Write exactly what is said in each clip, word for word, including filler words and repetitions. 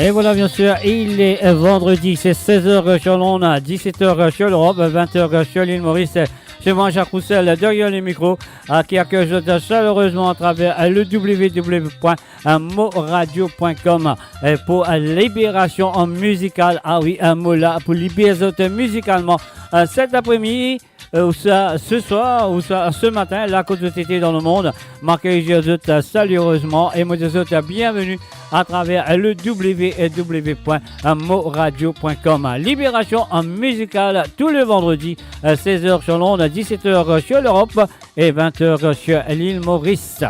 Et voilà, bien sûr, il est vendredi, c'est seize heures sur l'onde, dix-sept heures sur l'Europe, vingt heures sur l'île Maurice. C'est moi, Jacques Roussel, derrière les micros, euh, qui accueille zot chaleureusement à travers, euh, le w w w point moradio point com, euh, pour, euh, libération en musicale. Ah oui, un mot là pour libérer zot musicalement. Euh, cet après-midi, euh, ou sa, ce soir, ou sa, ce matin, la kot zot ete dan lemond, mo akey zot, euh, chaleureusement et mo dir zot, euh, bienvenue à travers le w w w point moradio point com. Libération en musicale tous les vendredis, euh, seize heures sur l'onde, dix-sept heures sur l'Europe et vingt heures sur l'île Maurice.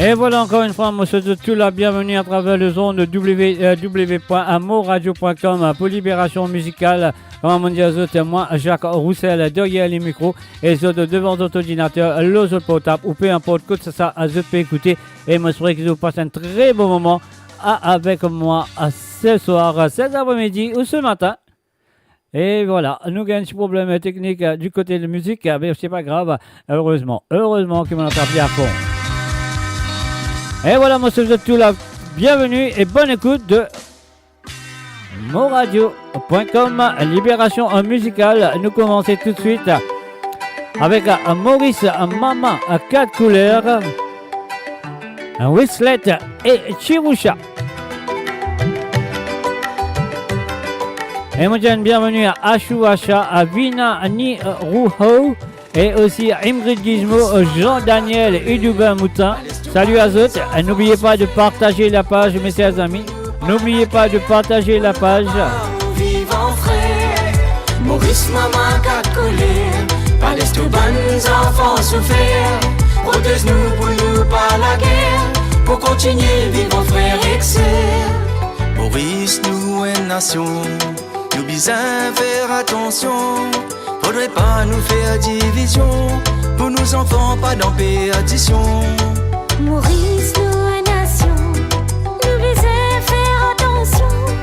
Et voilà, encore une fois, mo swet zot tou la bienvenue à travers les ondes w w w point moradio point com pour libération musicale. Kouma mo dir zot, mwa, Jacques Roussel, derrière les micros, e zot devan zot ordinater, lor zot portab, ou peu importe kot sa, sa zot pe ekoute. E mo espere ki zot pas enn tre bon moman a-, avek mwa, a, ce soir, cet après-midi ou ce matin. E voilà, nou gagn enn ti problem teknik, euh, du côté de musique, euh, mais c'est pas grave, heureusement, heureusement ki mo atrap li à fond. Et voilà, mo swet zot tou la bienvenue et bonne écoute de moradio point com, libération, euh, musicale. Nou koumans tout de suite avec, euh, Maurice, euh, Mama, euh, Quatre Couleurs, euh, Wislet et Chirusha. E mo dir enn bienvenue à Ashou Asha, à Vina Ni, euh, Ruho, et aussi Ingrid Gizmo, Jean Daniel, Idoubin Moutin. Salut à zot. N'oubliez pas de partager la page, mes chers amis. N'oubliez pas de partager la page. Viv an frer, Moris Mama Kat Koler, pa les tou bann zanfan soufer. Protez nou pou nou pa lager, pou kontinie viv an frer ek ser. Moris nou enn nasion, nou bizin fer atansion. Fodre pa nou fer divizion, pou nou zanfan pa dan perdision. Moris nou enn nasion, nou bizin fer atansion.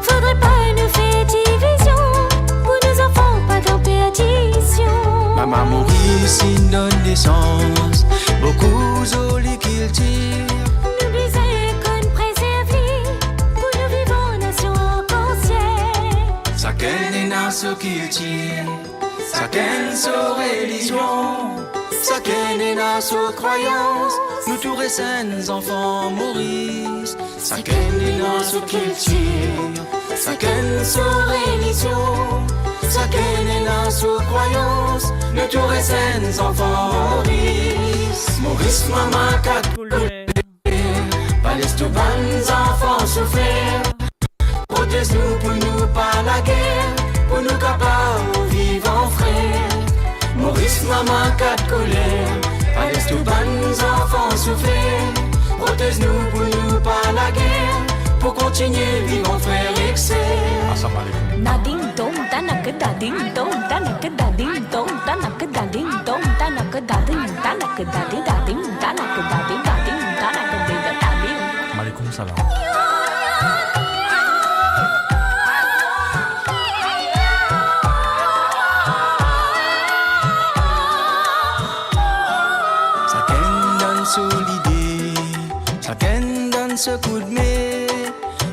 Fodre pa nou fer divizion, pou nou zanfan pa dan perdision. Mama Moris inn donn nesans boukou zoli kiltir. Nou bizin konn prezerv li, pou nou viv an nasion arkansiel. Sakenn ena so kiltir, sakenn so relizion, sakenn ena so krwayans, nou tou res enn zanfan Moris. Sakenn ena so kiltir, sakenn so relizion, sakenn ena so krwayans, nou tou res enn zanfan Moris. Moris Mama Kat Koler, pa les tou bann zanfan soufer. Protez nou pou nou pa lager, pou nou kapav viv an frer. Moris Mama Kat Koler, pa les tou bann zanfan soufer. Protez nou pou nou pa lager, pou kontinie viv an frer ek ser. Assalamu alaikum. Dading dong tanak, dading dong tanak, dading dong tanak, dading dong tanak, dading tanak, dading, dading tanak, dading, dading tanak, dading, dading. Malikum salam. Sakenn donn so lide, sakenn donn so koudme.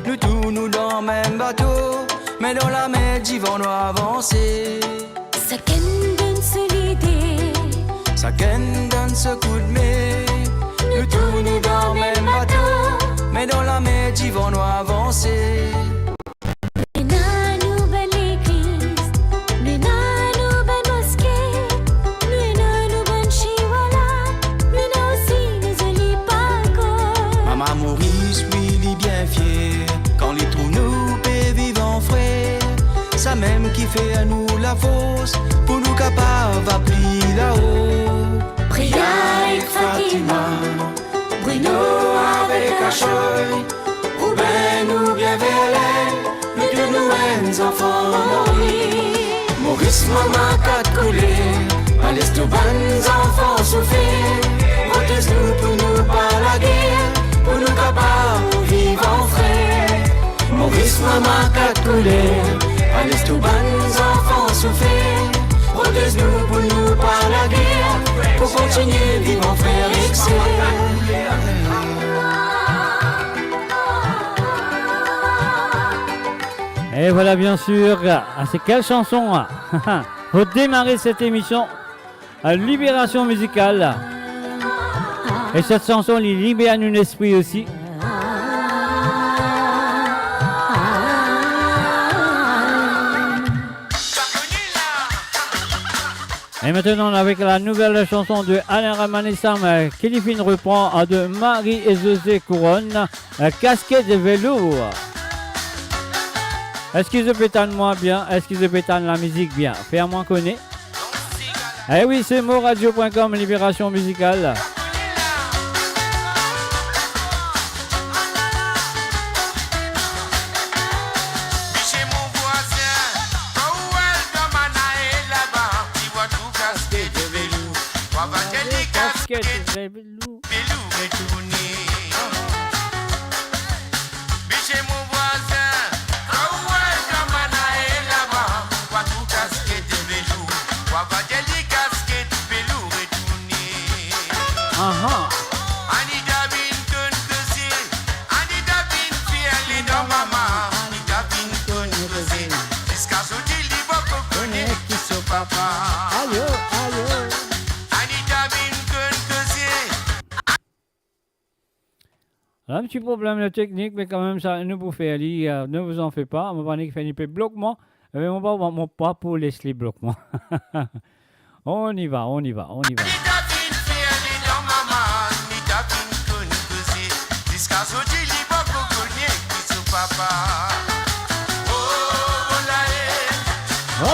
Nou tou nou dan mem bato, me dan lame divan nou avanse. Sakenn donn so lide, sakenn donn so koudme. Nou tou nou dan mem bato, me dan lame divan nou avanse. fer nou lafors pou nou kapav al pli lao. Priya ek Fatima, Bruno avek Ashoy, Ruben oubien Verlaine, nou tou nou enn zanfan Moris. Moris mama kat kouler, pa les tou bann zanfan soufer. Protez nou pou nou pa lager, pou nou kapav viv an frer. Moris mama kat kouler, pa les tou bann zanfan soufer. Protez nou pou nou pa lager, pou kontinie viv an frer ek ser. Et voilà, bien sûr, ah, c'est quelle chanson, ah, pour démarrer cette émission, euh, Libération musicale. Et cette chanson, li liber nou lespri osi. Et maintenant, avec la nouvelle chanson de Alain Ramanesam, euh, ki li finn repran, euh, de Marie et José Couronne, euh, Casquette de velours. Eski zot pe tann mwa bien? Eski zot pe tann lamizik bien? Fer mwa kone. Eh oui, c'est moradio point com, Libération musicale. Chez mon voisin, quand ou al dan manae laba, ti vwa tou kaske de velour. Vwa va gagn li kaske de velour. Velour retourne. Chez mon voisin, quand ou al dan manae laba, vwa tou kaske de velour. Vwa va gagn li kaske de velour retourne. Aha. Anita vinn konn koze, Anita vinn fer li dan mama, Anita vinn konn koze. Ziska zordi li poko kone ki so papa. Ayo, ayo. Anita vinn konn koze. La, enn ti problem teknik, me kanmem sa, nou pou fer li, euh, ne vous en faites pas, mo pa nek fer li pe blok mwa, me mo pa, mo pa pou les li blok mwa. On y va, on y va, on y va. Ziska zordi li poko kone ki so papa. Oh, oh, la, eh. Oh,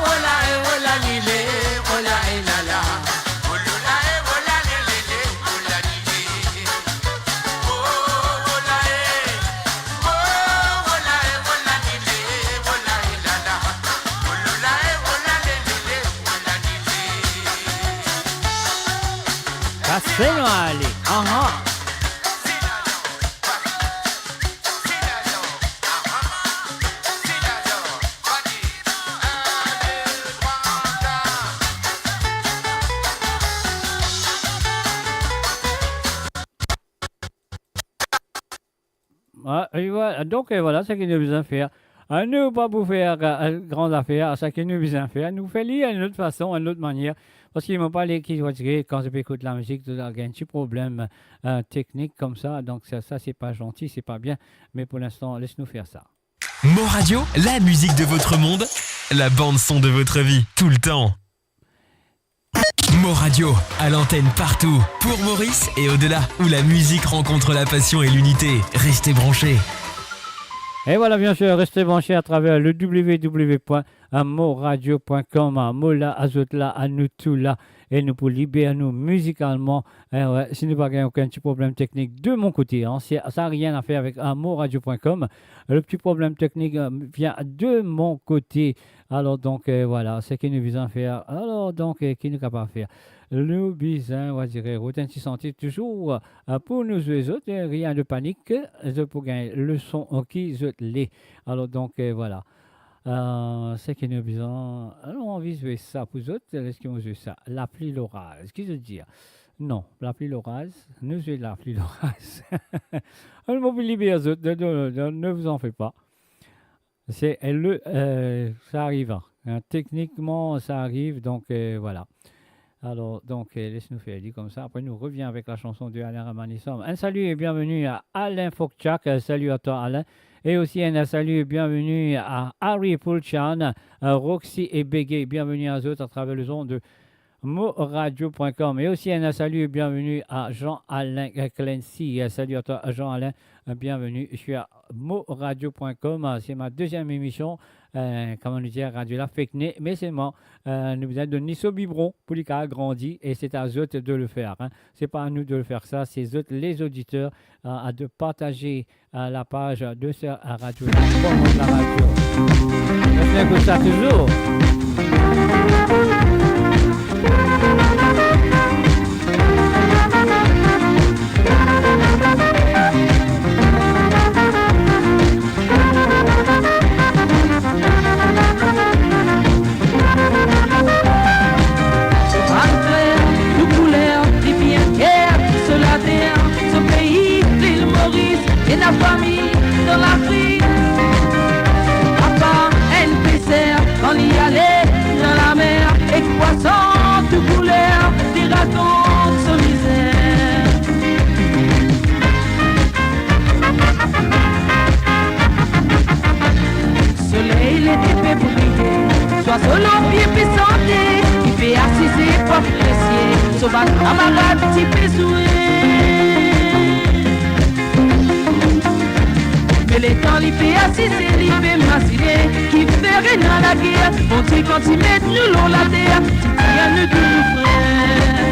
oh, la, eh, oh, la, li, le, oh, la, eh, la, la. Oh, lo, la, eh, oh, la, le, le, le, oh, la, li, le. Kas fer nou ale. Aha. Ah, e vwala. Donk, e vwala seki nou bizin fer. Ah, nou pa pou fer, ah, gran zafer, seki nou bizin fer, nou fer li enn lot fason, enn lot manier. Parski mo pa le ki, on dirait, kan zot pe ekout lamizik, zot gagn enn ti problem, ah, teknik koumsa. Donk sa, sa, se pa zanti, se pa bien. Me pou linstan, les nou fer sa. Mo Radio, la musique de votre monde, la bande son de votre vie, tout le temps. Mo Radio, à l'antenne partout, pour Maurice et au-delà, où la musique rencontre la passion et l'unité. Restez branchés. E vwala, bien sûr, restez branchés à travers le w w w point moradio point com. Mo la, zot la, nou tou la, e nou pou liber nou mizikalman. E we, si nou pa gagn okenn ti problem teknik de mon kote, hein, c'est, ça a rien à faire avec, euh, moradio point com. Le petit problème technique, euh, vient de mon côté. Alor donk, euh, vwala, seki nou bizin fer. Alor donk, euh, ki nou kapav fer? Nou bizin, on dirait, rod enn ti santi touzour, euh, pou nou zwe zot, euh, rien de panique, zot pou gagn leson, euh, ki zot le. Alor donk, euh, vwala. Euh, seki nou bizin, alor, anvi zwe sa pou zot, eski nou zwe sa? Lapli loraz, ki zot dir? Non, lapli loraz, nou zwe lapli loraz. Alor, mo pou liber zot, ne, ne, ne, ne vous en faites pas. C'est le, euh, ça arrive, hein. Hein, techniquement, ça arrive, donc, euh, voilà. Alors, donc, euh, laisse-nous faire, dit comme ça. Après, nous revient avec la chanson de Alain Ramanisam. Un salut et bienvenue à Alain Fokchak. Euh, salut à toi, Alain. Et aussi, un salut et bienvenue à Harry Poulchan, euh, Roxy et Bégay. Bienvenue à eux à travers le son de moradio point com. Et aussi, un salut et bienvenue à Jean-Alain Clancy. Euh, salut à toi, Jean-Alain. Euh, bienvenue sur moradio point com. Euh, c'est ma deuxième émission. eh, kouma nou dir, radio la fek ne, me selman, eh, nou bizin donn li so bibron pou li kapav grandi, e se a zot de le fer, hein. Se pa a nou de le fer sa, se zot, les auditeurs, eh, a de partaze, eh, la paz de se radio la, pou mont la radio. Zot ekout sa touzour. Bann frer, nou kouler, li bien ker, so later, so pei, lil Moris, ena fami dan Lafrik. Apa enn peser, kan li ale dan lamer, ek pwason tou kouler, li rakont so mizer. Soley lete pe briye, zwazo lor pie pe sante, li pe asize pou apresie so bann kamarad ti pe zwe. Me letan li pe asize, li pe mazine kifer ena lager, Bondie kan ti met nou lor later, ti dir nou tou nou frer.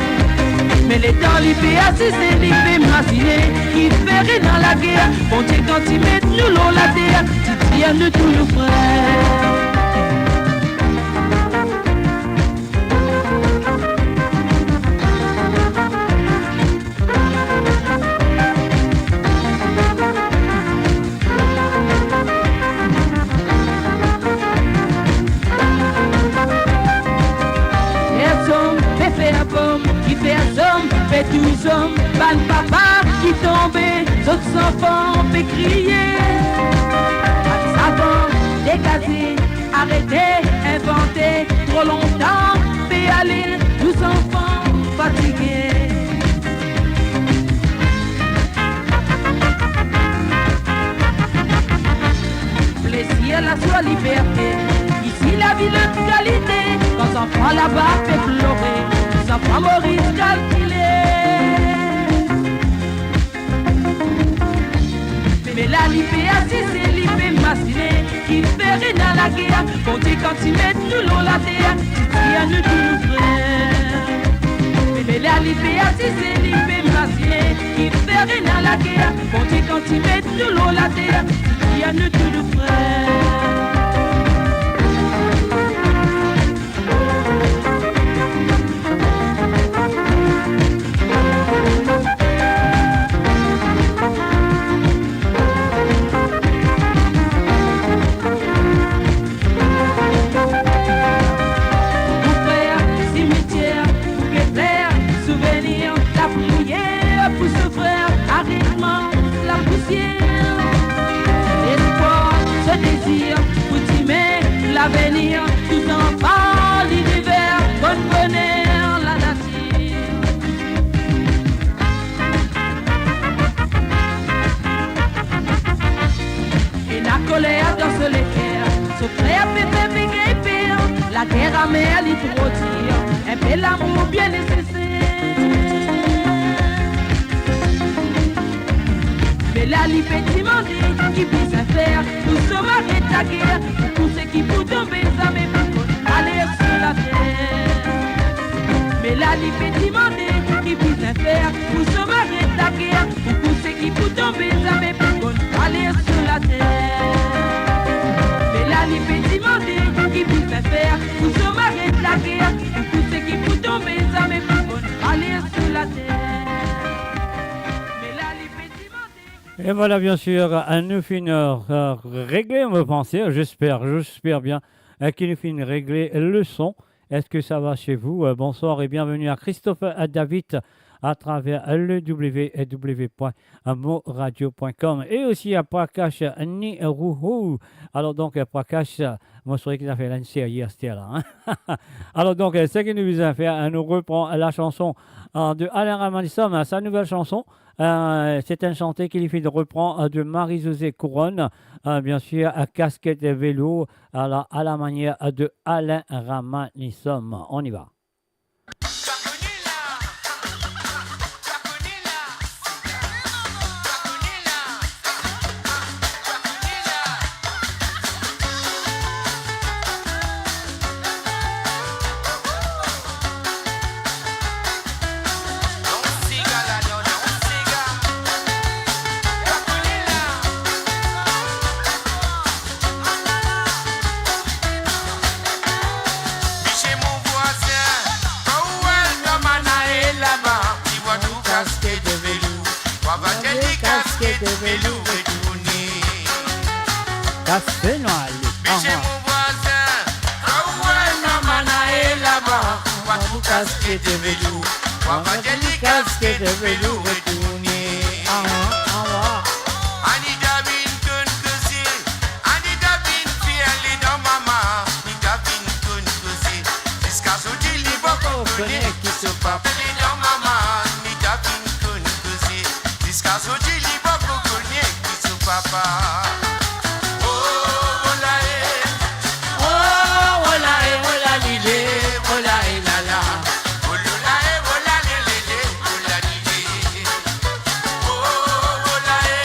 Me letan li pe asize, li pe mazine kifer ena lager, Bondie kan ti met nou lor later, ti dir nou tou nou frer. Fer zom pe fer pom, ki fer zom pe touy zom, bann papa ki tonbe, zot zanfan pe kriye. Bann savan degaze, arete invante, tro lontan pe ale, nou zanfan fatige. Plezir, lazwa, liberte, isi lavi lot kalite, kan zanfan laba pe plore, zanfan Moris kalkile. Me la li pe asize, li pe mazine, kifer ena lager, Bondie kan ti met nou lor later, ti dir nou tou nou frer. Me la li pe asize, li pe mazine, kifer ena lager, Bondie kan ti met nou lor later, ti dir nou tou nou frer. Pou frer, simitier, pou get frer, souvenir, lapriyer pou so frer, aritman, lapousier. Lespwar, so dezir pou dime, lavenir, tou zanfan liniver, konn boner lanatir. Ena koler dan so leker, so frer pe fer pe gagn per, lager amer li tro dir, enpe lamour bien neseser. Me la li pe dimande ki bizin fer pou zom aret lager, pou tou seki pou tonbe zame pou konn ale sou later. Me la li pe dimande ki bizin fer pou zom aret lager, pou tou seki pou tonbe zame pou konn ale sou later. Me la li pe dimande ki bizin fer pou zom aret lager, pou tou seki pou tonbe zame pou konn ale sou later. Me la li pe dimande. Et voilà, bien sûr, euh, nou finn, euh, regle, mo panse, j'espère, j'espère bien, euh, ki nou finn regle le son. Est-ce que ça va chez vous ? Euh, bonsoir et bienvenue à Christophe, euh, David à travers le w w w point mo radio point com et aussi à Prakash Niruho. Alors donc, euh, Prakash, euh, mo sware ki zafè la inn serye aster la, hein. Alors donc, euh, seki nou bizin fer, euh, nou repran la chanson, euh, de Alain Ramanisum, hein, sa nouvel chanson, Euh, se enn sante ki li finn repran, euh, de Marie-Josée Couronne, euh, bien sûr, euh, Casquette et velours, à la, à la manière, euh, de Alain Ramanisum. On y va. Velour retourne. Kas feno ale. Bise, aha, mon vwazin, kan ou enn manmay laba, ou pa trouv kasket velour, ou pa dir li kasket velour retourne. Aha, aha. Anita vinn konn koze, Anita vinn fer ledan mama, Anita vinn konn koze. Ziska zordi li poko kone ki so papa. Ledan mama, Anita vinn konn koze. Ziska zordi li poko kone ki so papa. Oh, oh la e. Oh, oh la e, oh la li le, oh la e la la. Oh lo la e, oh la le le le, oh la li le. Oh, oh la e.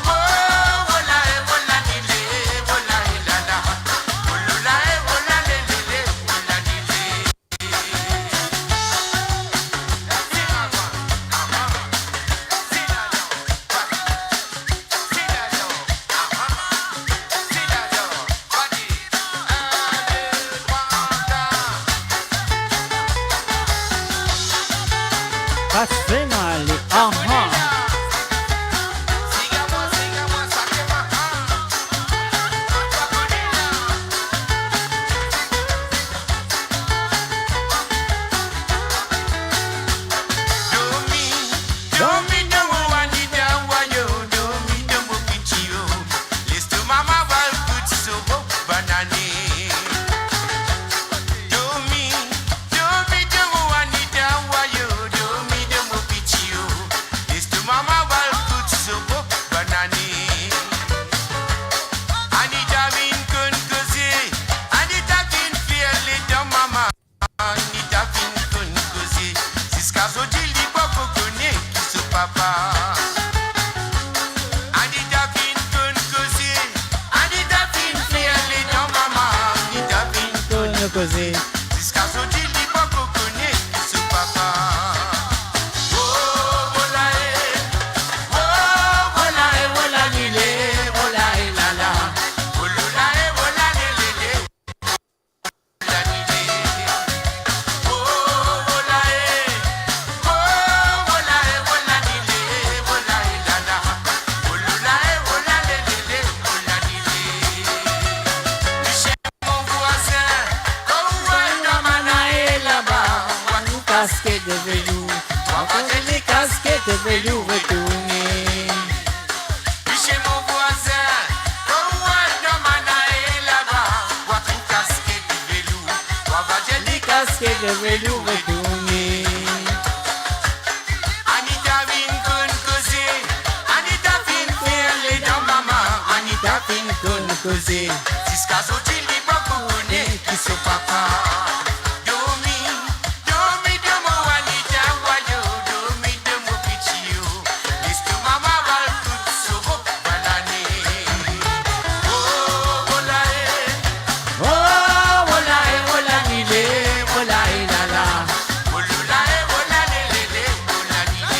Oh, oh la e, oh la li le, oh la e la la. Oh lo la e, oh la le le le, oh la li le. Kas feno ale, aha. Dormi, dormi dan mo Anita, wayo, dormi dan mo piti o. Les to mama al kout so bo banane. Dormi, dormi dan mo Anita, wayo, dormi dan mo piti o. Les to mama al kout so bo banane. Anita vinn konn koze, Anita vinn fer ledan mama. Anita vinn konn koze, ziska zordi li poko kone ki so papa. Anita vinn konn koze, Anita vinn fer ledan mama. Anita vinn konn koze, ziska zordi li poko kone ki so papa. Oh, oh la e, oh, oh la e, oh la li le, oh la e la la. Oh lo la e, oh la le le le. Kasket velour, ou pa dir li kasket velour retourne. Bise, mon vwazin, kan ou al dan manay laba, ou pa trouv kasket velour, ou pa dir li kasket velour retourne. Anita vinn konn koze, Anita vinn fer ledan mama, Anita vinn konn koze, ziska zordi li poko kone ki so papa. Dormi, dormi dan mo Anita, wayo, dormi dan mo piti o. Les to mama al kout so bo banane. Oh, oh la e. Oh, oh la e, oh la li le, oh la e la la. Oh lo la e, oh la le le le, oh la li le.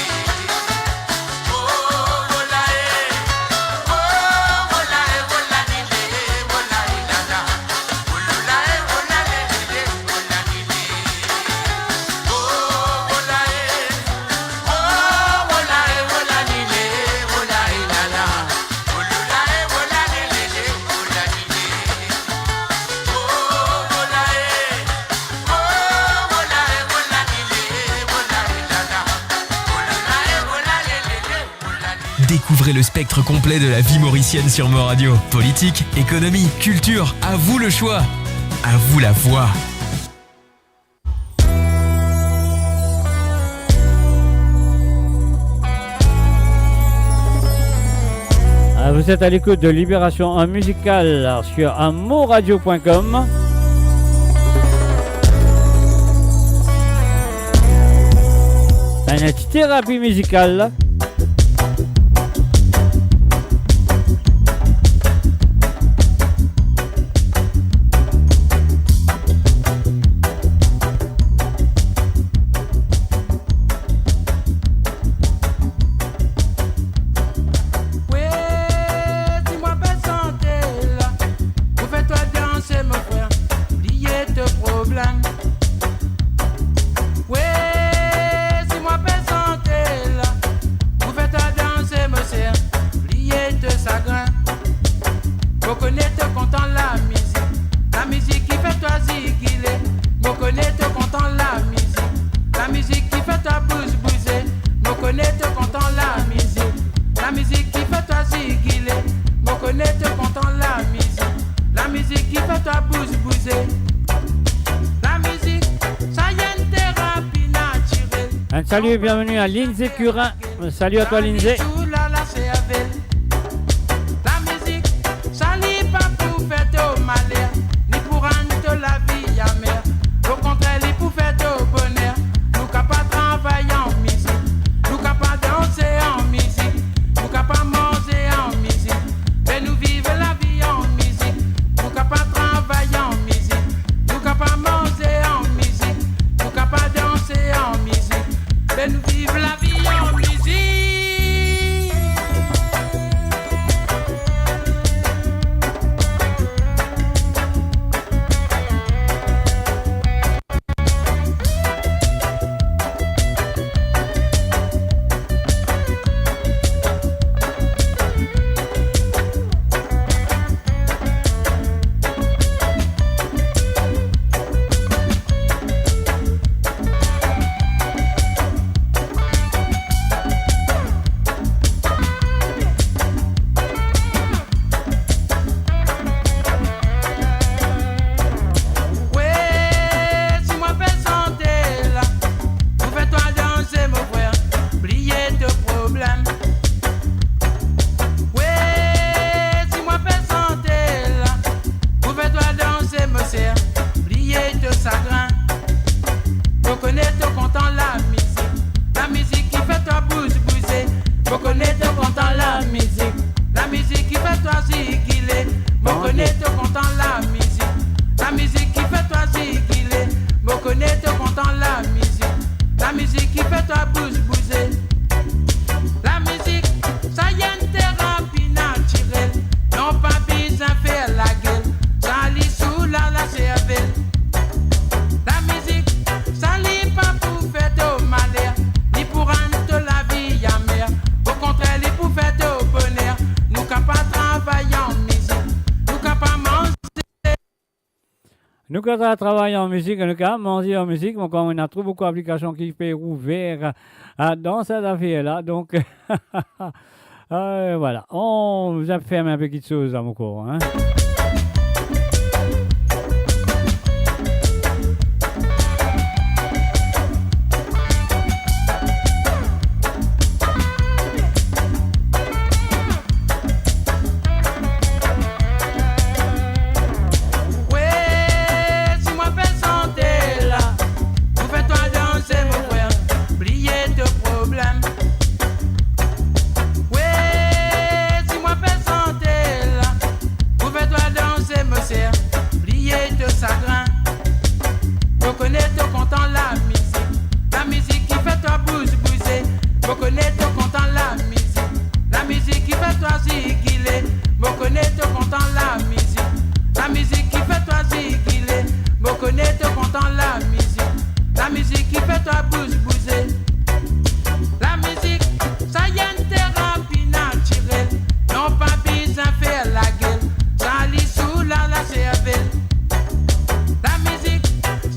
Découvrez le spectre complet de la vie mauricienne sur Mo Radio. Politique, économie, culture, à vous le choix. À vous la voix. Ah, vous êtes à l'écoute de Libération en musical sur amoradio point com. Une petite thérapie musicale. Wi, si mwa pe sante la, pou fer twa danse, mon frer, bliye to problem. Wi, si mwa pe sante la, Kontan lamizik, lamizik ki fer twa zigile. Mo kone to kontan lamizik, lamizik ki fer twa bouz bouze. Lamizik, sa enn terapi natirel. Un salut et bienvenue à Lindsay Curin. Un salut à toi, Lindsay. Sou la, la servel. Lamizik, sa li pa pou fer to maler, ni pou rann to lavi amer. Okontrer, li pou fer to boner. Nou kapav travay an mizik, nou kapav danse an mizik, nou kapav manze an mizik. Me nou viv lavi an mizik, nou kapav travay an mizik, nou kapav manze an mizik, nou kapav danse an mizik. Me nou viv lavi an mizik. We, si mwa pe sante la, pou fer twa danse, mo frer, bliye to problem. We, si mwa pe sante la, pou fer twa danse, mo ser, bliye to sagrin. Mo kone to kontan lamizik, lamizik ki fer twa bouz bouze. Mo kone to kontan lamizik, lamizik ki fer twa zigile. Mo kone to kontan lamizik, lamizik ki fer twa zigile. Mo kone to kontan lamizik, lamizik ki fer twa bouz bouze. Lamizik, sa enn terapi natirel. Non, pa bizin fer lagel, sa li soulaz laservel. Lamizik, sa li pa pou fer to maler, ni pou rann to lavi amer. Okontrer, li pou fer to boner. Nou kapav travay an mizik, nou kapav manze. Nou kapav travay an mizik, nou kapav manze an mizik, me kan ena tro boukou aplikasion ki pe ouver, ah, dan sa zafer la. Donk, ah, vwala. On, nou a ferm enpe kiksoz la, mo krwar, hein. We, si mwa pe sante la, pou fer twa danse, mo frer, bliye to problem. We, si mwa pe sante la, pou fer twa danse, mo ser, bliye to sagrin. Mo kone to kontan lamizik, lamizik ki fer twa bouz bouze. Mo kone to kontan lamizik, lamizik ki fer twa zigile. Mo kone to kontan lamizik, lamizik ki fer twa zigile. Mo kone to kontan lamizik, lamizik ki fer twa bouz bouze. Lamizik, sa enn terapi natirel. Non, pa bizin fer lagel, sa li soulaz laservel. Lamizik,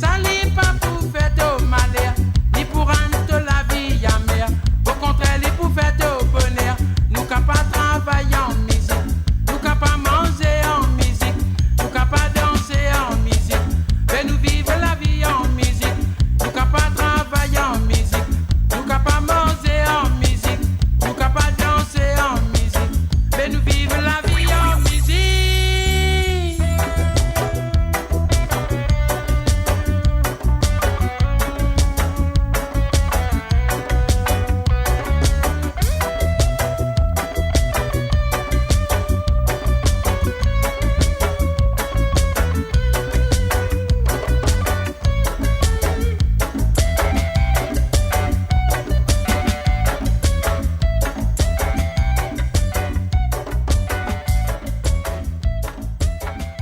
sa li pa pou fer to maler, ni pou rann to lavi amer. Okontrer, li pou fer to boner. Nou kapav travay an mizik, nou kapav manze an mizik, nou kapav danse an mizik. Me nou viv lavi an mizik, nou kapav travay an mizik, nou kapav manze an mizik, nou kapav danse an mizik. Me nou viv lavi an mizik.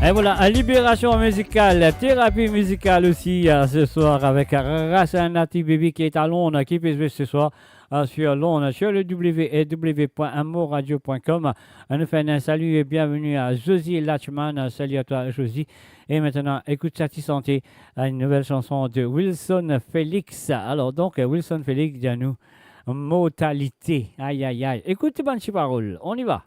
Et voilà, une libération musicale, thérapie musicale aussi, euh, ce soir avec Rasana T B B qui est à Londres, qui peut jouer ce soir, euh, sur Londres, sur le w w w point moradio point com. Euh, nous faisons un salut et bienvenue à Josie Lachman. Euh, salut à toi, Josie. Et maintenant, écoute sa ti santé, une nouvelle chanson de Wilson Félix. Alors donc, euh, Wilson Félix, dis à nous, mortalite. Ay, ay, ay. Ekout bann ti parol. On y va.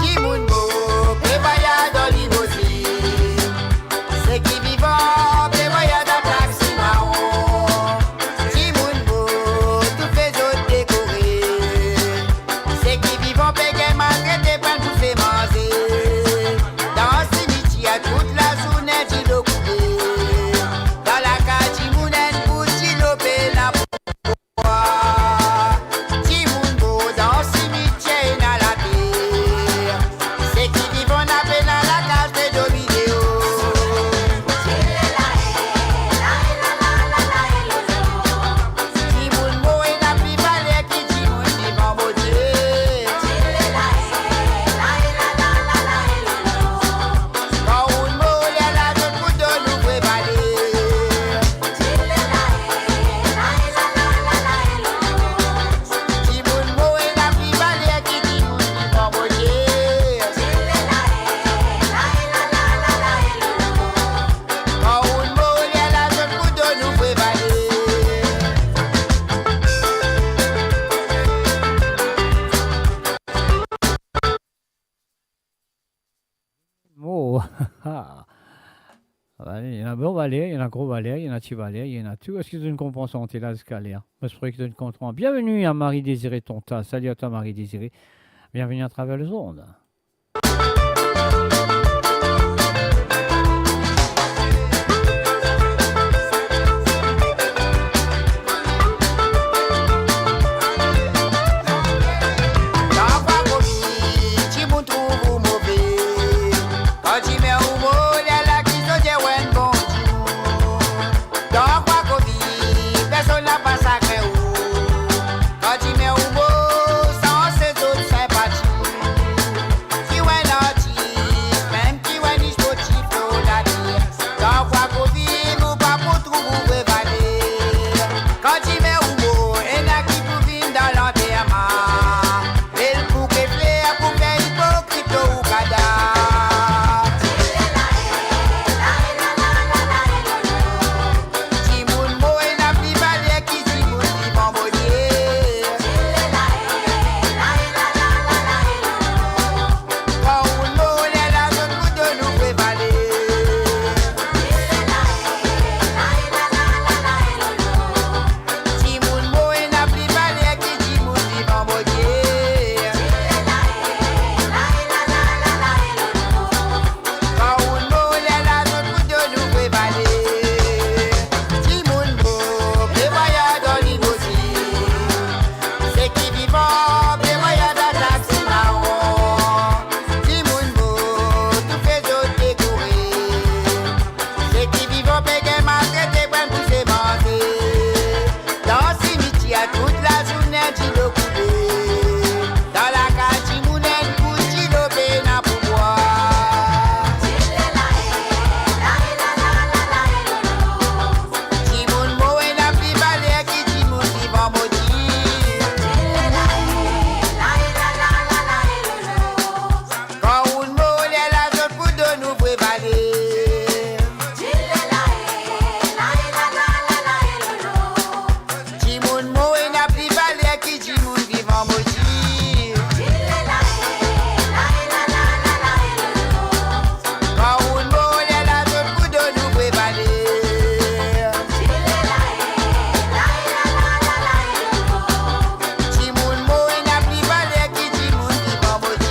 Dimoun mo pe vwayaz dan limozin. Seki vivan pe vwayaz dan taxi maron. Dimoun mo, toufe zot dekore. Seki vivan pe gagn maltrete, pa'nn pouse manze. Dan simitier tout lazourne dilo koule. Dan lakaz dimoun enn gout dilo pena pou bwar. Dimoun mor dan simitier ena later. Seki vivan ena pena lakaz pe domine yo. Dimoun mor ena pli valer ki dimoun vivan, Bondie. Kan ounn mor, lerla zot pou donn ou vre valer. Dimoun mor ena pli valer ki dimoun vivan, Bondie. Kan ounn mor, lerla zot pou donn ou vre valer. Mo. Ena bon valer, ena gro valer, ena ti valer, ena tou. Eski zot inn konpran sante la ziska ler? Mo espere ki zot inn konpran. Bienvenue à Marie Désirée Tonta. Salut à toi, Marie Désirée. Bienvenue à travers les ondes. Parfwa komi, dimoun trouv ou move. Kan dimoun mor, lerla ki zot dir ou enn bon dimoun. Parfwa komi, personn la pa sagrin ou. Kan dimoun mor, sanse zot sinpati. Ki ou enn artis, mem ki ou enn sportif lor later, kan ou ankor viv, ou pa pou trouv ou vre valer. Kan dimoun mor, ena ki pou vinn dan lanterman, e li pou get fler pou fer ipokrit lor ou kadav. Dimoun mor ena pli valer ki dimoun vivan, Bondie. Kan ounn mor, lerla zot pou donn ou vre valer. Dimoun mor ena pli valer ki dimoun vivan, Bondie. Kan ounn mor, lerla zot pou donn ou vre valer. Dimoun mor pe vwayaz dan limozin. Seki vivan pe vwayaz dan taxi maron. Dimoun mor, toufe zot dekore. Seki vivan pe gagn maltrete, pa'nn pouse manze. Dan simitier tout lazourne dilo koule. Dan lakaz dimoun enn gout dilo pena pou bwar. Dimoun mor ena pli valer ki dimoun vivan, mo dir. Kan ounn mor, lerla zot pou donn ou vre valer. Dimoun mor ena pli valer ki dimoun vivan, mo dir. Kan ounn mor, lerla zot pou donn ou vre valer. Dimoun mor ena pli valer ki dimoun vivan, mo dir.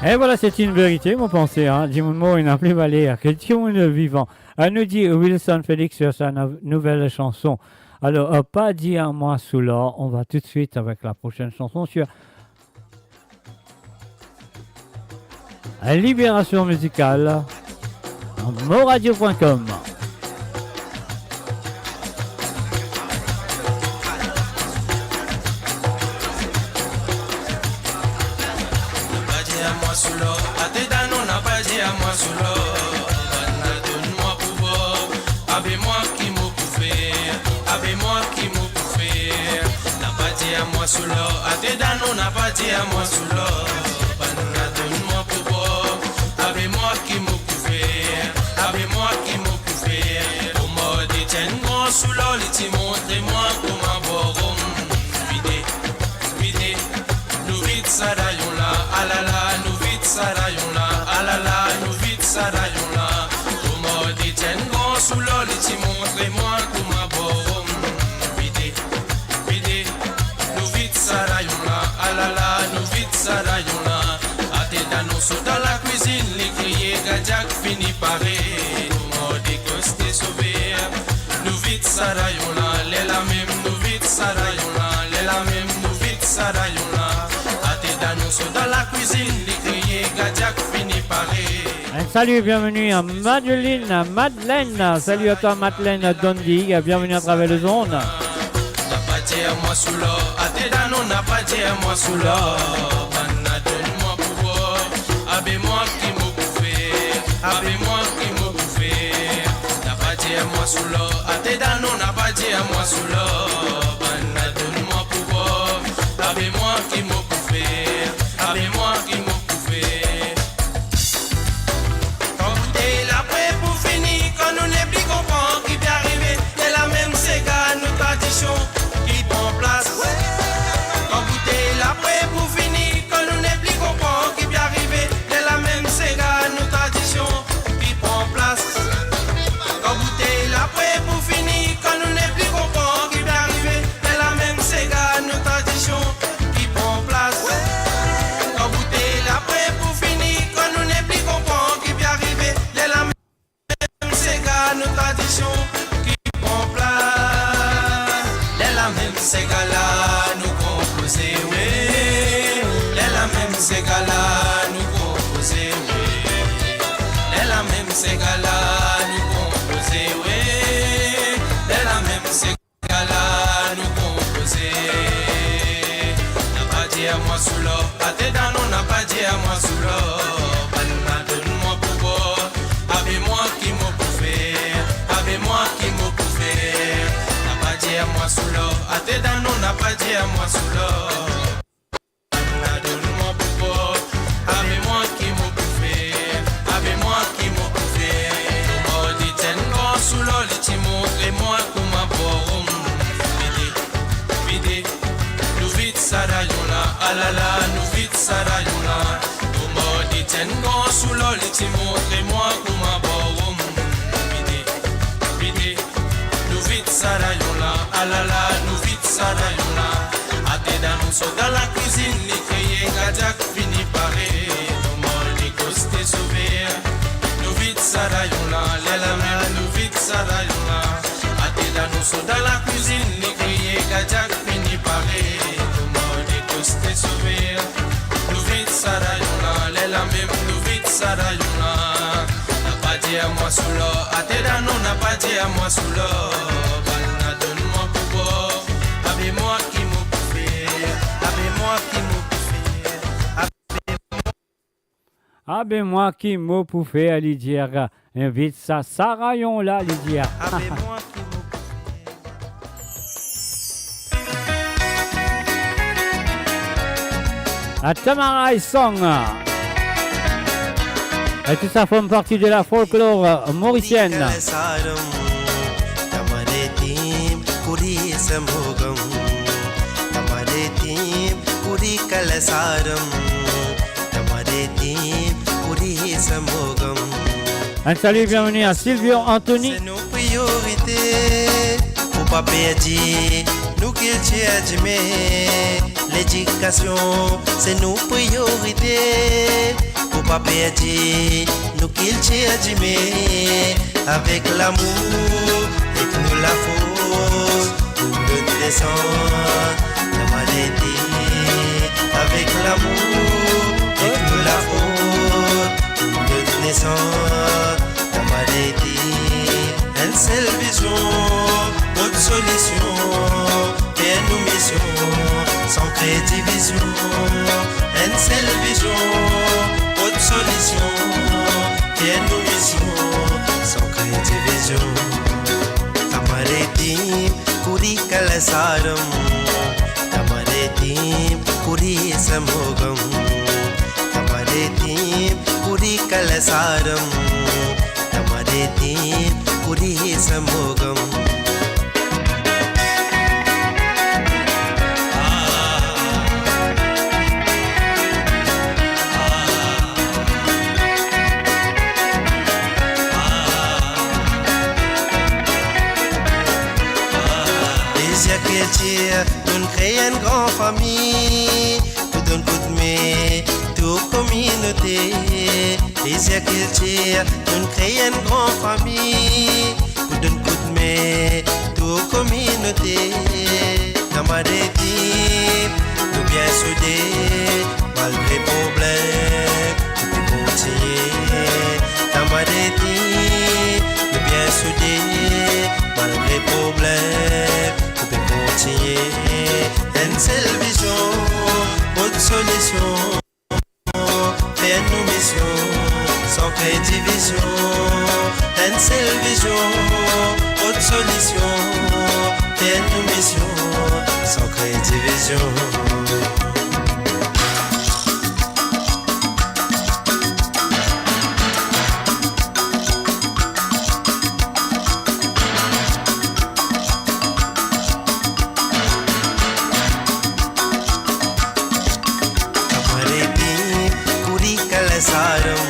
Et voilà, c'est une vérité, mo panse, hein. Dimoun mor ena pli valer ki dimoun vivan. Euh, nous dit Wilson Félix sur sa nou-, nouvelle chanson. Alors, euh, Pas dire à moi Soulard, on va tout de suite avec la prochaine chanson sur Libération Musicale, moradio point com. Soulor, bann la donn mwa pouvwar. Abe mwa ki mo pou fer, abe mwa ki mo pou fer. Napa dir mwa Soulor, atann non, napa dir mwa Soulor. Bann la donn mwa pouvwar. Abe mwa ki mo pou fer, abe mwa ki mo pou fer. Pou mo detenn gran Soulor, li ti montre mwa kouma bwar rom. Vide, vide, nou vid sa rayon la, alala, nou vid sa rayon la, alala, nou vid sa rayon la. Kouma detenn gran Soulor, li ti montre mwa kouma bwar rom. Vide, vide, nou vid sa rayon la, alala, nou vid sa rayon la. Atann non, sot dan lakwizinn, li kriye, gardian fini pare. Kouma dekoste sove, nou vid sa rayon la, lerla mem nou vid sa rayon la, lerla mem nou vid sa rayon la. Atann non, sot dan lakwizinn, li kriye, gardian fini pare. Un salut, bienvenue à Madeline, à Madeleine. Salut à toi, Madeleine Dondi. Bienvenue à travers les ondes. Napa dir mwa Soulor, atann non, napa dir mwa Soulor. Bann la donn mwa pouvwar. Abe mwa ki mo pou fer, abe mwa ki mo pou fer. Napa dir mwa Soulor, atann non, napa dir mwa Soulor. Bann la donn mwa pouvwar. Abe mwa ki mo pou fer, abe mwa ki mo pou fer. Kan boutey la pre pou fini, kan nou nepli konpran ki pe arive, lerla mem sega nou tradision ki pran plas. Kan boutey la pre pou fini, kan nou nepli konpran ki pe arive, lerla mem sega nou tradision ki pran plas. Kan boutey la pre pou fini, kan nou nepli konpran ki pe arive, lerla mem sega nou tradision ki pran plas. Kan boutey la pre pou fini, kan nou nepli konpran ki pe arive, lerla mem sega nou tradision ki pran plas. Lerla mem sega la nou konpoze, wi. Lerla mem sega la nou konpoze, wi. Lerla mem sega la nou konpoze, wi. Lerla mem sega la nou konpoze. Napa dir mwa Soulor, atann non, napa dir mwa Soulor. Bann la donn mwa pouvwar. Abe mwa ki mo pou fer, abe mwa ki mo pou fer. Napa dir mwa Soulor, atann non, napa dir mwa Soulor. Donn mwa pouvwar, abe mwa ki mo pou fer, abe mwa ki mo pou fer. Mo detenn gran Soulor, li ti montre mwa kouma bwar rom. Vide, vide, nou vid sa rayon la, alala, nou vid sa rayon la. Mo detenn gran Soulor, li ti montre mwa kouma bwar rom. Vide, vide, nou vid sa rayon la, alala, nou vid sa rayon la. Atann nou sot dan lakwizinn, li kriye, gardian fini pare. Mo dekoste sove, nou vid sa rayon la, lerla mem nou vid sa rayon la. Atann nou sot dan lakwizinn, li kriye, gardian fini pare. Mo dekoste sove, nou vid sa rayon la, lerla mem nou vid sa rayon la. Napa dir mwa Soulor, atann non, napa dir mwa Soulor. Bann la donn mwa pouvwar, abe mwa ki mo pou fer, abe mwa ki mo pou fer, abe mwa ki mo pou fer, li dir, invit sa, sa rayon la, li dir. Abe mwa ki mo pou fer. A Tamara Song. Et tout ça forme partie de la folklore mauricienne. Un salut, bienvenue à Silvio Anthony. Se nou priorite pou pa perdi nou kiltir dime. Ledikasion, se nou priorite pou pa perdi nou kiltir dime. Avek lamour, avek nou lafors, nou donn nesans, nou maledi. Avek lamour, avek nou lafors, nou donn nesans, nou maledi. Enn sel vizion, kot solision, fer nou mision, san kre divizion. Enn sel vizion, kot solision, Fer nou mision, san kre divizion. Tamare tim, kuri kala saram. Tamare tim, kuri samogam. Tamare tim, kuri kala saram. Tamare tim, kuri samogam. Plizier kiltir, nou'nn kree enn gran fami, pou donn koudme tou kominote. Plizier kiltir, nou'nn kree enn gran fami, pou donn koudme tou kominote. Tamare tim, nou bien soude, malgre problem, nou pe kontigne. Tamare tim, nou bien soude, malgre problem, nou pe kontigne. Enn sel vizion, rod solision. Fer nou mision, san kre divizion. Enn sel vizion, rod solision. Fer nou mision, san kre divizion. Tamare tim, kuri kala saram.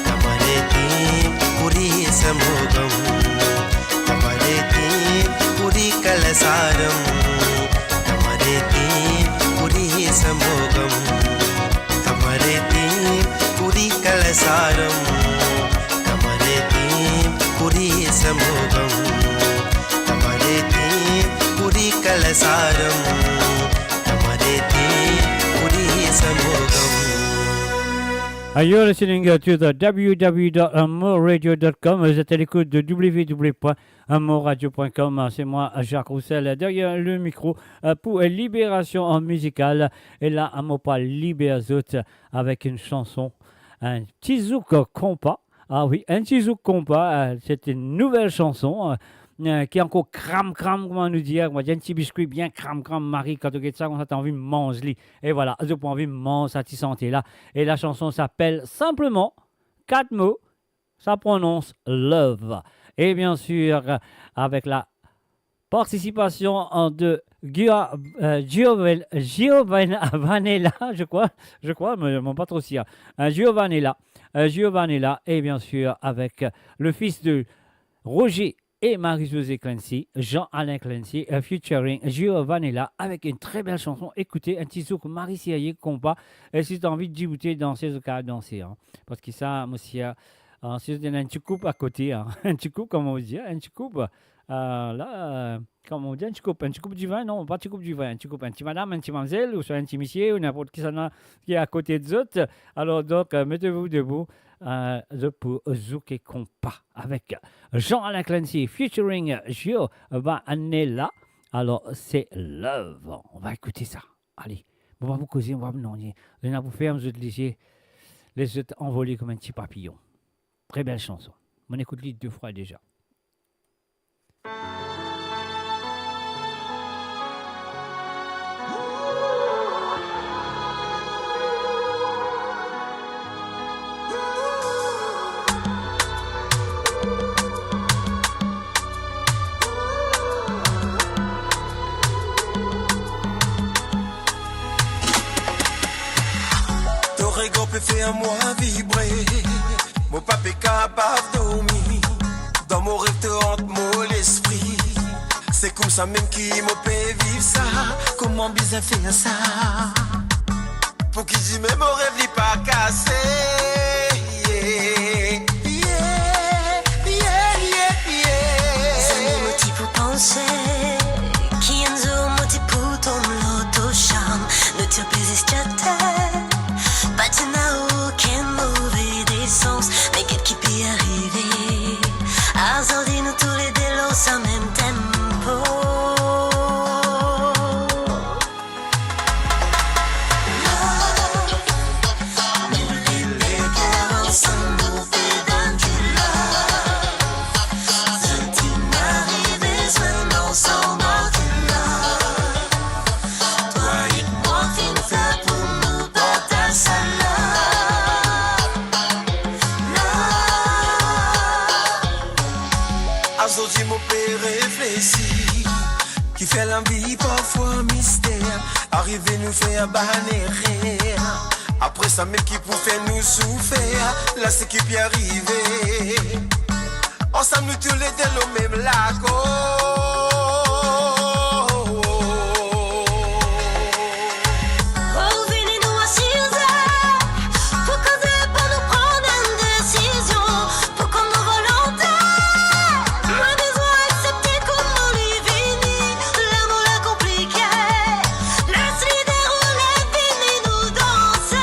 Tamare tim, kuri samogam. Tamare tim, kuri kala saram. Tamare tim, kuri samogam. Tamare tim, kuri kala saram. Tamare tim, kuri samogam. Tamare tim, kuri kala saram. Tamare tim, kuri samogam. And you're listening, uh, to the w w w dot amor radio dot com. Vous êtes à l'écoute de w w w point amor radio point com. C'est moi, Jacques Roussel, derrière le micro, euh, pour, euh, Libération Musicale. E la, mo pou liber zot avek enn sanson, enn ti zouk konpa. Ah wi, enn ti zouk konpa, euh, c'est une nouvelle chanson, euh, euh, ki ankor kram kram, kouma nou dir, kouma dir, enn ti biskwi bien kram kram, mari, kan to get sa, koumsa to anvi manz li. E vwala, zot pou anvi manz sa ti sante la. E la chanson s'appelle simplement, kat mo, sa prononse Love. E bien sir, avek la participasion de Gia-, euh, Gioven-, Giovanella, je crois, je crois, mais, mais pas trop sûr. Euh, Giovanella, euh, Giovanella, et bien sûr avec, euh, le fils de Roger et Marie-Josée Clancy, Jean-Alain Clancy, euh, featuring Giovanella, avec une très belle chanson. Ekoute, enn ti zouk mari serie konpa, e si to anvi diboute, danse, zot kav danse, hein. Parski sa, mo sir, euh, si zot ena enn ti koup akote, hein, enn ti koup, kouma nou dir, enn ti koup, euh, la, euh, kouma nou dir, enn ti koup, enn ti koup divin, non, pa ti koup divin, enn ti koup, enn ti madam, enn ti mamzel, ouswa enn ti misie, ou ninport kisannla ki akote de zot. Alors donc, euh, mettez-vous debout, euh, zot pou zouke konpa avek Jean-Alain Clancy featuring Giovanella. Alors, c'est Love. On va écouter ça. Allez, bon, on va vous causer, on va vous, non, non, non, pou ferm zot lizie, les zot anvole kouma enn ti papiyon. Très belle chanson. Mo'nn ekout li de fwa deza. To regard pe fer mwa vibre. Mo pa pe kapav dormi. Dan mo rev to ant mo lespri. Se koumsa mem ki mo pe viv sa. Kouma bizin fer sa? Pou ki dime mo rev li pa kase? Yeah, yeah, yeah, yeah, yeah. Zame mo ti pou panse ki enn zour mo ti pou tonm lor to sharm. Nou ti pe zis chate, pa ti ena okenn move desans. Me get ki pe arive, azordi nou toulede lor sa mem tempo. Love, nou limit la ansam, nou pe Zordi mo pe reflesi, kifer lavi parfwa mister, arive nou fer bann erer. Apre samem ki pou fer nou soufer, la seki pe arive. Ansam nou toulede lor mem lakoz. Revini nou a siz er, pou koze, pou nou pran enn desizion, pou konn nou volonte. Mwa bizin aksepte kouma li vini, lamour la konplike. Les li deroule, vini nou danse.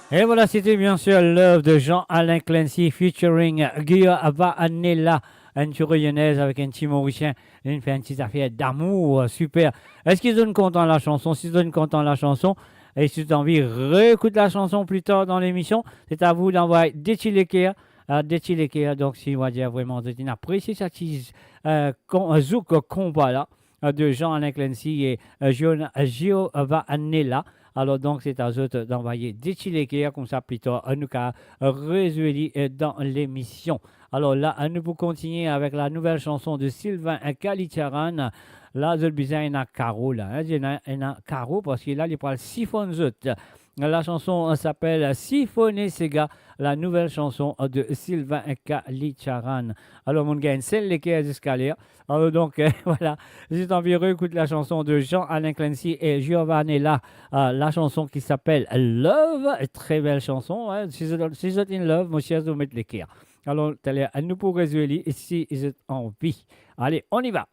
Et voilà, c'était bien sûr Love de Jean-Alain Clancy featuring Guillaume Vanella, enn ti Reyonez avek enn ti Morisien. Li fer enn ti zafer damour, euh, super. Eski zot kontan la chanson? Si zot kontan la chanson, e si zot anvi reekout la chanson pli tar dan lemision, c'est à vous d'envoyer de ti leker, euh, de ti leker. Donk, si, on va dire, vremem zot inn apresie sa ti, euh, kon-, euh, zouk konpa la, euh, de Jean-Alain Clancy e, euh, Giona-, euh, Giovanella. Alor, donk, c'est à zot d'envoyer de ti leker, koumsa pli tar, euh, nou kav rezwe li, euh, dan lemision. Alor la, euh, nou pou kontinie avek la nouvel chanson de Sylvain Kalitcharan. La, zot bizin ena karo la, hein, ena, ena karo, parski la, li pral sifonn zot. La chanson, euh, s'appelle Siphonne Sega, la nouvel chanson, euh, de Sylvain Kalitcharan. Alor, monn gagn sel leker ziska ler. Alor, donk, euh, voilà. Si zot anvi reekout la chanson de Jean-Alain Clancy et Giovanella, euh, la chanson qui s'appelle Love, très belle chanson, hein. Si zot, si zot in love, mo sir zot met leker. Alor, taler, nou pou rezwe li, si zot anvi. Allez, on y va.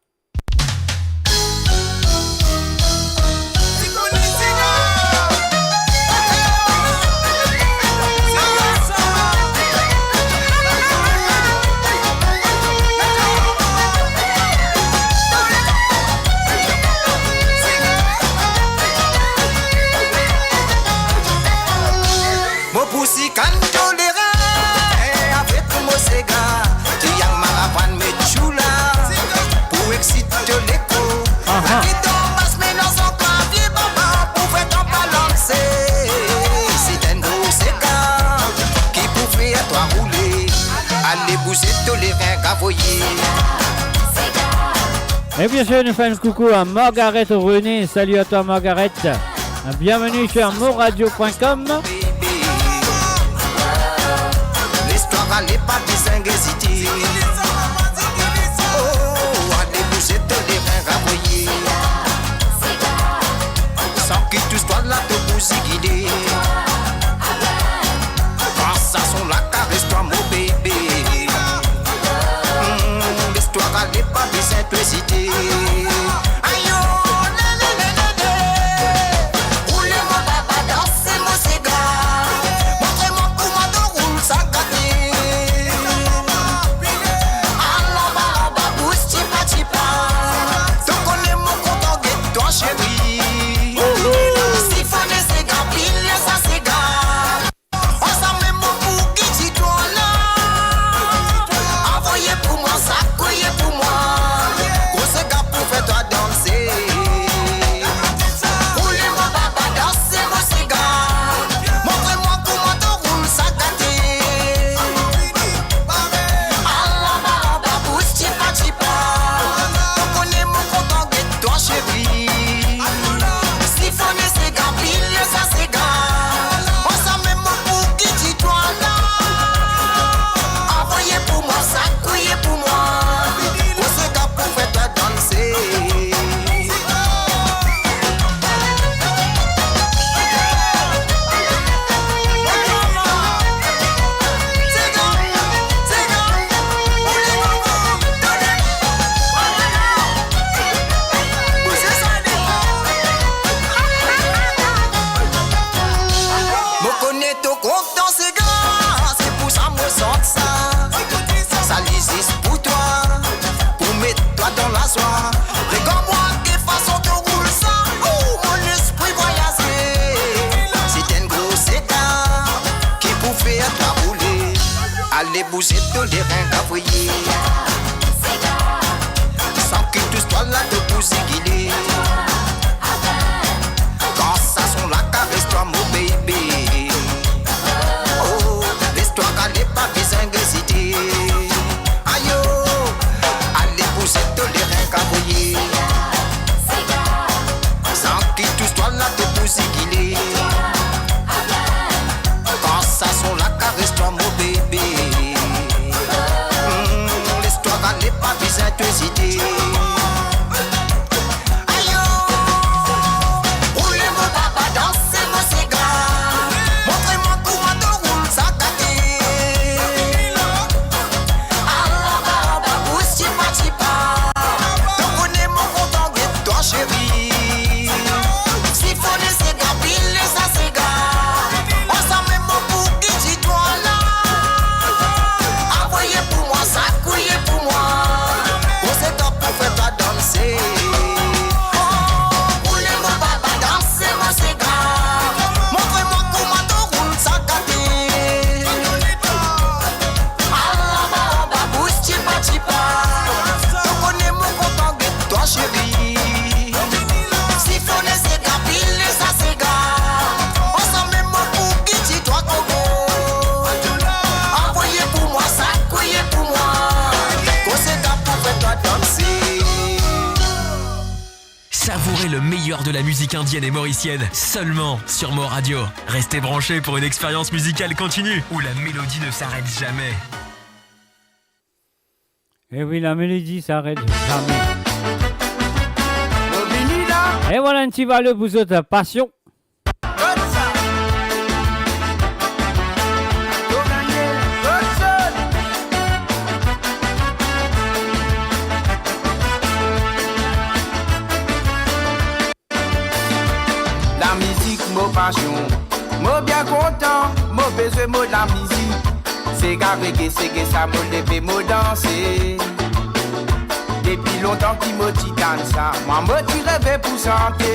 Mo pou sikann toleran avek mo sega, triang maravan met choula, pou exsit to lekor. Aha. Ki tonbas melanz an klavie baba, pou fer kan balanse. Se enn gro sega ki pou fer twa roule. Ale bouze to lerin, gavoye. Et bien sûr, nous faisons un coucou à Margaret René. Salut à toi, Margaret. Bienvenue sur moradio point com. Listwar ale, pa bizin ezite. Oh, ale bouze to lerin, gavoye. San ki tous twa la to pou zigile. Sa son la kares twa, mo bebe. Hmm, listwar ale, pa bizin to ezite. Ayo, le, le, le, le, le. Roule mo baba, danse mo sega. Montre mwa kouma to roul sa gate. Ala, ba, ba, bous, tipa, tipa. To kone mo Debout to lerin kavriye. Sa ki tous twa la to pou zigile. Kan sa son la kares twa, mo baby. Oh, les twa ale, pa bizin ezite. Ayo, ale bouz to lerin kavriye. Sa ki tous twa la to pou zigile. Kan sa son la kares twa, mo baby. Hmm, les twa ale, pa bizin to ezite. Ayo! Roule mo baba, danse mo sega. Montre mwa kouma to roul sa gate. Ala ba, ba, bouz tipa tipa. To kone mo kontan get twa, sheri. Sifone sega, pile sa sega. Ansanm mo pou ki ti twa la. Avoye pou mwa, sakouye pou mwa. Koze twa pou fer twa danse. Oh, boule mo baba, danse mo sega. Montre mwa kouma to roul sa gate. Ala ba, ba, bouz tipa tipa. To kone mo kontan get twa, sheri. Sifone sega, pile sa sega. Ansanm mo pou ki ti twa, koko. Avoye pou mwa, sakouye pou mwa. Koze twa pou fer twa danse. Savourez le meilleur de la musique indienne et mauricienne seulement sur Mo Radio. Restez branchés pour une expérience musicale continue où la mélodie ne s'arrête jamais. E wi, la melodi s'arrête jamais. Mo vini la. E vwala enn ti vale pou zot, Passion. Kot sa? To gagne kot zot. Lamizik mo pasion, mo bien kontan, mo pe zwe mo lamizik. Sega, rege, sege sa, mo leve, mo danse. Depi lontan ki mo ti tann sa, mwa mo ti reve pou sante.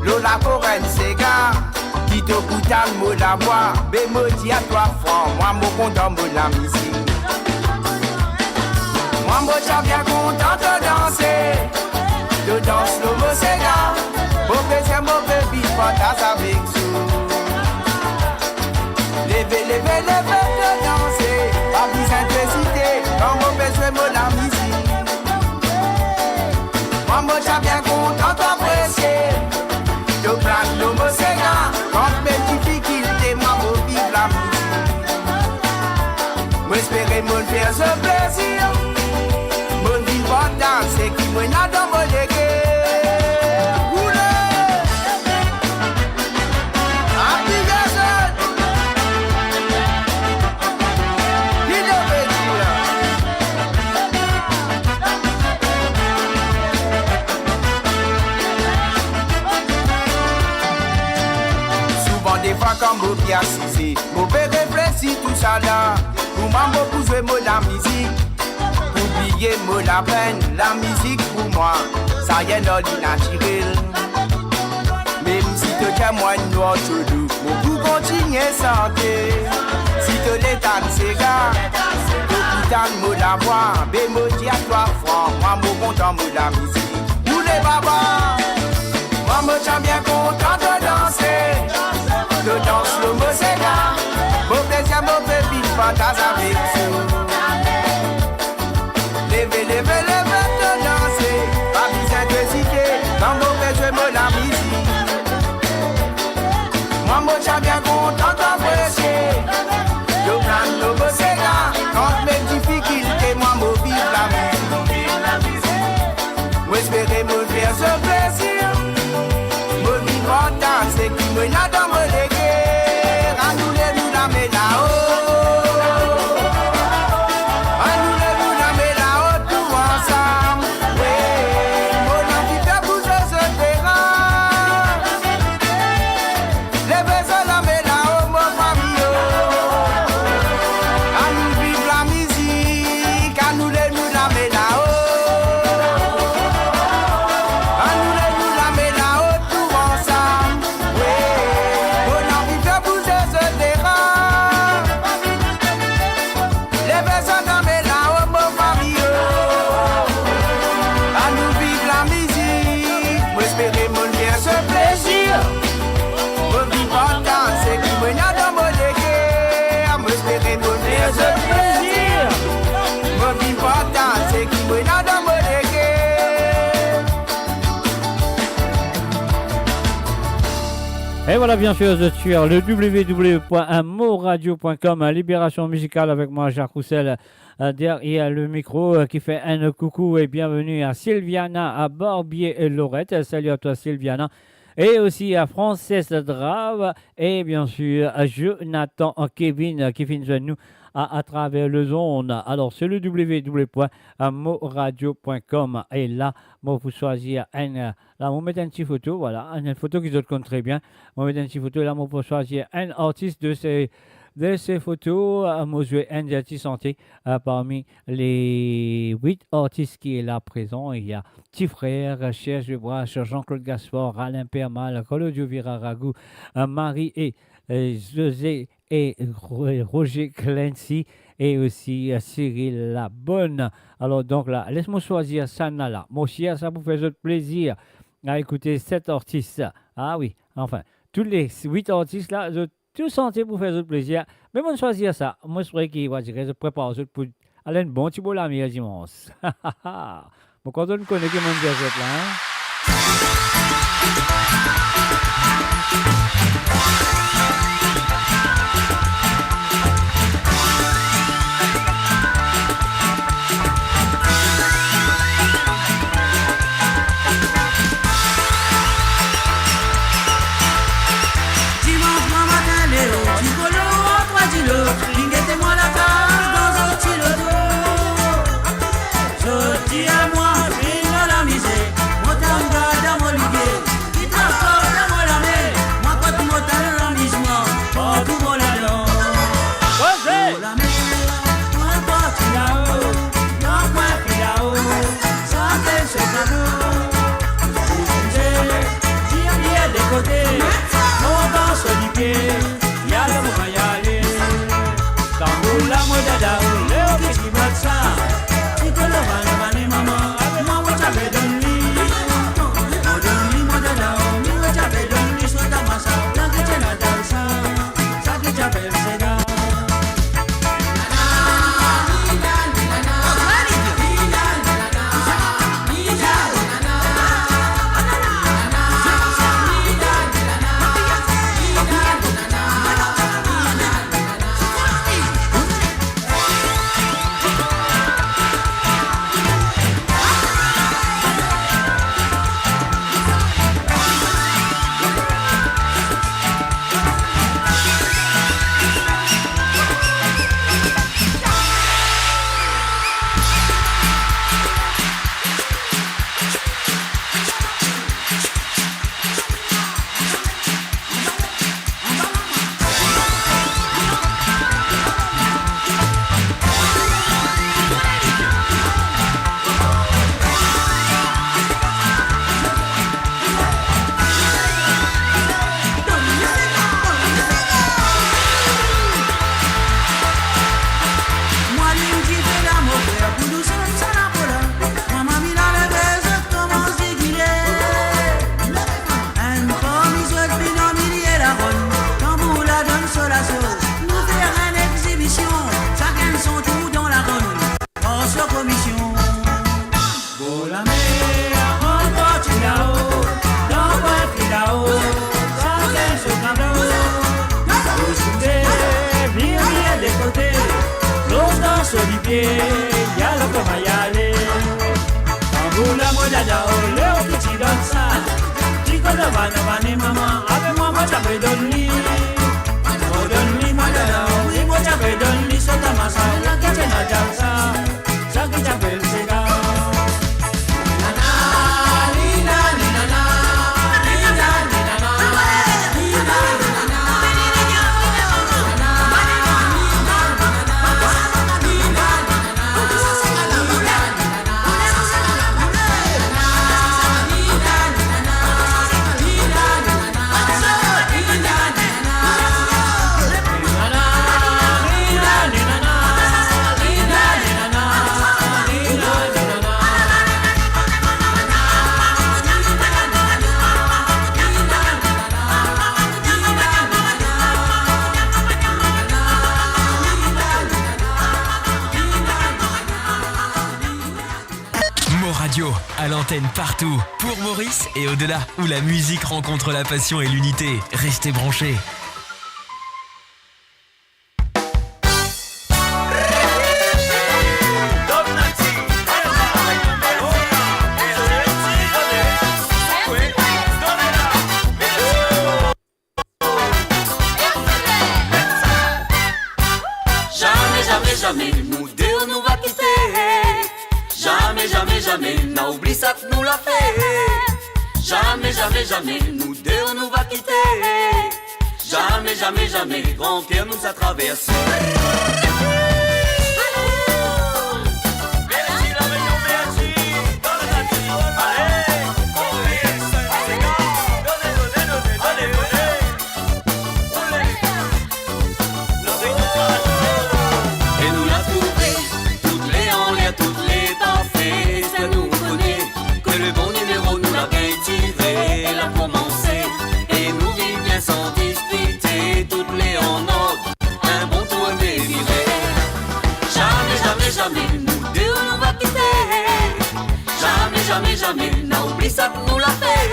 Lor laforenn sega, ki to pou tann mo lavwa, be mo dir twa fran, mwa mo kontan mo lamizik. Mwa mo ti a bien kontan to danse. To dans lor mo sega, mo plezir mo pe vinn partaz avek zot. Leve, leve, leve, to danse, pa bizin to ezite, kan mo pe zwe mo lamizik. Mwa mo ti a bien kontan to apresie, to glann lor mo sega, kan me difikilte, mwa mo viv lamizik. Mo espere mo fer zot plezir. Mo vinn partaz seki mo ena dan mo leker. Roule! Apiye zot! Ki to pe dir? Souvan defwa kan mo pe asize, mo pe reflesi tousala, kouma mo pou zwe mo lamizik, pou bliye mo lapenn. Lamizik pou mwa, sa enn ar linatirel. Mem si to dir mwa enn nwar to lou, mo pou kontigne sante. Si to le tann sega, to pou tann mo lavwa, be mo dir twa fran, mwa mo kontan mo lamizik. Roule baba! Mwa mo ti a bien kontan to danse, to dans lor mo sega, mo plezir mo pe vinn partaz avek zot. Leve, leve, leve, to danse, pa bizin to ezite, kan mo pe zwe mo lamizik. Mwa mo ti a bien kontan to apresie, to glann lor mo sega, kan me difikilte, mwa mo viv lamizik. Mo espere mo fer zot plezir. Mo vinn partaz seki mo ena dan mo leker. Anou leve nou lame lao. Anou leve nou lame lao tou ansam. Wi, mo anvi fer bouze zot deran. Leve zot lame lao, Voilà, bien sûr, vous êtes sur le w w w point mo radio point com, hein, Libération Musicale avec moi, Jacques Roussel, euh, derrière le micro, euh, qui fait un coucou et bienvenue à Sylviana, à Barbier et Lorette. Salut à toi, Sylviana. Et aussi à Frances Drave et bien sûr à Jonathan Kevin, euh, qui vient de nous à, à travers le zone. Alors, c'est le w w w point mo radio point com. Et là, bon, vous choisir un, euh, Là, mo met enn ti foto, voilà, enn foto ki zot konn tre bien. Mo met enn ti foto, la, mo pou swazir enn artis de se, de se foto. Euh, mo zwe enn ti sante, euh, parmi les huit artistes qui est là présent. Il y a Ti Frère, Serge Brache, Jean-Claude Gaspard, Alain Permal, Claudio Vira Rago, euh, Marie et, euh, José et Ro-, Roger Clancy et aussi, euh, Cyril Labonne. Alors donc là, laisse-moi choisir sa la. Mo swazir sa pou fer zot plezir a ekoute set artis. Ah oui, enfin, tou le huit artis la, zot tou sante pou fer zot plezir. Me mo swazir sa. Mo espere ki, va dir, zot prepar zot pou al enn bon ti bor lame dimans. Mo kontan kone ki mo dir zot la, hein? Dimans gramatin, Leo, ti kolo, trwa dilo, vinn gete mwa lakaz dan zot ti loto. Zot dir mwa, vinn dan lamize, mo tann gard dan mo lipie, git lakor dan mo lame, mwa kot mo tann lamizman, partou mo ladan. Koze! Mo lamer, mo parti lao, dan kwin filao, sante so kado. Ou size, dir bien de kote, mo dan so lipie, yale mo pa yale. Tanbou la mo dada, leo ki ti bat sa. Ti kolo vane vane mama, mwa mo ti ape donn li. Mo donn li mo dada, mwa mo ti ape donn li so tamasa, la ki ti ena dansa, sa ki ti apel sega. Mwa lim dife la, mo frer, pou dous enn sa lapo la. Mwa mami la leve, zot koumans zigile. Enn parmi zot vinn anmilie laronn, tanbou la donn so laso. Nou fer enn exibision, sakenn son tour dan laronn, ar so komisio. Bor lamer, rann parti lao, dan kwin filao, sakenn so kado. Ou size, vir, vir de kote, plos dan so lipie, yale kouma yale. Tanbou la mo dada, leo ki ti dansa. Ti kolo vane vane mama, ape mwa mo ti ape donn li. Mo donn li mo dada, wi mo ti ape donn li so tamasa, la ki ti ena dansa, sa ki ti apel sega. À l'antenne partout, pour Maurice et au-delà, où la musique rencontre la passion et l'unité. Restez branchés. Zame, zame, zame, nou de nou va kite. Zame, zame, zame, nou oubli sa ki nou la fer. Zame, zame, zame, nou de nou va kite. Zame, zame, zame, gran ker nou sa traverse. E nou la trouve, tou le anler, tou le parfe, sa nou kone, ke le bon nimero nou la gagn tire, la koumanse, e nou viv bien san dispite, tou le an ord, en bon tourne vire. Zame, zame, zame, nou de nou va kite. Zame, zame, zame, nou oubli sa ki nou la fer.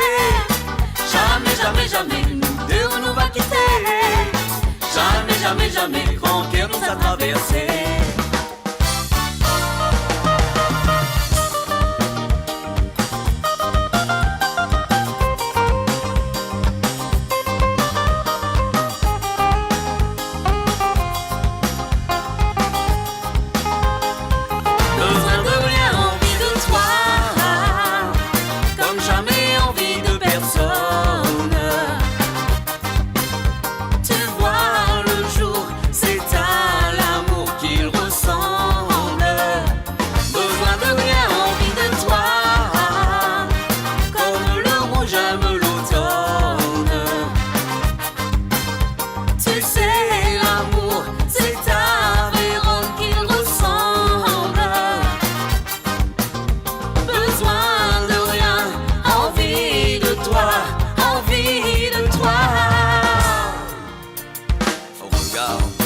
Zame, zame, zame, nou de nou va kite. Zame, zame, zame, gran ker nou sa traverse. Besoin de rien, envie de toi, comme jamais envie de personne. Tu vois le jour, c'est à l'amour qu'il ressemble. Besoin de rien, envie de toi, comme le rouge aime l'automne. Tu sais, l'amour, c'est à Vérone qu'il ressemble. Besoin de rien, envie de toi, envie de toi. Regarde,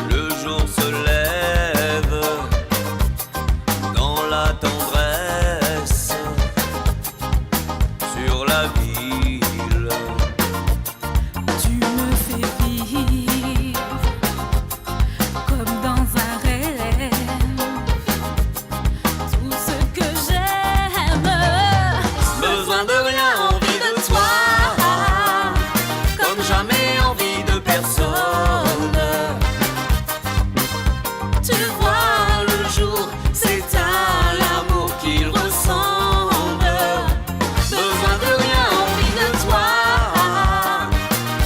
le jour se lève dans la tendresse sur la ville. Tu me fais vivre comme dans un rêve. Tout ce que j'aime. Besoin de rien, envie de toi, comme jamais envie de personne. Tu vois le jour, c'est à l'amour qu'il ressemble. Besoin de rien, envie de toi,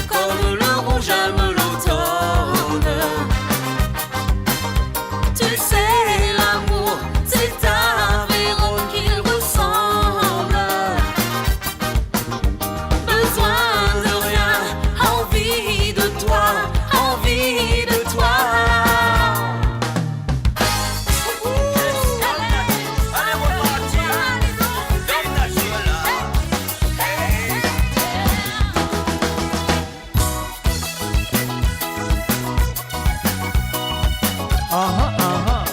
comme le rouge aime l'automne. Tu sais, l'amour, c'est à Vérone qu'il ressemble. Besoin de rien, envie de toi, envie de toi. Aha, aha.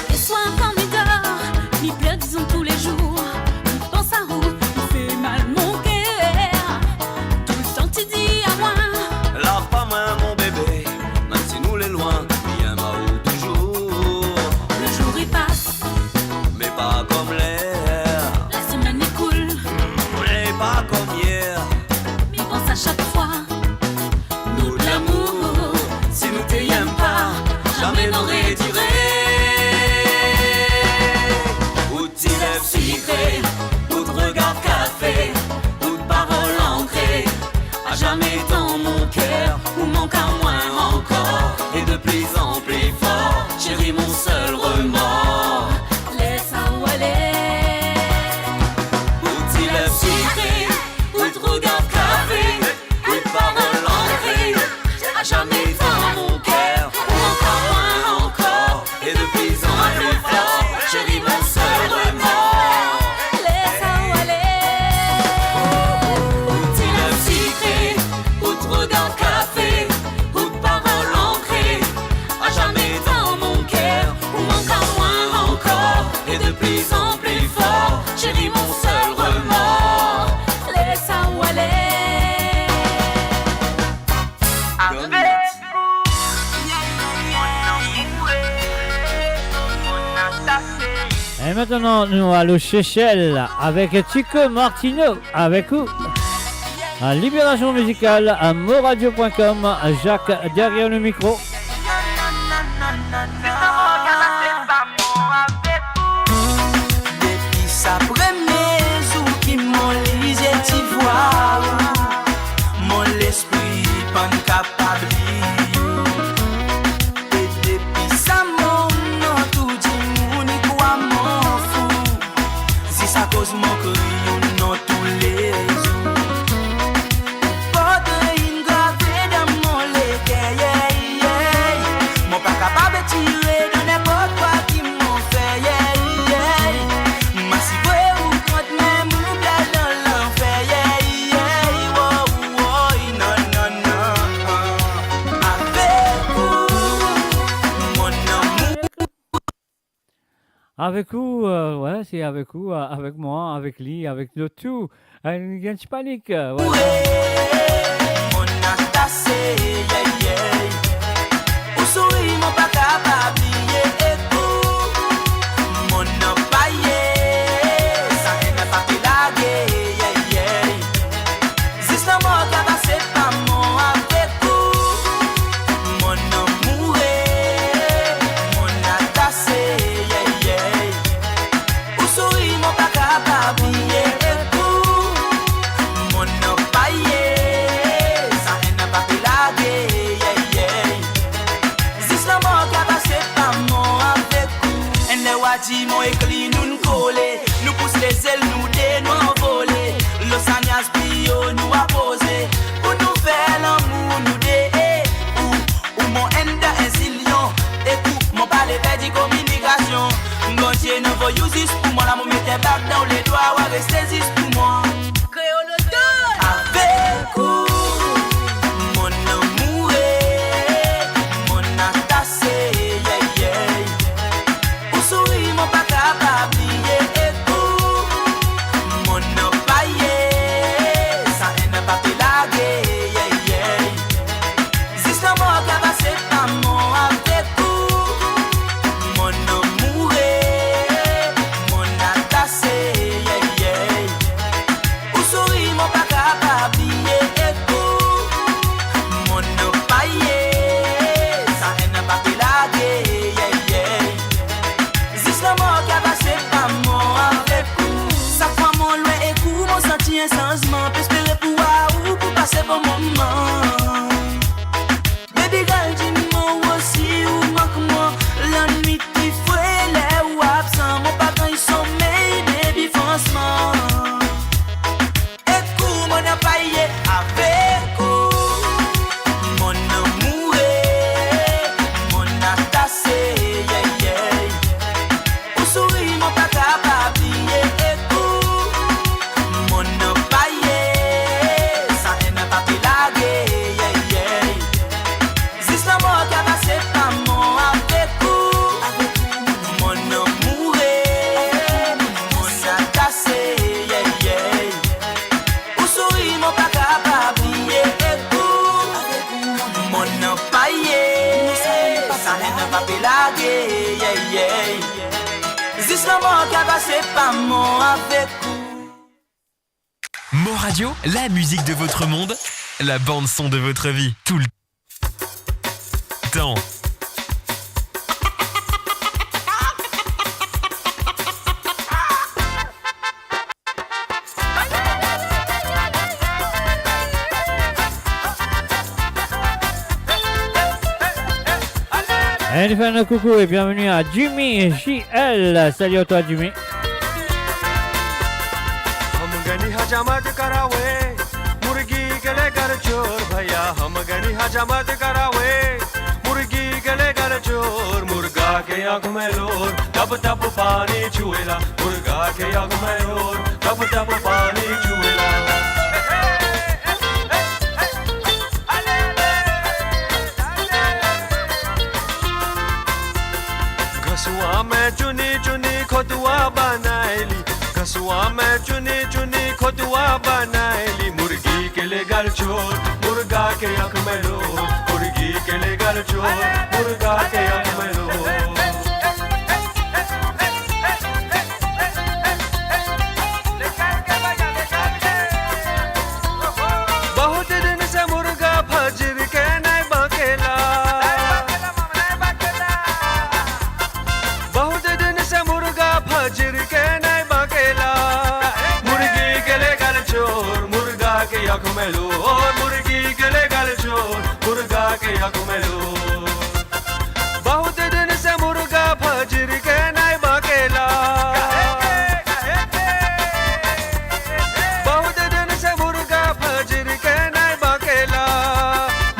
Le soir quand mi dor, mi pleur, dizon tou le zour. Mi pans a ou, mi fer mal mon ker. Toultan ti dir a mwa, lav pa mwa mon bebe, mem si nou le lwin, mi enn a ou touzour. Le zour i pas, me pa kom ler. La semenn i koul, me pa kom yer. Mi pans a sak fwa, nou lamour, si nou te enn pa, zame nore dire. Ou ti lev sikre, ou regard kafe, ou parol ankre, a zame dan mon ker, ou mank a mwa ankor, e de pli an pli for, seri, mon sel remor, les ou ale. Ou ti lev sikre, ou regard kafe, ou parol ankre, a zame dan mon ker, ou mank a mwa ankor, e de pli an pli for, seri, mon sel remor. Les Maintenant, nous allons Seychelles avec Chico Martino avec vous. À Libération Musicale, à moradio point com, Jacques derrière le micro. Depi sa premie zour ki mo lizie ti vwar ou, mo lespri pann kapav li ou. E depi sa moman tou dimoun i krwar mo fou, zis akoz mo kriy ou non toulezour. Ou portre inn grave dan mo leker, yeah, yeah. Mo pa kapav tire dan ninport kwa ki mo fer, yeah, yeah. Ma si vre ou kont mem ou bel dan lanfer, yeah, yeah. Oh, oh, non, non, non. Avek ou, mon amour. Avek ou, euh, ouais, c'est avec ou, euh, avec moi, avec li, avec nous tous. Euh, nou gagn ti panik, euh, voilà. Mon atase, yeah, yeah. Ou souri, mo pa kapav bliye, ek ou, mo anpaye, sa enn pa pe lage, yeah, yeah. Zis lanmor kapav separ mwa avek ou, mon amoure, mon atase, yeah, yeah. Ou souri, mo pa kapav bliye, ek ou, mo anpaye, sa enn pa pe lage, yeah, yeah. Zis lanmor kapav separ mwa avek ou. Enn ler wa di mo ek li nou'nn kole, nou pous lezel nou de nou anvole. Lor sa niaz pli o nou apoze, pou nou fer lanmour nou de, eh. Ou, ou mo enn dan enn zilyon, ek ou mo pa le perdi kominikasion. Bondie inn anvoy ou zis pou mwa, lamour met enn bag dan ou ledwa, wa reste zis pou mwa. Kreol Auto. Avek ou, mon amoure, mon atase, yeah, yeah. Ou souri, mo pa kapav bliye, ek ou, mo anpaye, sa enn pa pe lage, yeah, yeah. Zis lanmor kapav separ mwa avek ou, mon amoure, mon atase, yeah, yeah. Ou souri, mo pa kapav bliye, ek ou, mo anpaye, sa enn pa pe lage, yeah, yeah. Zis lanmor kapav separ mwa avek ou. Sak fwa mo lwe ek ou, mo santi enn sanzman. Pe espere pou war ou, pou pase bon moman. Baby girl, di mwa si ou mank mwa. Lanwit ki fre ler ou absan, mo pa gagn somey, baby, fransman. Ek ou, mo anpaye, avek ou, mon amoure, mon atase, yeah, yeah. Ou souri, mo pa kapav bliye, ek ou, mo anpaye, sa enn pa pe lage, yeah, yeah. Zis lanmor kapav separ mwa avek ou, mon amoure, mon atase, yeah, yeah. Ou souri, mo pa kapav bliye, ek ou, mo anpaye, sa enn pa pe lage, yeah, yeah. Zis lanmor kapav separ mwa avek ou. Mon Radio, la musique de votre monde, la bande son de votre vie, tout le temps. Allez, nous faisons un coucou et bienvenue à Jimmy J L. Salut à toi, Jimmy. हम गनी हजामत करावे, मुर्गी के ले घर चोर भैया, हम गनी हजामत करावे, मुर्गी के ले घर चोर, मुर्गा के आँख में लोर, टप टप पानी चुएला, मुर्गा के आँख में लोर, टप टप पानी चुएला। घसवा में चुनी चुनी खोतवा बनाइली, घसवा में चुनी चुनी खोतवा बनाइली, मुर्गी के ले घर चोर, मुर्गा के आँख में लोर, मुर्गी के ले घर चोर, मुर्गा के आँख में लोर। के आँख में लोर, मुर्गी के ले गल चोर, मुर्गा के आँख में लोर। बहुत दिन से मुर्गा फजर के नहीं बाकेला। बहुत दिन से मुर्गा फजर के नहीं बाकेला।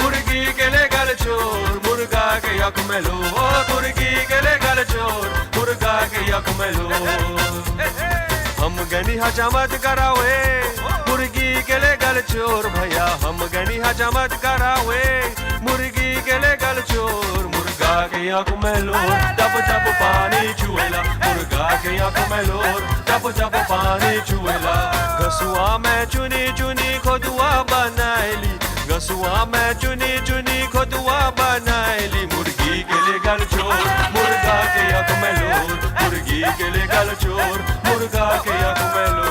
मुर्गी के ले गल चोर, मुर्गा के आँख में लोर, मुर्गी के ले गल चोर, मुर्गा के आँख में लोर। हम गनी हजामत करावे, मुर्गी के ले गल चोर भैया, हम गनी हजामत करावे, मुर्गी के ले गल चोर, मुर्गा के आँख में लोर, टप टप पानी चुएला, मुर्गा के आँख में लोर, टप टप पानी चुएला। घसुआ में चुनी चुनी खोदुआ बनाइली, घसुआ में चुनी चुनी खोदुआ बनाइली, मुर्गी के ले गल चोर, मुर्गा के आँख में लोर, मुर्गी के ले गल चोर, मुर्गा के आँख में लोर।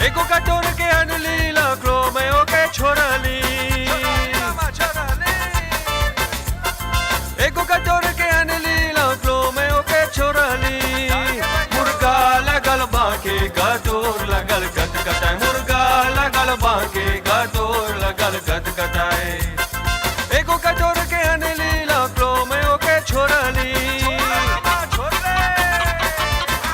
एगो कटोर के अनली, लाखलो में ओके छोड़ली। एगो कटोर के अनली, लाखलो में ओके छोड़ली। मुर्गा लगल बाके, कटोर लगल कट कटाए। मुर्गा लगल बाके, कटोर लगल कट कटाए। एगो कटोर के अनली, लाखलो में ओके छोड़ली।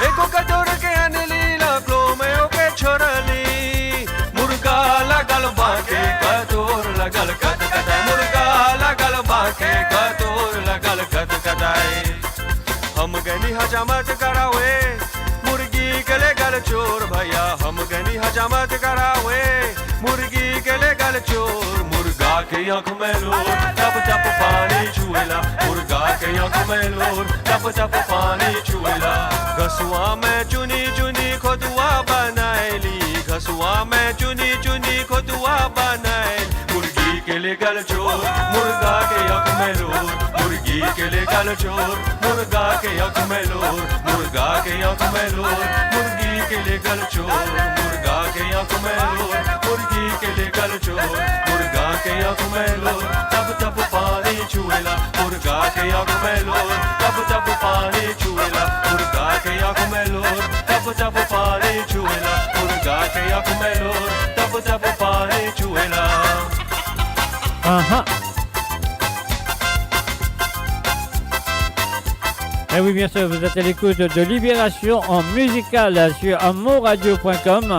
एगो कटोर के अनली, लाखलो में ओके छोड़ली। मुर्गा लगल बाके, कटोर लगल कट कटाए। मुर्गा लगल बाके, कटोर लगल कट कटाए। हम गनी हजामत करावे, मुर्गी के ले गल चोर भैया, हम गनी हजामत करावे, मुर्गी के ले गल चोर। मुर्गा के आँख में लोर, टप टप पानी चुएला, मुर्गा के आँख में लोर, टप टप पानी चुएला। घसुआ में चुनी चुनी खोदुआ बनाइली, घसुआ में चुनी चुनी खोदुआ बनाइली। मुर्गी के ले गल चोर, मुर्गा के आँख में लोर, मुर्गी के ले गल चोर, मुर्गा के आँख में लोर, मुर्गा के आँख में लोर, मुर्गी के ले गल चोर, मुर्गा के आँख में लोर, मुर्गी के ले गल चोर, मुर्गा के आँख में लोर, टप टप पानी चुएला, मुर्गा के आँख में लोर, टप टप पानी चुएला, मुर्गा के आँख में लोर, टप टप पानी चुएला, मुर्गा के आँख में लोर, टप टप पानी चुएला। Ah ah. Eh oui, bien sûr, vous êtes à l'écoute de Libération en musical sur amourradio point com.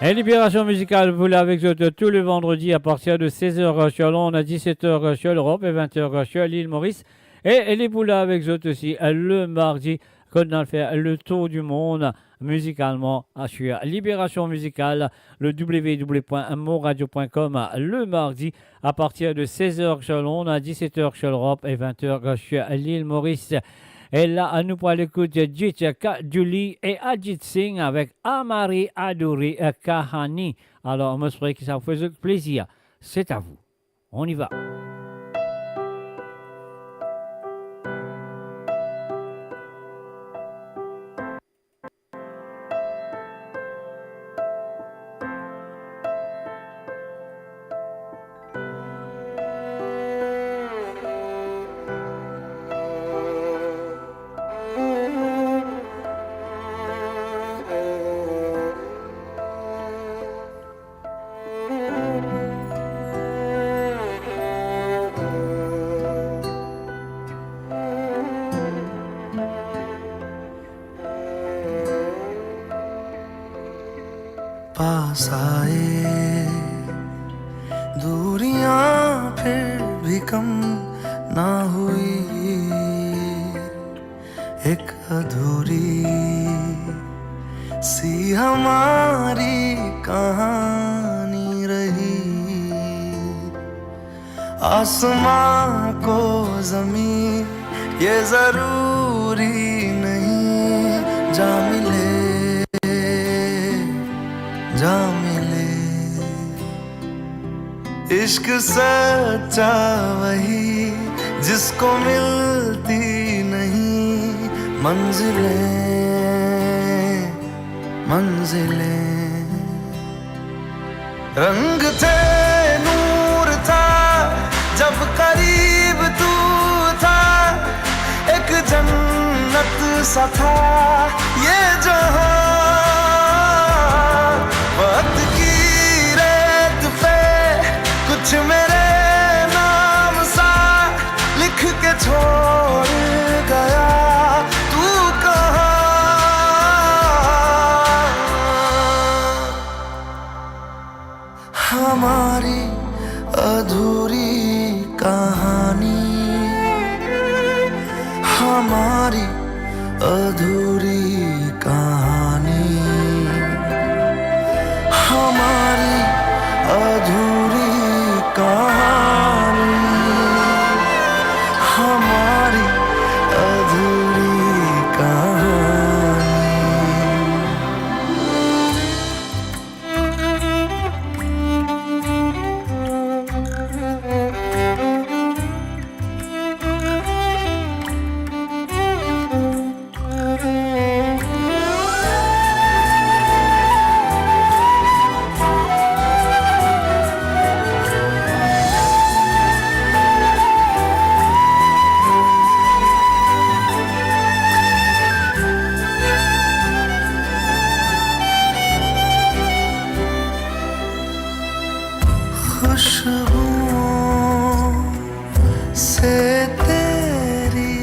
E Libération Musicale pou la avek zot tou le vandredi a partir de sez er sur Lond, a diset er sur Lerop e vent er sur Lil Moris. E, e li pou la avek zot osi, e, le mardi, kot nou al fer le tour du monde musicalement, a, sur Libération Musicale, le w w w point amourradio point com, le mardi, a partir de sez er sur Lond, a diset er sur Lerop e vent er sur Lil Moris. E la, nou pou al ekout Jit Ka Julie e Ajit Singh avek Hamari Adhuri Kahani. Alor, mo espere ki sa pou fer zot plezir. C'est à vous. On y va. पास आए, दूरियां फिर भी कम ना हुई। एक अधूरी सी हमारी कहानी रही। आसमां को जमीन ये जरूर नहीं, जा मिले, जा मिले। इश्क सच्चा वही, जिसको मिलती नहीं मंजिलें, मंजिलें। रंग थे, नूर था, जब करीब तू था, एक जन्नत सा था ये जहां। वक्त की रेत पे कुछ मेरे नाम सा लिख के छोड़ गया तू कहां। हमारी अधूरी कहानी, हमारी अधूरी कहानी, हमारी अधूरी कहानी, हमारी अधूरी कहानी। खुशबुओं से तेरी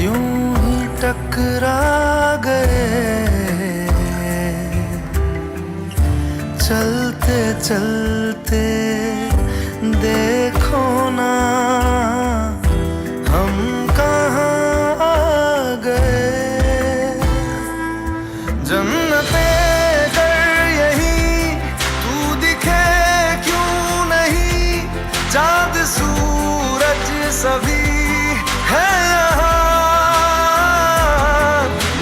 यूं ही टकरा गए। चलते चलते देखो ना, हम कहाँ आ गए। जन्नतें कर यही तू दिखे क्यों नहीं, चांद सूरज सभी है यहाँ।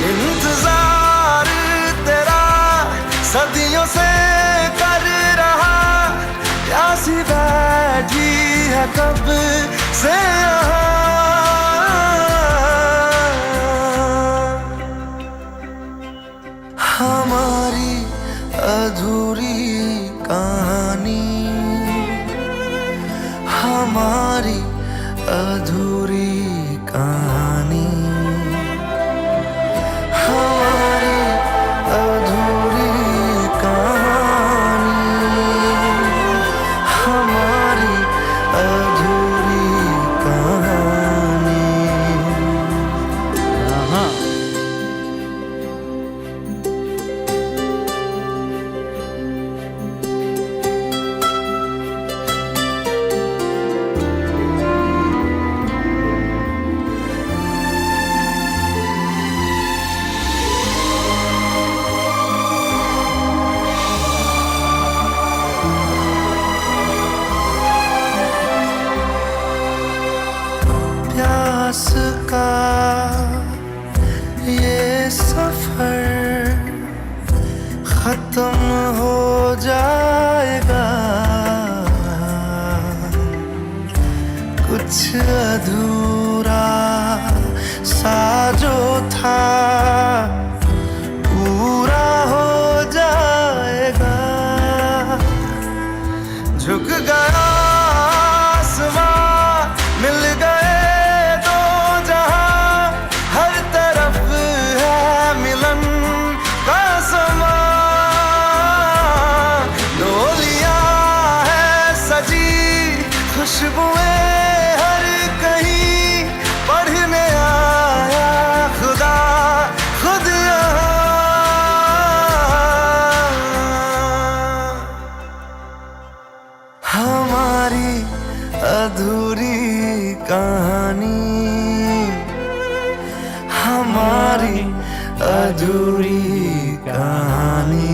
इंतजार तेरा सदियों से कर रहा, प्यासी बैठी है कब से यहाँ। हमारी अधूरी कहानी, हमारी अधूरी कहानी, हमारी अधूरी कहानी, हमारी अधूरी कहानी। हाँ। प्यास का ये सफर खत्म हो जाएगा, कुछ अधूरा सा जो था, पूरा हो जाएगा। झुक गया आसमां, मिल गए दो जहां, हर तरफ है मिलन का समां। डोलियां है सजी, खुशबुएं हर कहीं, पढ़ने आया खुदा खुद यहाँ। हमारी अधूरी कहानी, हमारी अधूरी कहानी,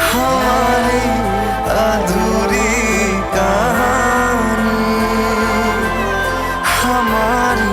हमारी अधूरी कहानी, हमारी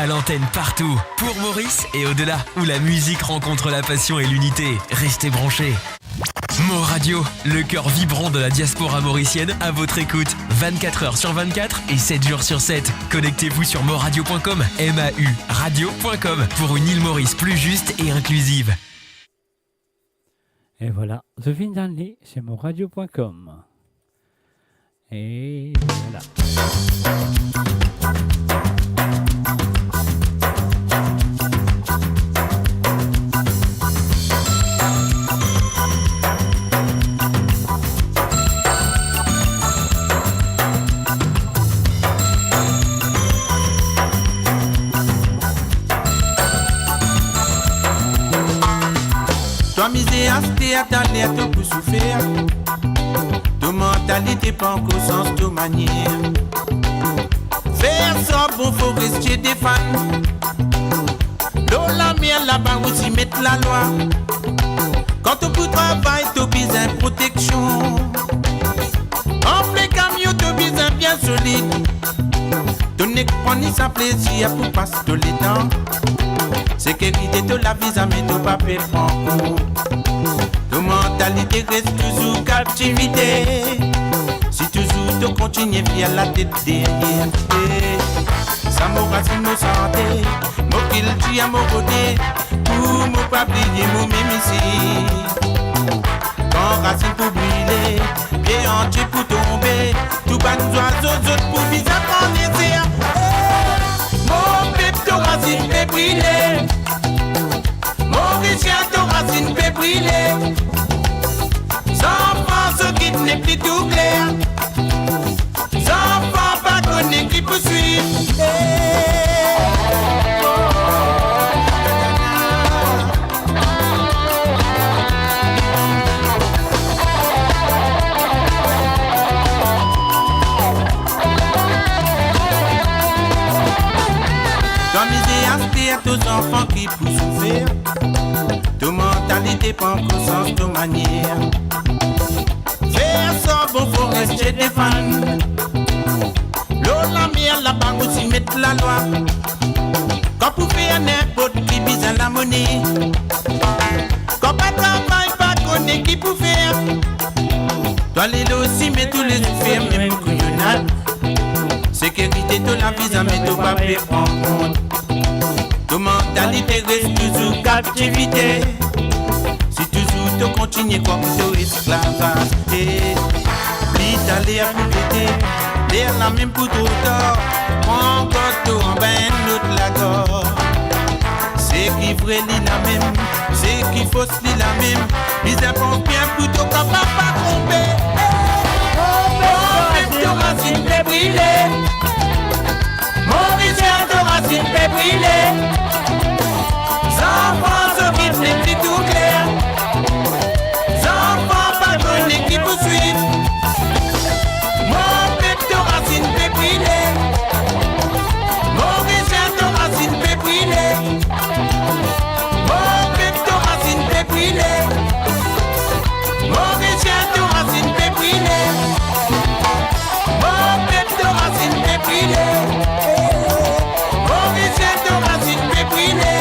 À l'antenne partout, pour Maurice et au-delà, où la musique rencontre la passion et l'unité. Restez branchés. Mo Radio, le cœur vibrant de la diaspora mauricienne, à votre écoute, vingt-quatre heures sur vingt-quatre et sept jours sur sept. Connectez-vous sur moradio point com, M A U radio point com, pour une île Maurice plus juste et inclusive. E vwala, zot finn tann li, se moradio point com. E vwala. Twa mize aster, taler to pou soufer. To mantalite pankor sanz, to manier. Fer sanblan, fo res defann. Lor lamer laba osi met lalwa. Kan to pou travay, to bizin proteksion. Anfle kamion, to bizin bien solid. To nek pran ni sa plezir pou pas to letan. Sekirite to lavi, zame to pa pe pran kour. To mantalite res touzour kaptivite. Si touzour to kontinie vir latet deryer. Eh, sa mo razinn, mo sante, mo kiltir, mo kote, pou mo pa bliye mo mem isi. Kan razinn pou brile, pie antie pou tonbe, tou bann zwazo zot pou bizin pran lezer. Mo pep, to razinn pe brile. Morisien, to razinn pe brile. Zanfan so gid nepli tou kler. Zanfan pa kone ki pou swiv. To mize aster, to zanfan ki pou soufer. To mantalite pankor sanz, to manier. Fer sanblan, fo res defann. Lor lamer laba osi met lalwa. Kan pou fer ninport ki bizin lamone. Kan pa travay, pa kone ki pou fer. Twa lelo sime, toulezour fer mem kouyonad. Sekirite to lavi, zame to pa pe pran kont. To mantalite res touzour kaptivite. Si touzour to kontinie krwar ki to esklavaz, eh, pli taler pou pete, lerla mem pou tro tar, pran gard to anba enn lot lagar. Seki vre li lamem, seki fos li lamem, bizin pans bien pou to kapav pa tronpe. Mo pep, to razinn pe brile. Morisien, to razinn pe brile. Zanfan so gid nepli tou kler. Zanfan pa kone ki pou swiv. Mo pep, to razinn pe brile. Morisien, to razinn pe brile. Mo pep, to razinn pe brile. Morisien, to razinn pe brile. Mo pep, to razinn pe brile. Morisien, to razinn pe brile.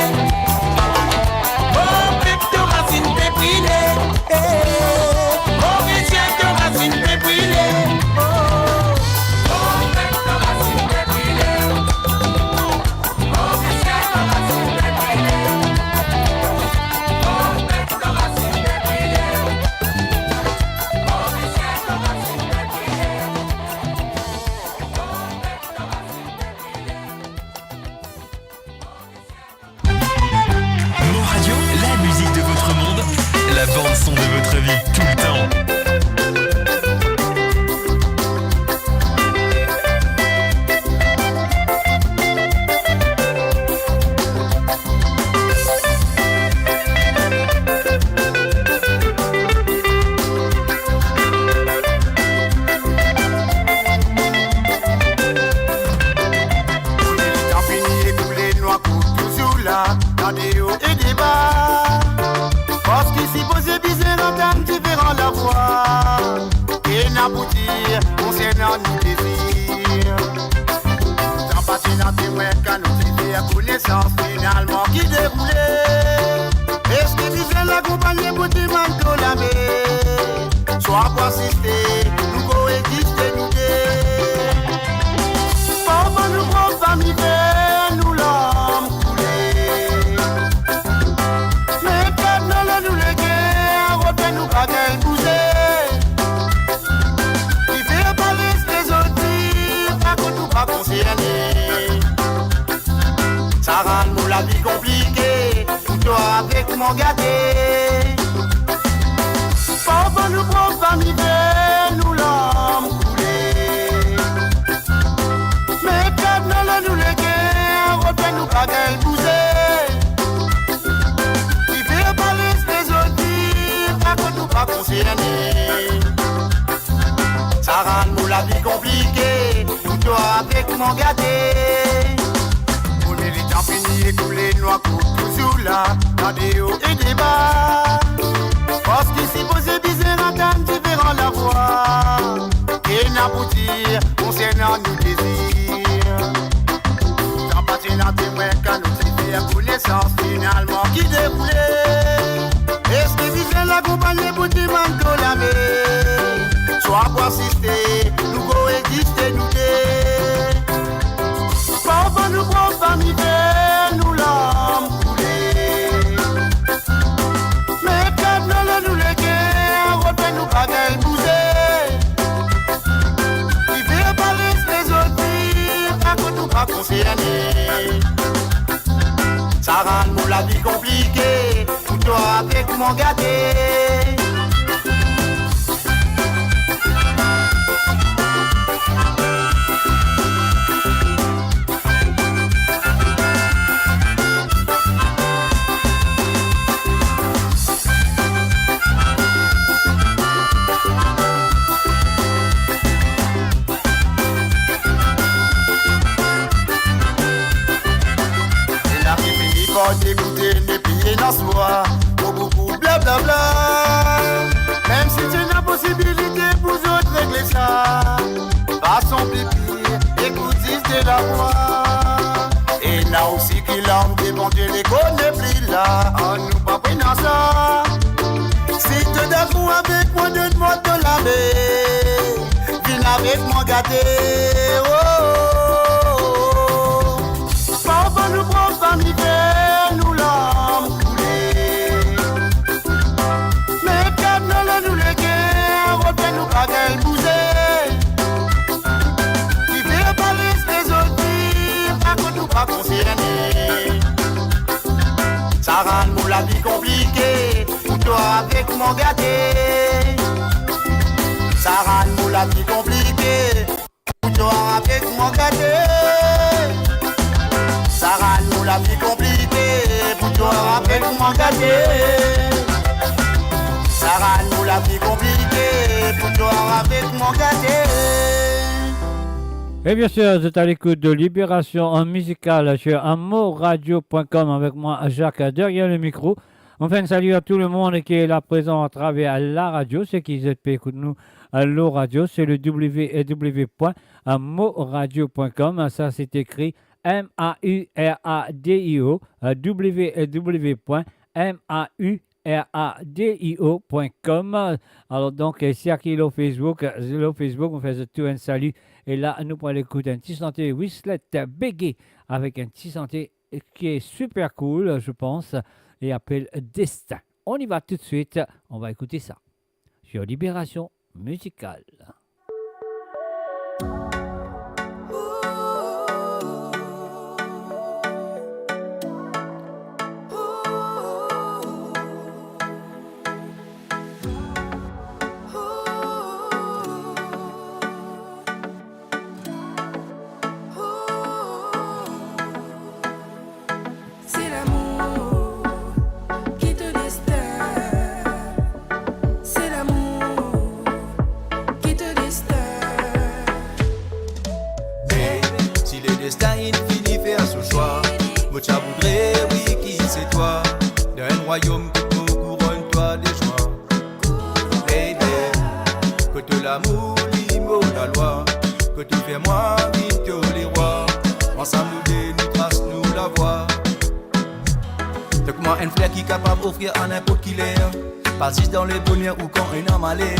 Asiste, nou koegziste nou de. Parfwa nou pran fami fer nou larm koule. Me kat dan nou leker, rod fer nou pa gagn bouze. Ki fer pa les lezot viv, akoz nou pa konserne. Sa rann nou lavi konplike, pou twa avek mwa gate. Parfwa nou pran fami fer nou larm koule. Me kat dan nou leker, rod fer nou pa gagn bouze. Ki fer pa les lezot viv, akoz nou pa konserne. Sa rann nou lavi konplike, pou twa avek mwa gate. Mo militan fini ekoule, nou akoz touzour la, dan deor e deba. Parski sipoze bizin atann diferan lavwa. Ena pou dir konsernan nou dezir. Tan pase ena temwin kan nou ti fer konesans, finalman ki deroule? Eski bizin lakonpagne pou dimann to lame? Swa pou asiste, nou koegziste nou de. Parfwa nou pran fami fer nou larm koule. Me kat dan nou leker, rod fer nou pa gagn bouze. Ki fer pa les lezot viv, akoz nou pa konserne. Sa rann nou lavi konplike, pou twa avek mwa gate. Ena ki fini par degoute, depi ena swa, pou boukou blablabla. Mem si ti ena posibilite pou zot regle sa, fason pli pir, ekout zis de lavwa. Ena osi ki larm de Bondie lekole nepli la, annou pa pena sa. Si to dakor avek mwa, donn mwa to lame. Vinn avek mwa gate, oh, oh, oh, oh. Parfwa nou pran fami fer nou larm koule. Me kat dan nou leker, rod fer nou pa gagn bouze. Ki fer pa les lezot viv, akoz nou pa konserne. Sa rann nou lavi konplike, pou twa avek mwa gate. Sa rann nou lavi konplike, pou twa avek mwa gate. Sa rann nou lavi konplike, pou twa avek mwa gate. Sa rann nou lavi konplike, pou twa avek mwa gate. Et bien sûr, vous êtes à l'écoute de Libération en musical sur amoradio point com avec moi, Jacques, derrière le micro. Mo finn salie tou lemonn ki la prezan atraver laradio, seki zot pe ekout nou, euh, lor radio, se le w w w point moradio point com, sa se ekri M A U R A D I O, euh, w w w point moradio point com. Alor donk, euh, si zot lor Facebook, euh, lor Facebook, mo fer zot tou enn sali. E la, nou pou al ekout enn ti sante Wislet Bégué avek enn ti sante ki est super cool, je pense, et appelle Destin. On y va tout de suite, on va écouter ça. Sur Libération Musicale. C'est l'amour qui te dessine. C'est l'amour qui te dessine. Hey, si le destin il finit faire son choix, mo ti a voudre, oui, ki se twa. Dan enn rwayom kot mo kouronn twa de jwa. Hey, babe, kot to lamour, li mo lalwa. Kot to fer mwa vinn to lerwa. Ansam nou de, nou tras nou lavwa. To kouma enn fler ki kapav ofrir a ninport ki ler. Pa zis dan le boner ou kan ena maler.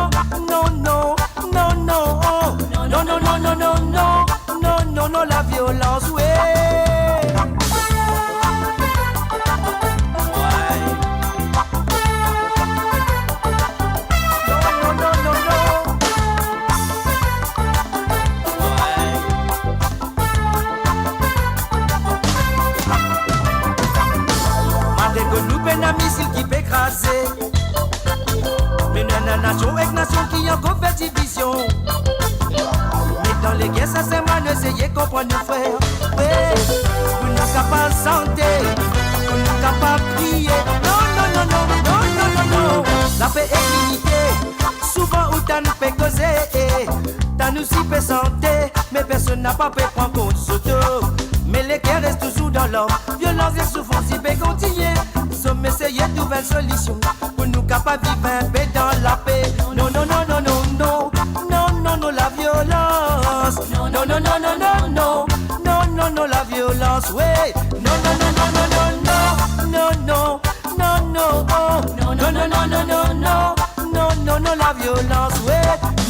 non, non, non, non, non, non, non, non, non, non, non, non, non, la violans, wi. Ena misil ki pe kraze. Me nou ena nasion ek nasion ki ankor fer divizion. Me dan leger, sinserman, nou eseye konpran nou frer. Wi, pou nou kapav sante, pou nou kapav kriye. Non, non, non, non. Lape ek linite. Souvan ou tann pe koze, eh, tann osi pe sante, me personn napa pe pran kont zot. Me leker res touzour dan lorm, violans e soufrans i pe kontigne. Zom eseye trouv enn solision pou nou kapav viv inpe dan lape. Non, non, non, non, non, non. Non, non, non, laviolans. Non, non, non, non, non, non, non. Non, non, non, laviolans, wi. Non, non, non, non, non, non, non, non, non, non, oh. Non, non, non, non, non, non, non, non, non, non, laviolans, wi.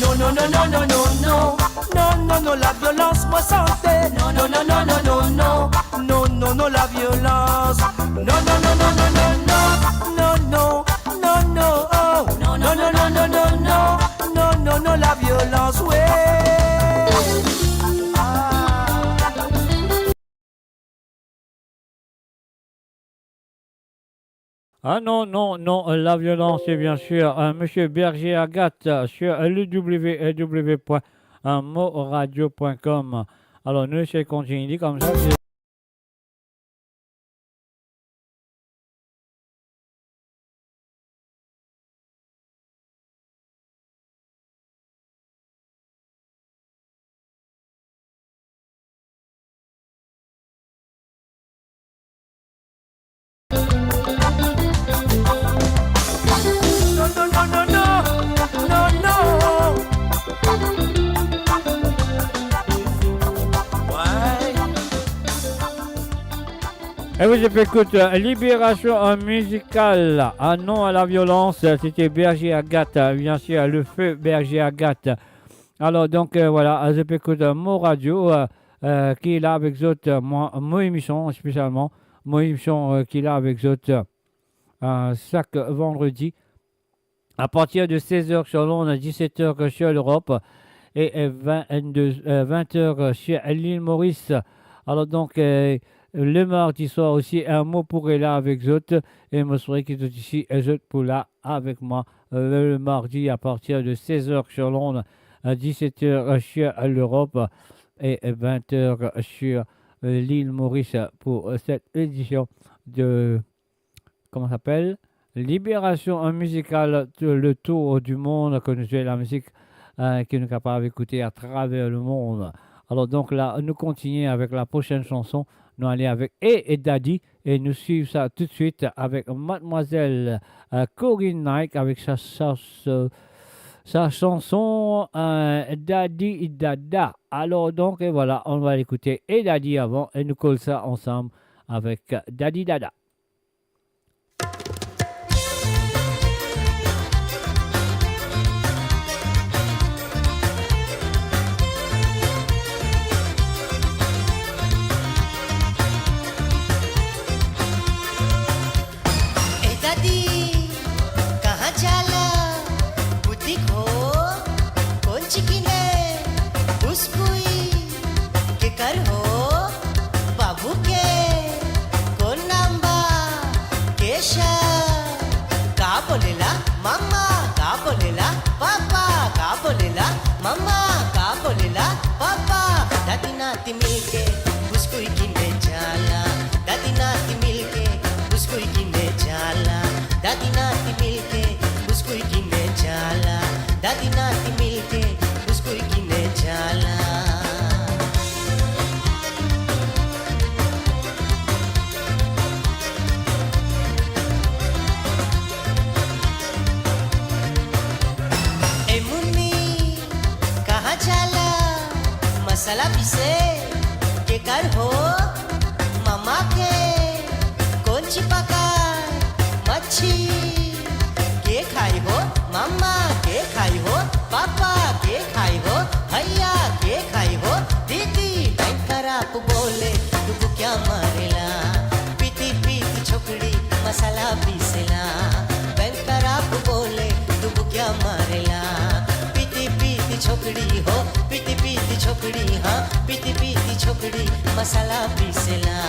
Non, non, non, non, non, non, non, non, non, non, laviolans, mo sante. Non, non, non, non, non, non, non, non, non, non, laviolans. Non, non, non, non, non, non, non, non, non, non, non, oh. Non, non, non, non, non, non, non, non, non, non, laviolans, wi. Ah. Ah non, non, non, euh, la violence, et bien sûr, euh, Monsieur Berger Agathe, euh, sur, euh, le w w w point moradio point com. Alors, nou esey kontigne koumsa. Non, non, non, non, non, non, non. Ouais. E wi, zot pe ekout, euh, Libération, euh, Musicale. Ah non à la violence, euh, c'était Berger Agathe, euh, bien sûr, le feu Berger Agathe. Alors, donc, euh, voilà, euh, zot pe ekout, euh, Mo Radio, euh, euh, ki la avek zot, euh, mwa, mo emision spesialman, mo emision, euh, ki la avek zot, euh, sak vandredi, à partir de seize heures sur l'onde, dix-sept heures sur l'Europe et, euh, vingt-deux, euh, vingt heures sur l'île Maurice. Alors donc, euh, le mardi soir aussi, un mot pour la avec zot. Et mo sware ki zot isi, euh, zot pou la avec moi, euh, le mardi à partir de seize heures sur l'onde, à dix-sept heures sur l'Europe et, euh, vingt heures sur, euh, l'île Maurice pour, euh, cette édition de comment ça s'appelle, Libération, euh, Musicale, t-, le tour du monde, ke nou zwe lamizik, euh, ke nou kapav ekoute atraver lemond. Alors donc la, nou kontigne avek la prosenn sanson. Nou ale avek E, e Daddy, e nou swiv sa toutswit avek Mademoiselle, euh, Corinne Knight avek sa, sa, sa, sa sanson, euh, Daddy Dada. Alors donc, et voilà, on va écouter E Daddy avant, e nou kol sa ansam avek Daddy Dada. ए दादी, कहाँ जाला? बुद्धि खो, कौन चिकिने, घुस कोई, के कर हो? बाबू के कोन नाम बा? केशव। का बोलेला मम्मा, का बोलेला पापा, का बोलेला मम्मा, का बोलेला पापा? दादी नाती मिलके घुस कोई किने जाला, दादी नाती मिलके घुस कोई किने जाला, दादी नाती मिलके घुस कोई किने जाला, दादी नाती मिलके घुस कोई किने जाला। ए मुन्नी, कहाँ जाला? मसाला पीसे, के कर हो? मम्मा के, कौन चिपकाए? मच्छी, के खाई हो? मम्मा, के खाई हो? पापा, के खाई हो? भैया, के खाई हो? दीदी, बैंक खराब बोले, तू क्या मारेला? पीती पीती छोकड़ी मसाला पीसेला। बैंक खराब बोले, तू क्या मारेला? पीती पीती छोकड़ी हो, पीती पीती छोकड़ी, हाँ, पीती पीती छोकड़ी मसाला पीसेला।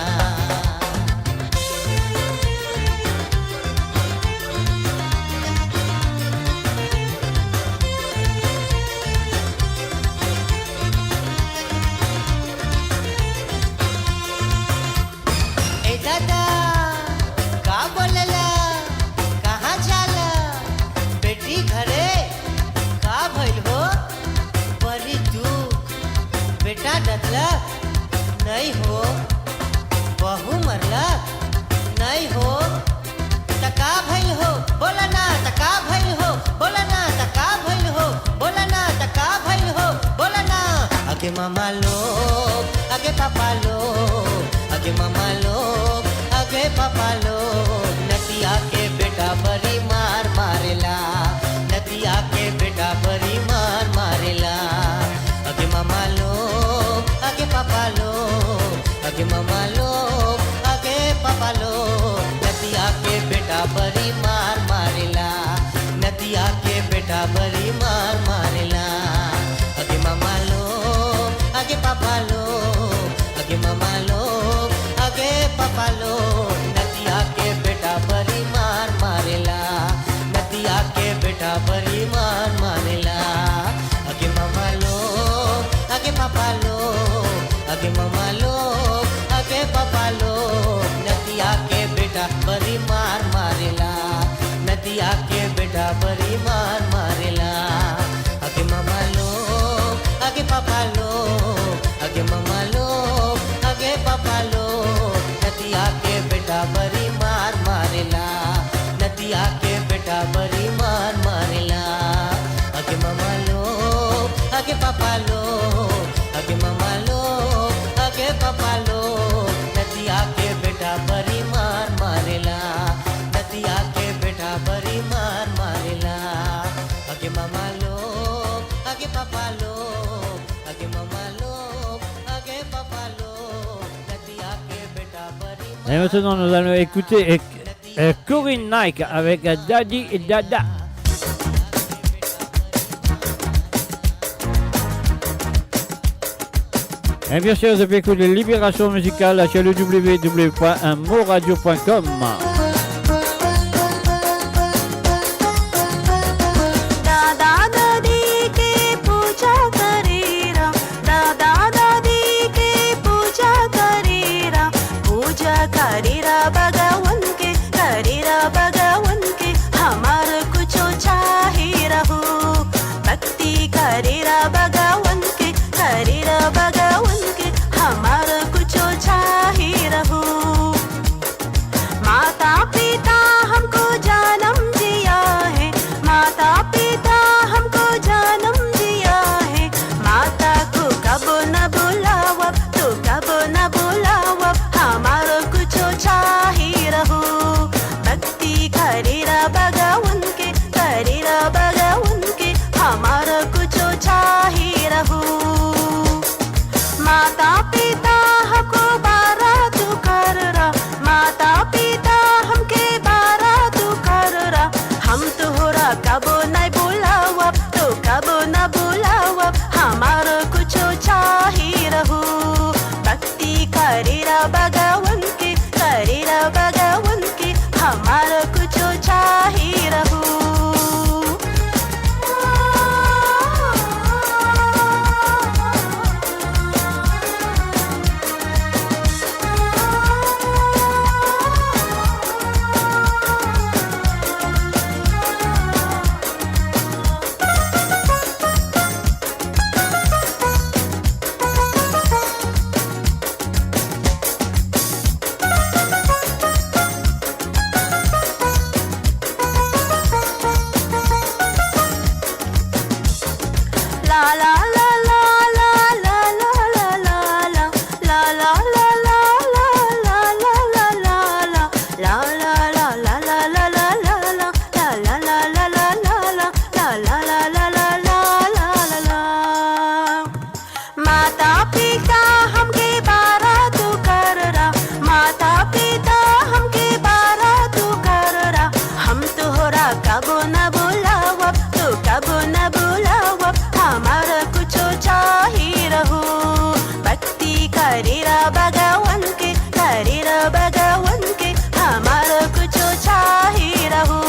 नहीं हो, बहू मरला, नहीं हो, त का भइल हो, बोला ना, त का भइल हो, बोला ना, त का भइल हो, बोला ना, त का भइल हो, बोला ना। अगे ममा लोग, अगे पापा लोग, अगे ममा लोग, अगे पापा लोग, नतिया के बेटा बड़ी मार मारेला, नतिया के बेटा बड़ी मार मारेला। अगे ममा लोग, अगे पापा लोग, अगे ममा लोग, अगे पापा लोग, नतिया के बेटा बड़ी मार मारेला, नतिया के बेटा बड़ी मार मारेला। अगे ममा लोग, अगे पापा लोग, अगे ममा लोग, अगे पापा लोग, नतिया के बेटा बड़ी मार मारेला, नतिया के बेटा बड़ी मार मारेला। अगे ममा लोग, अगे पापा लोग, अगे ममा लोग, अगे पापा लोग, नतिया के बेटा बड़ी मार मारेला, नतिया के बेटा बड़ी मार मारेला। अगे ममा लोग, अगे पापा लोग, अगे ममा लोग, अगे पापा लोग, नतिया के बेटा बड़ी मार मारेला, नतिया के बेटा बड़ी मार मारेला। अगे ममा लोग, अगे पापा लोग, अगे ममा लोग, अगे पापा लोग, नतिया के बेटा बड़ी मार मारेला, नतिया के बेटा बड़ी मार मारेला। अगे ममा लोग, अगे पापा लोग, अगे ममा लोग, अगे पापा लोग, नतिया के बेटा बड़ी मार मारेला। Et maintenant, nous allons écouter, euh, Corinne Nike avec Daddy et Dada. Et bien sûr, vous pouvez écouter Libération Musicale sur le w w w point moradio point com. दादा दादी के पूजा करीरा, दादा दादी के पूजा करीरा, पूजा करीरा भगवान के, करीरा भगवान के, हमार कुछो चाही रहू। भक्ति करीरा भगवान के, करीरा भगवान के, हमार कुछो चाही रहू। माता पिता हमको जन्म दिया है, माता पिता हमको जन्म दिया है, माता को कब न बुलावब, तो कब न बुलावब, हमार कुछो चाही रहू। भक्ति करीरा भगवान के, करीरा भगवान के, हमार कुछो चाही रहू। माता पिता हमको बड़ा तू कररा, माता पिता हमके बड़ा तू कररा, हम तोहरा कबो नहीं बुलावब, तो कबो न बुलावब, हमार कुछो चाही रहू। भक्ति करीरा भगवान के, करीरा भगवान के, हमार कुछो चाही रहू। माता पिता हमके बड़ा तू कररा, माता पिता हमके बड़ा तू कररा, हम तोहरा कबो न बुलावब, तो कबो न बुलावब, हमार कुछो चाही रहू। भक्ति करीरा भगवान के, करीरा भगवान के, हमार कुछो चाही रहू।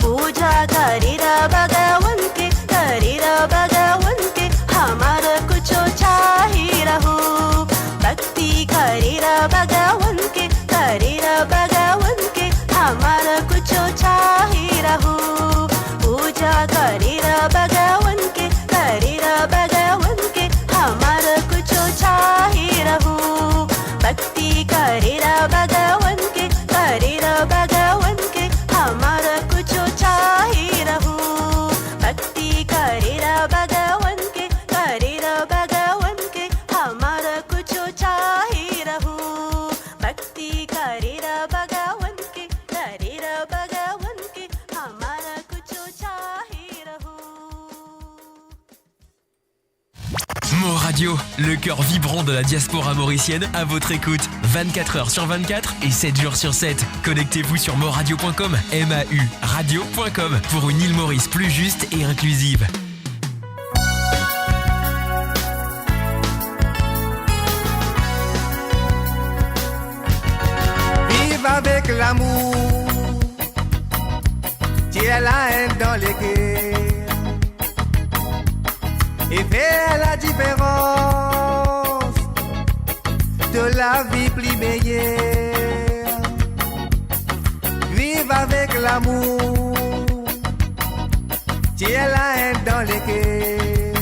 पूजा करीरा भगवान के, करीरा भगवान के, हमार कुछो चाही रहू। भक्ति करीरा भगवान के, करीरा भगवान के, हमार कुछो चाही रहू। पूजा करीरा भगवान के, करीरा भगवान के, हमार कुछो चाही रहू। Radio, le cœur vibrant de la diaspora mauricienne, à votre écoute vingt-quatre heures sur vingt-quatre et sept jours sur sept. Connectez-vous sur mauradio point com, M A U radio point com, pour une île Maurice plus juste et inclusive. Viv avek lamour, tir laenn dan leker e fer ladiferans, to lavi pli meyer. Viv avek lamour, tir laenn dan leker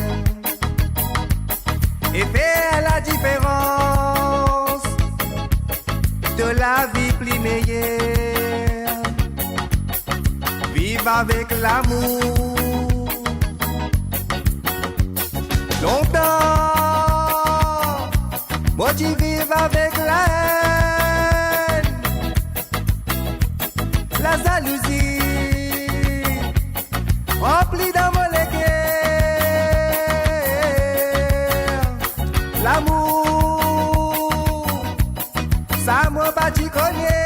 e fer ladiferans, to lavi pli meyer. Viv avek lamour. Lontan, mo ti viv avek laenn, lazalouzi, ranpli dan mo leker. Lamour, sa mo pa ti kone.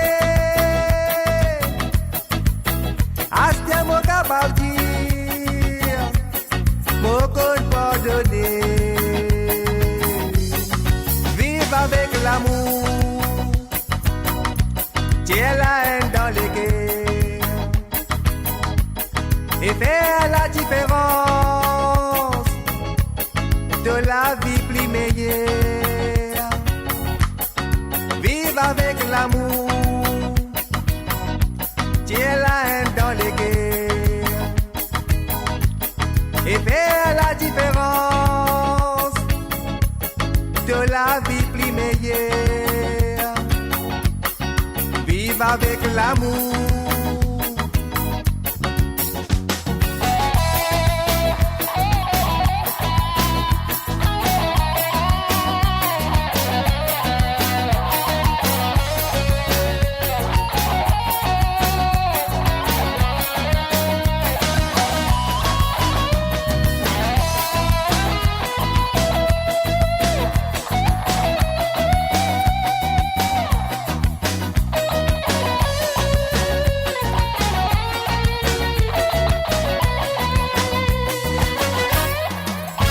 Aster mo kapav dir, mo konn pardone. Viv avek lamour, tir laenn dan leker e fer ladiferans, to lavi pli meyer. Viv avek lamour, tir laenn dan leker e fer ladiferans, to lavi pli meyer. Viv avek lamour.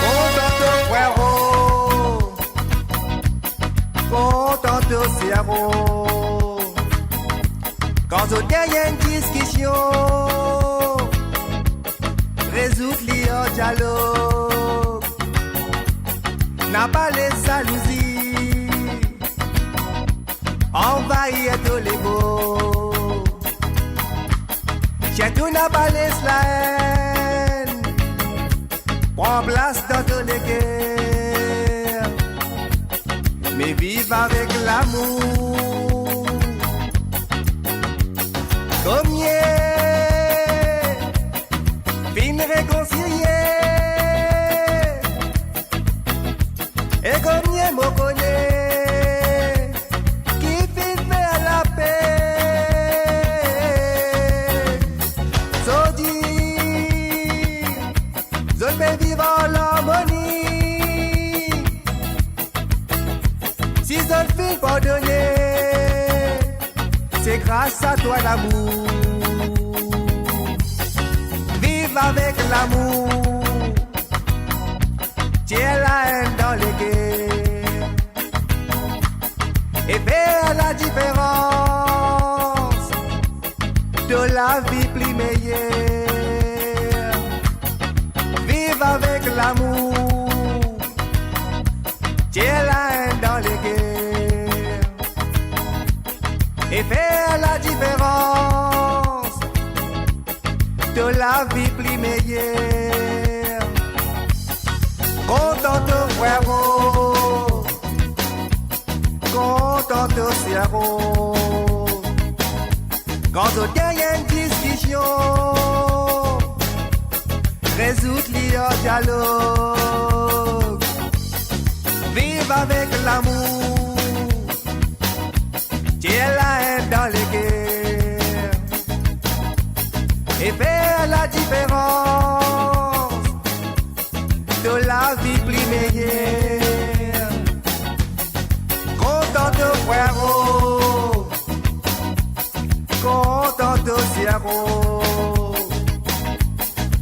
Kontan to frero, kontan to sero. Kan zot gagn enn diskision, rezoud li ar dialog. Napa les zalouzi anvahir to lego. Sirtou napa les laenn pran plas dan to leker. Me viv avek lamour. Komie finn rekonsilie, e komie mo kone ki finn fer lape. Zot dir zot pe viv an larmoni. Si zot finn pardone, se gras a twa lamour. Viv avek lamour, tir laenn dan leker e fer ladiferans, to lavi pli meyer. Viv avek lamour, tir laenn dan leker e fer ladiferans, to lavi pli meyer. Kontan to frero, kontan to sero. Kan zot gagn enn diskision, rezoud li ar dialog. Viv avek lamour, tir laenn dan leker e fer ladiferans, to lavi pli meyer. Kan to servo,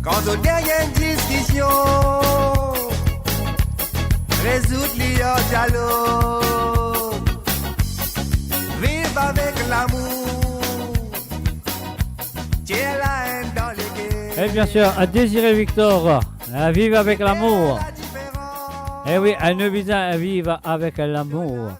kan to gagn enn diskision, rezoud li ar dialog. Viv avek lamour. Tir la enn dan leker. E bien sir, Désiré Victor, euh, Viv avek lamour. E wi, nou bizin viv avek lamour.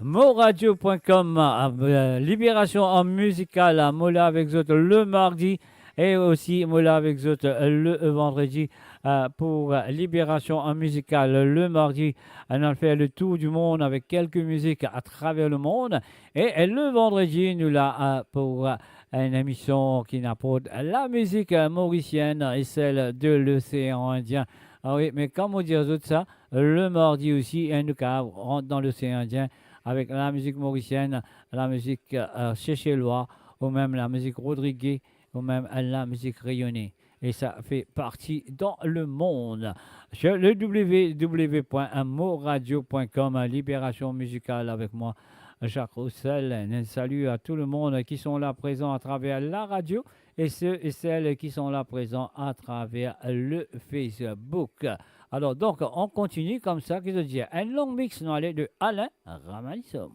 Moradio point com, euh, Libération en Musical, euh, mo la avek zot le mardi e osi mo la avek zot, euh, le vandredi, euh, pou, euh, Libération en Musical. Le mardi, euh, nou al fer le tour du monde avek kelke mizik atraver lemond. E, e le vandredi, nou la, euh, pou, euh, enn emision ki nou aport lamizik, euh, morisienn e sel de l'Océan Indien. Ah wi, me kan mo dir zot sa, le mardi osi, e nou kapav rant dan l'Océan Indien avek lamizik morisienn, lamizik, euh, seselwa, ou mem lamizik rodrigé, ou mem lamizik reyone. E sa fer parti dan lemond. Sur le w w w point moradio point com, Libération Musicale avek mwa, Jacques Roussel. Un salut à tout le monde qui sont là présents à travers la radio et ceux et celles qui sont là présents à travers le Facebook. Alors, donc, on continue comme ça, ki zot dir, un long mix, nou ale, de Alain Ramalisome.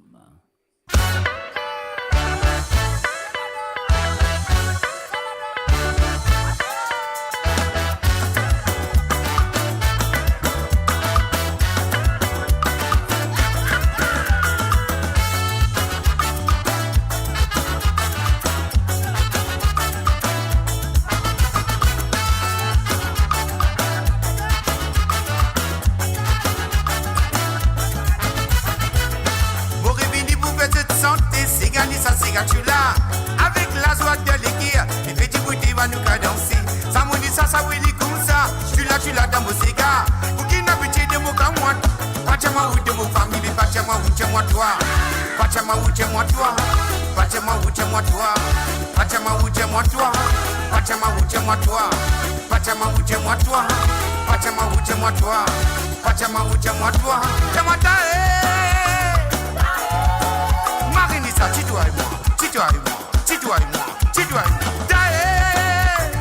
Mo revini pou fer zot sante, sega ni sa, sega tchoula. Avek lazwa dan leker, li fer dibouti, va nou kadanse. Sa mo ni sa, sa wi li koumsa. Tchoula, tchoula dan mo sega. Pou ki inn abitie de mo kamwat. Pa dir mwa ou de mo fami, me pa dir mwa ou, dir mwa twa. Pa dir mwa ou, dir mwa twa. Pa dir mwa ou, dir mwa twa. Pa dir mwa ou, dir mwa twa. Pa dir mwa ou, dir mwa twa. Pa dir mwa ou, dir mwa twa. Pa dir mwa ou, dir mwa twa. Pa dir mwa ou, dir mwa twa. Dir mwa ta, eh. Marinisa, ti twa e mwa, ti twa e mwa, ti twa e mwa, ti twa e mwa. Ta, eh.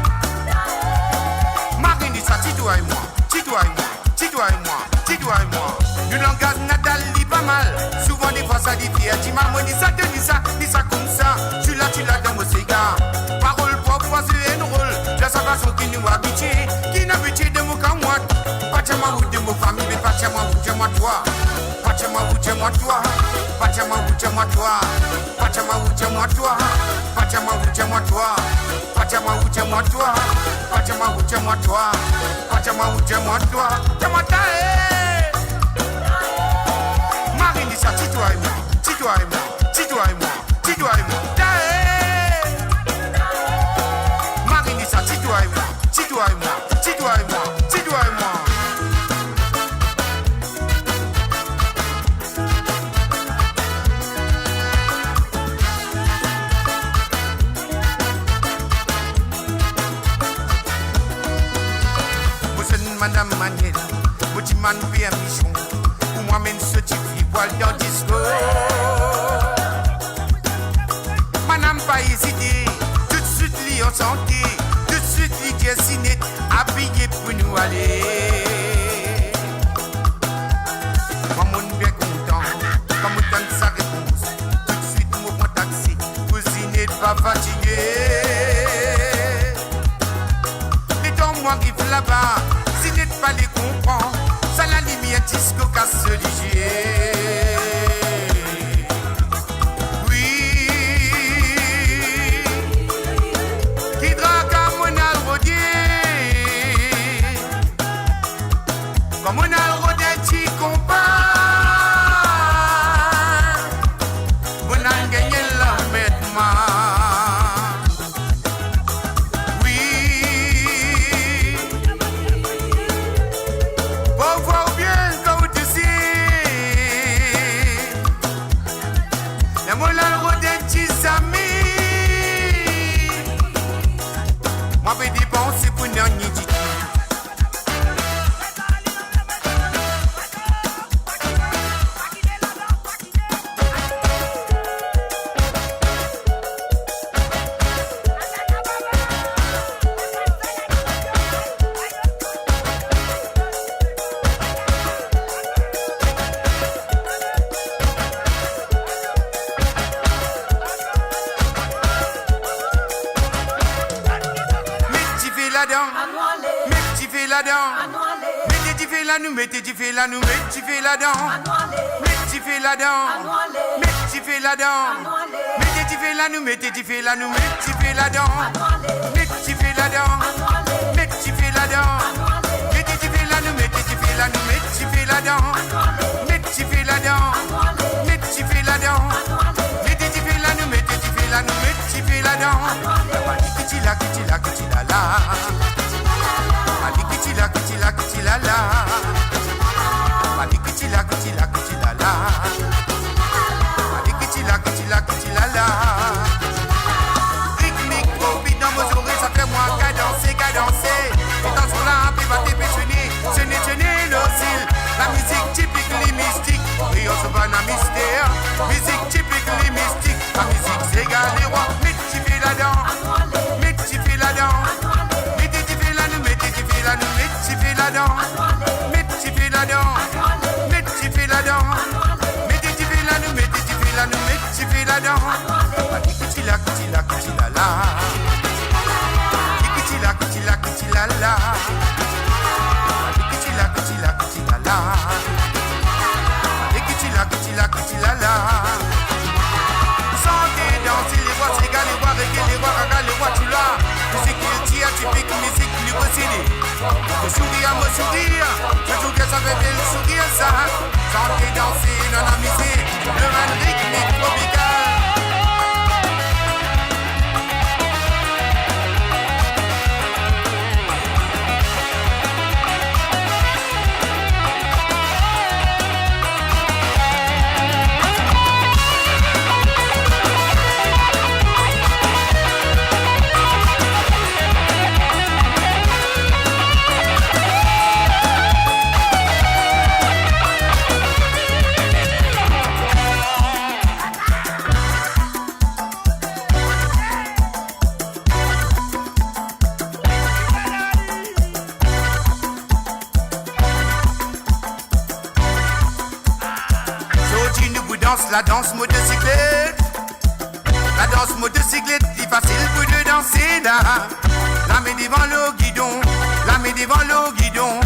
Marinisa, ti twa e mwa, ti twa e mwa. Ti twa e mwa, ti twa e mwa. Nou langaz natal li pa mal. Souvan defwa sa li fer dimal. Mo ni sa, to ni sa, ni sa koumsa. Tchoula, tchoula dan mo sega. Parol prop, fraz enn rol. Dan sa fason ki nou abitie, ki nou abitie de mo kamwat. Pa dir mwa ou de mo fami, me pa dir mwa ou, dir mwa twa. Pa dir mwa ou, dir mwa twa. Pa dir mwa ou, dir mwa twa. Pa dir mwa ou, dir mwa twa. Pa dir mwa ou, dir mwa twa. Pa dir mwa ou, dir mwa twa. Pa dir mwa ou, dir mwa twa. Pa dir mwa ou, dir mwa twa. Dir mwa ta, eh. Marinisa, ti twa e mwa, ti twa e mwa, ti twa e mwa, ti twa e mwa. Ta, eh. Marinisa, ti twa e mwa, ti twa e mwa, ti twa e mwa, ti twa e mwa. Mo zwenn madam Maniel, mo dimann permision pou mwa amenn so tifi pou al dan disko. Madam pa ezite, toutswit li ansante, toutswit li dir Zinette, abiye pou nou ale. Mwa monn bien kontan kan mo tann sa repons. Toutswit mo pran taxi, kouzine pa fatige. Letan mwa ariv laba, Zinette pa le konpran, sa lalimier disko kas so lizie. Wi, ki traka monn al rode. Kan monn al rod enn ti konpa, monn al gagn enn lanmerdman. Wi, pou vwar bien kan ou tousi. Ler monn al rod enn ti zami, mwa pe depanse pou nanye ditou. ladan, met dife ladan. Mete dife la, nou mete dife la, nou met dife ladan. Met dife ladan, met dife ladan. Mete dife la, nou mete dife la, nou met dife ladan. Met dife ladan, met dife ladan. Mete dife la, nou mete dife la, nou met dife ladan. Met dife ladan, met dife ladan. Mete dife la, nou mete dife la, nou met dife ladan. Papa li ki ti la, ki ti la, ki ti la la. Papa li ki ti la, ki ti la, ki ti la la. Papa li ki ti la, ki ti la, ki ti la la. Papa li ki ti la, ki ti la, ki ti la la. Ritmik tro bit dan mo zorey, sa fer mwa kadanse, kadanse. Letan son la pe bat, pe sone, sone, sone lor zil. Lamizik tipik li mistik, kreol so bann mister. Mizik tipik li mistik, lamizik sega lerwa. Met dife ladan, met dife ladan. Mete dife la, nou mete dife la, nou met dife ladan. Met dife ladan, met dife ladan. Mete dife la, nou mete dife la, nou met dife ladan. Papa li ki ti la, ki ti la, ki ti la la. Li ki ti la, ki ti la, ki ti la la. Li ki ti la, ki ti la, ki ti la la. Li ki ti la, ki ti la, ki ti la la. Sante, danse, lerwa sega, lerwa rege, lerwa raga, lerwa tchoula. Mizik kiltir tipik, mizik nou posede. Mo sourir, mo sourir, mo sourir, sa fer bel sourir sa. Sante, danse, dan lamizik, le bann ritmik tropikal. Zordi nou pou dans ladans motosiklet. Ladans motosiklet, li fasil pou nou danse la. Lame devan lor gidon, lame devan lor gidon,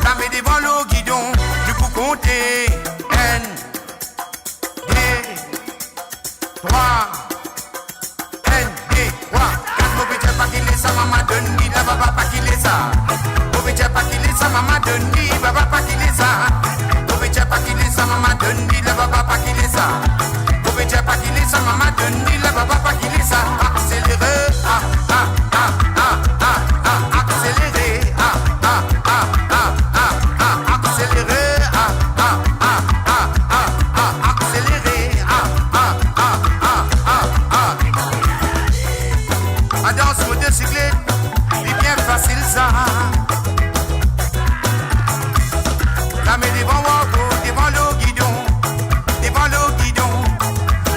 lame devan lor gidon. Nou pou konte enn, de, trwa. Enn, de, trwa, kat. Mo pe dir pa ki lesa, mama donn li la, papa pa ki lesa. Mo pe dir pa ki lesa, mama donn li, papa pa ki lesa. Mo pe dir pa ki lesa, mama donn li la, papa pa ki lesa. Mo pe dir pa ki lesa, mama donn li la, papa pa ki lesa. Akselere, a, a, a, a, a, a, akselere, a, a, a, a, a, a, akselere, a, a, a, a, a, a, akselere, a, a, a, a, a, a. Ladans motosiklet, li bien fasil sa. Lame devan wako, devan lor gidon, devan lor gidon,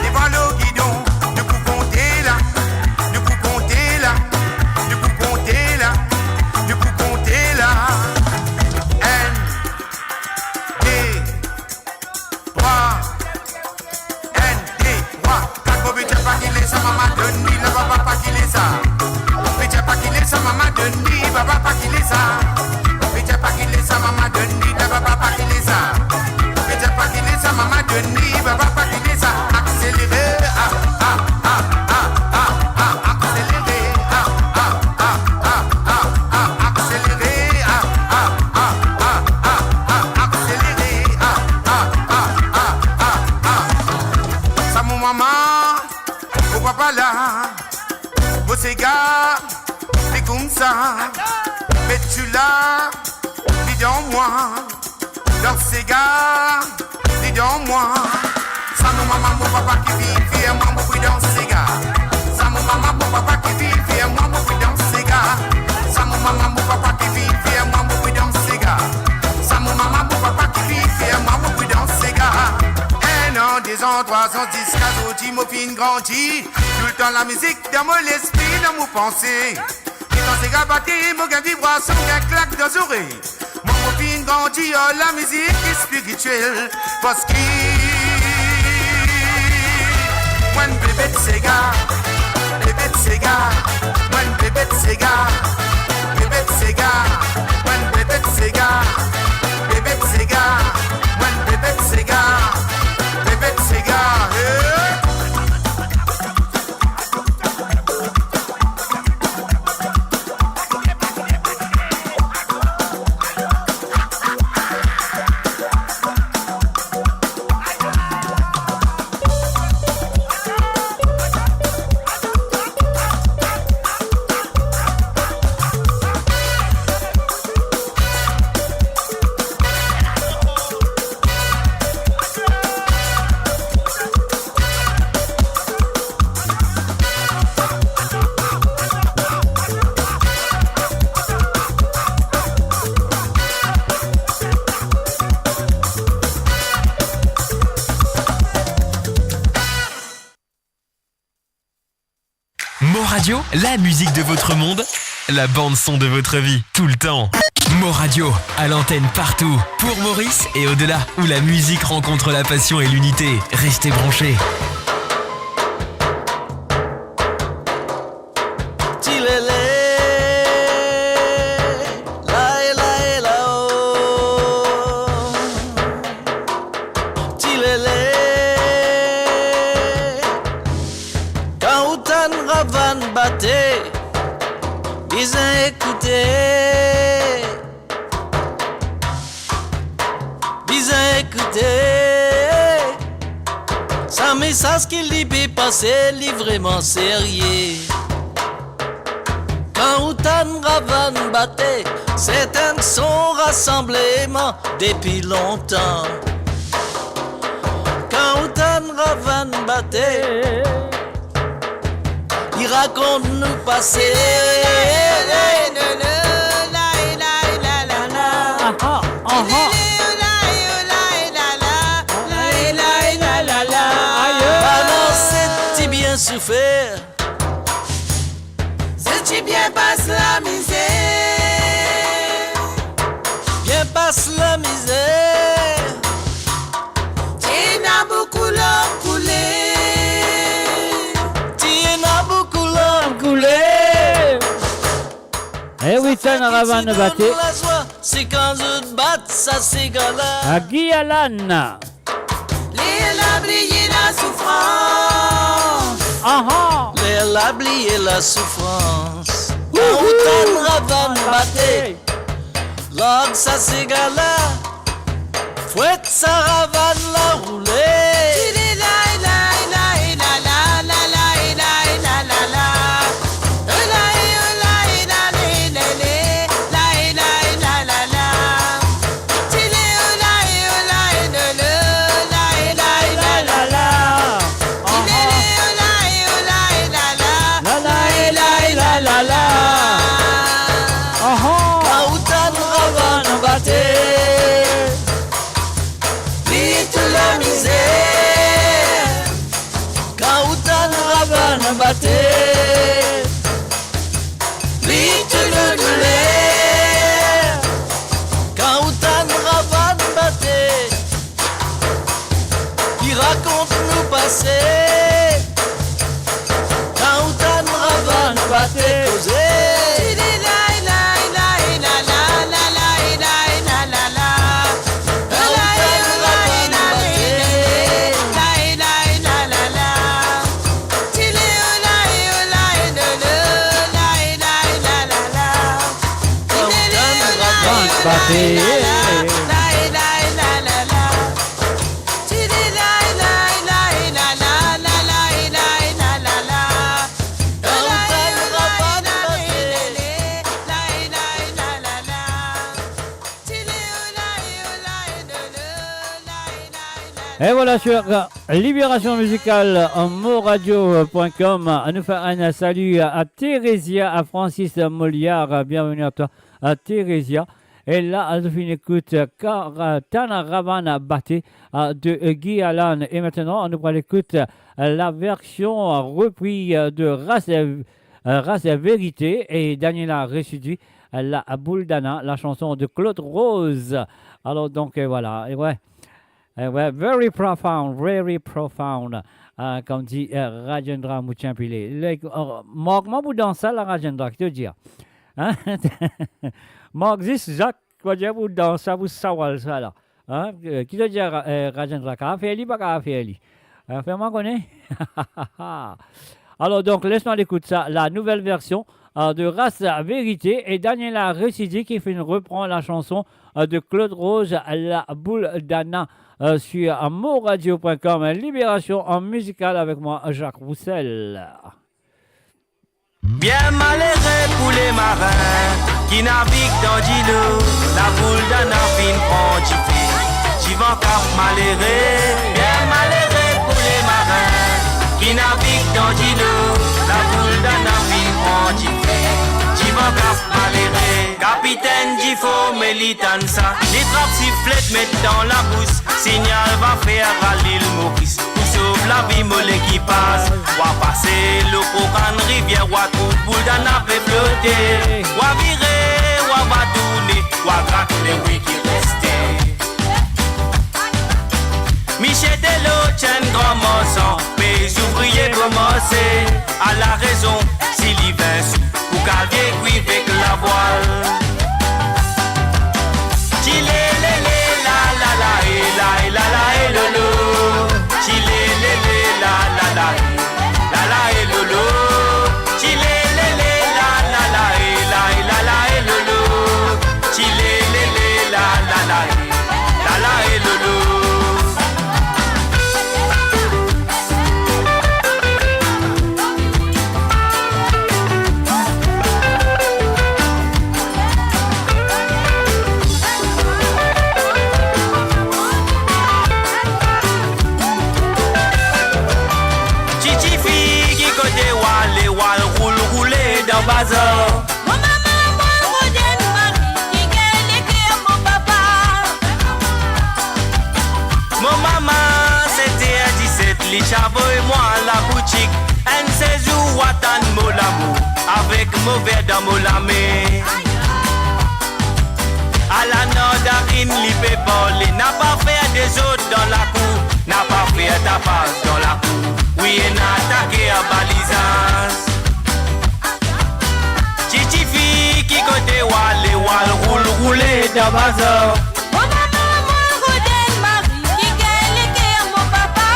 devan lor gidon. Nou pou konte la, nou pou konte la, nou pou konte la, nou pou konte la. Enn, de, trwa. Enn, de, trwa, kat. Mo pe dir pa ki lesa, mama donn li la, papa pa ki lesa. Mo pe dir pa ki lesa, mama donn li, papa pa ki lesa. Mo pe dir pa ki lesa, mama donn li la, papa pa ki lesa. Mo pe dir pa ki lesa, mama donn li, papa pa ki lesa. Akselere, a, a, a, a, a, a, akselere, a, a, a, a, a, a, akselere, a, a, a, a, a, a, akselere, a, a, a, a, a, a. Sa mo mama, mo papa la, mo sega, li koumsa, met tchoula, li dan mwa. Dan sega, li dan mwa. Sa mo mama, mo papa ki finn fer mwa, mo pou dans sega. Sa mo mama, mo papa ki finn fer mwa, mo pou dans sega. Sa mo mama, mo papa ki finn fer mwa, mo pou dans sega. Sa mo mama, mo papa ki finn fer mwa, mo pou dans sega. Enn an, de zan, trwa zan, ziska zordi mo finn grandi. Toultan lamizik dan mo lespri, dan mo panse. Letan sega bate, mo gagn vibrasion, gagn klak dan zorey. Mwa mo finn grandi ar lamizik spiritiel, parski mwa enn bebe sega, bebe sega, mwa enn bebe sega, bebe Mon Radio, la musique de votre monde, la bande son de votre vie, tout le temps. Mon Radio, à l'antenne partout, pour Maurice et au-delà, où la musique rencontre la passion et l'unité. Restez branchés. Ti lele, lae, lae, lao. Ti lele, kan ou tann Ravann Bate, bizin ekoute. Bizin ekoute. Sa mesaz ki li pe pase, li vreman serye. Kan ou tann Ravann Bate, se enn son rasanbleman depi lontan. Kan ou tann Ravann Bate, li rakont nou pase. Aha, aha. Aye. Bann ansent ti bien soufer. Zot ti bien pas lamizer. Bien pas lamizer. Ti ena boukou larm koule. Ti ena boukou larm koule. Eh wi, sa tann Ravann Bate. Lazwa, se kan zot bat sa sega la. Guy Alan. Ler la bliye lasoufrans. Aha. Ler la bliye lasoufrans. Kan ou tann Ravann Bate, larg sa sega la, fwet sa ravann la roule. Aha. Kan ou tann Ravann Bate, li tou lamizer. Kan ou tann Ravann Bate, li tou doudouler. Kan ou tann Ravann Bate, li rakont nou pase. Kan ou tann Ravann Bate koze. Et voilà, sur Libération Musicale, euh, moradio point com. Nou fer enn salut à Thérésia, à Francis Molière. Bienvenue à toi, à Thérésia. Et là, nou finn ekout, euh, Kar-, euh, Tann Ravann Bate, euh, de, euh, Guy Alan. Et maintenant, nou va écouter, euh, la version, euh, reprise, euh, de Ras, euh, Ras Vérité et Daniela Rechidi, euh, La Boule d'Anna, la chanson de Claude Rose. Alors donc, euh, voilà. Et ouais. Eh ouais, very profound, very profound. Euh, comme dit, euh, Rajendra Muchempile. Le, euh, mank mwa pou dans sa la, Rajendra, ki to dir? Hein? Mank zis Jacques, ki to dir, pou dans sa, pou sawal sa la. Hein? Euh, ki to dir, euh, Rajendra, kapav fer li, pa kapav fer li? Hein, fer mwa kone. Alors donc, laisse-moi écouter ça, la nouvelle version, euh, de Ras Vérité et Daniela Rechidi qui fait une reprend la chanson, euh, de Claude Rose, La Boule d'Anna, euh, sur, euh, moradio point com. Libération en musical avec moi, Jacques Roussel. Bien malere pou le marin ki navig dan dilo, laboul d'Anna finn pran dife. Divan Kap malere, bien malere pou le marin ki navig dan dilo, laboul d'Anna finn pran dife. Divan Kap malere, kapitenn difo, me li tann sa, li trap siflet met dan labous, signal va fer a Lil Moris pou sov lavi mo lekipaz. Wa pase Pou bann rivier, wa trouv boul dan lape flote. Wa vire, wa va tourne, wa grat lewi ki reste. Misie Delo ti enn gran marsan, me zouvrie komanse. Ala rezon, si li vinn sou pou kalvie kwi ek lavwal. Ti le le le la la la e la e la la e lo lo. Ti le le le la la la e la la e lo lo. Ti le le le la la la e la e la la e lo lo. Ti le le le la la la e la la e lo lo. Ti tifi, ki kote wa ale? Wa al roul roule dan bazar. Mo mama, mo rod enn mari ki gagn leker mo papa. Mo mama, set er diset, li ti avoy mwa laboutik. Enn sezour, wa tann mo lamour avek mo ver dan mo lame. Ala Nandarin, li pe parle, napa fer dezord dan lakour, napa fer tapaz dan lakour. Wi, ena atake anba lizaz. Ti tifi, ki kote wa ale? Wa al roul roule dan bazar. Mo mama, mo rod enn mari ki gagn leker mo papa.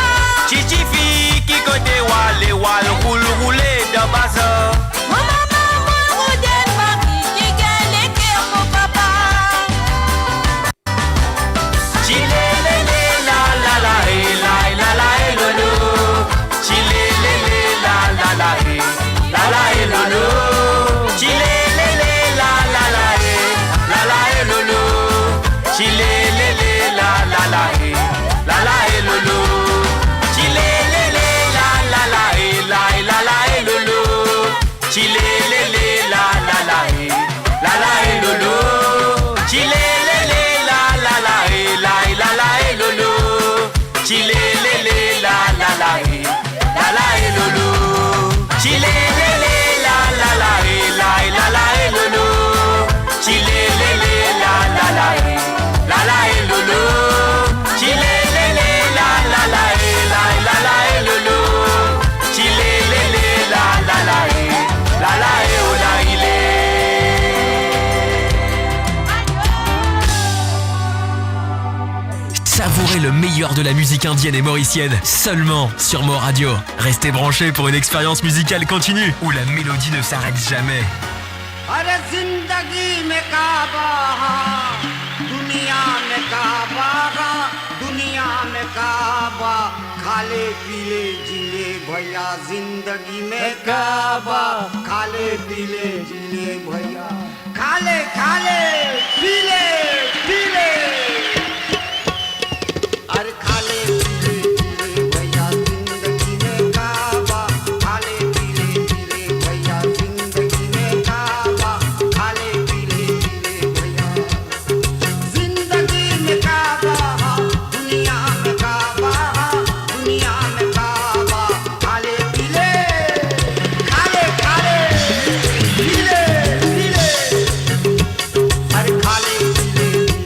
Ti tifi, ki kote wa ale? Wa al roul roule dan bazar. Mo mama, mo rod enn mari ki gagn leker mo papa. Ti le le le la la la e la e la la e lo lo. Ti le le le la la la e la la e lo lo. Ti le le le la la la e la la e lo lo. Ti le le le la la la e la la e lo lo. Ti le le le la la la e la e la la e lo lo. Ti le le le la la la e la la e lo lo. Ti le le le la la la e la e la la e lo lo. Ti le le le la la la e la la e lo lo. Ti le le le la la la e la e la la e lo lo. Ti le le le la la la e la la e lo lo. Ti le le le la la la e la e la la e lo lo. Ti le le le la la la e la la e o la i le. Savourez le meilleur de la musique indienne et mauricienne, seulement sur Mo Radio. Restez branchés pour une expérience musicale continue où la mélodie ne s'arrête jamais. अरे जिंदगी में काबा, दुनिया में काबा, दुनिया में काबा, खा ले पी ले जी ले भैया, जिंदगी में काबा, खा ले पी ले जी ले भैया, खा ले, खा ले, पी ले, पी ले। अरे खा ले, पी ले, पी ले भैया, जिंदगी में काबा, खा ले, पी ले, पी ले भैया, जिंदगी में काबा, खा ले, पी ले, पी ले भैया। जिंदगी में काबा, दुनिया में काबा, दुनिया में काबा, खा ले, पी ले, खा ले, खा ले, पी ले, पी ले। अरे खा ले, पी ले, P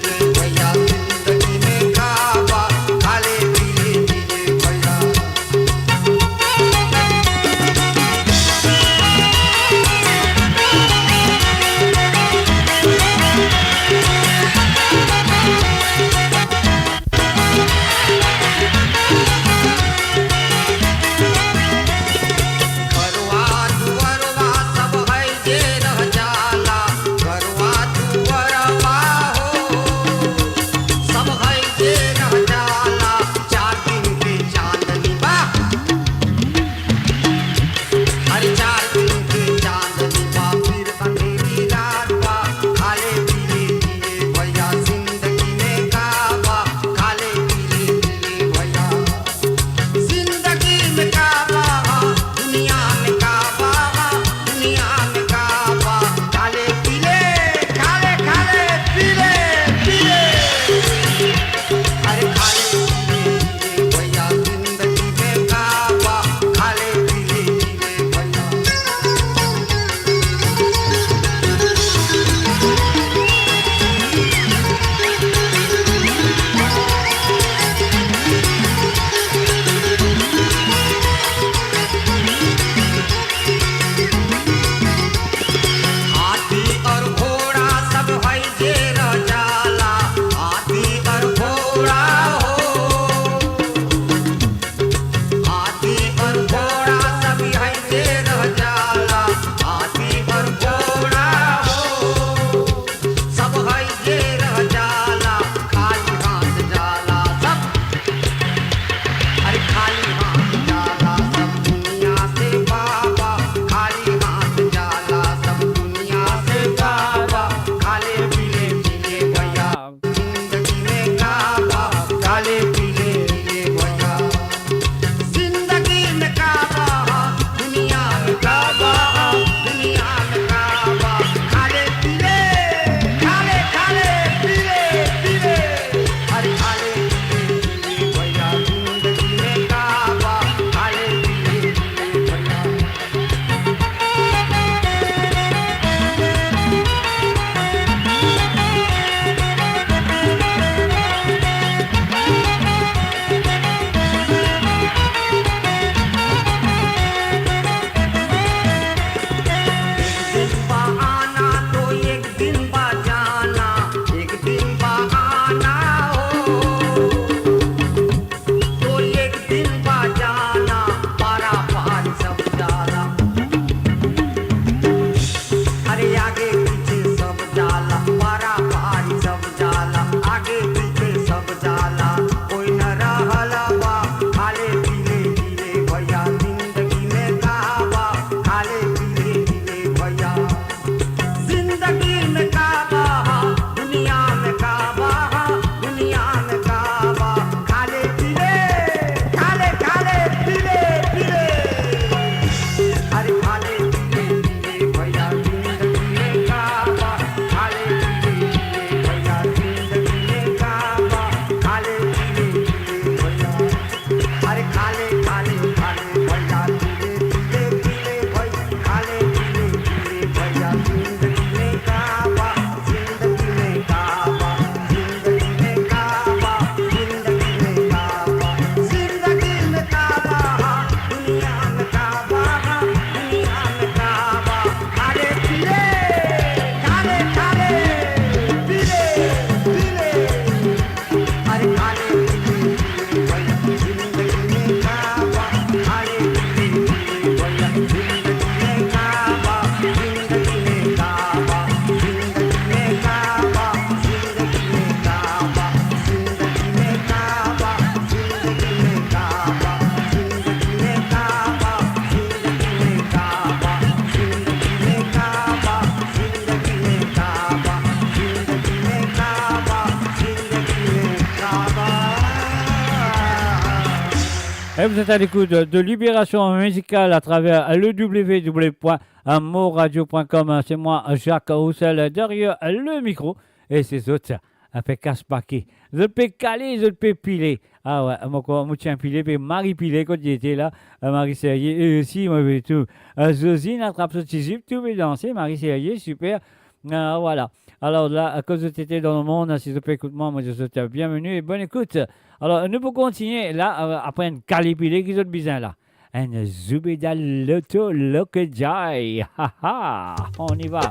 Vous êtes à l'écoute de Libération Musicale à travers le w w w point moradio point com. C'est moi, Jacques Roussel, derrière le micro. E se zot, a, pe kas pake. Zot pe kale, zot pe pile. Ah ouais, mo krwar mo ti enn pile, pe Marie pile kot li ete la. A, Marie Serrier, e osi, mo pe trouv, a, Zozine atrap so ti zip, tou pe danse, Marie Serrier, super. A, vwala. Alor la, kot zot ete dan lemond, si zot pe ekout mwa, mo dir zot bienveni e bonn ekout. Alor, nou pou kontigne la, a, apre enn kale pile ki zot bizin la. Enn zoubeda loto loke jay. Ha, ha. On y va.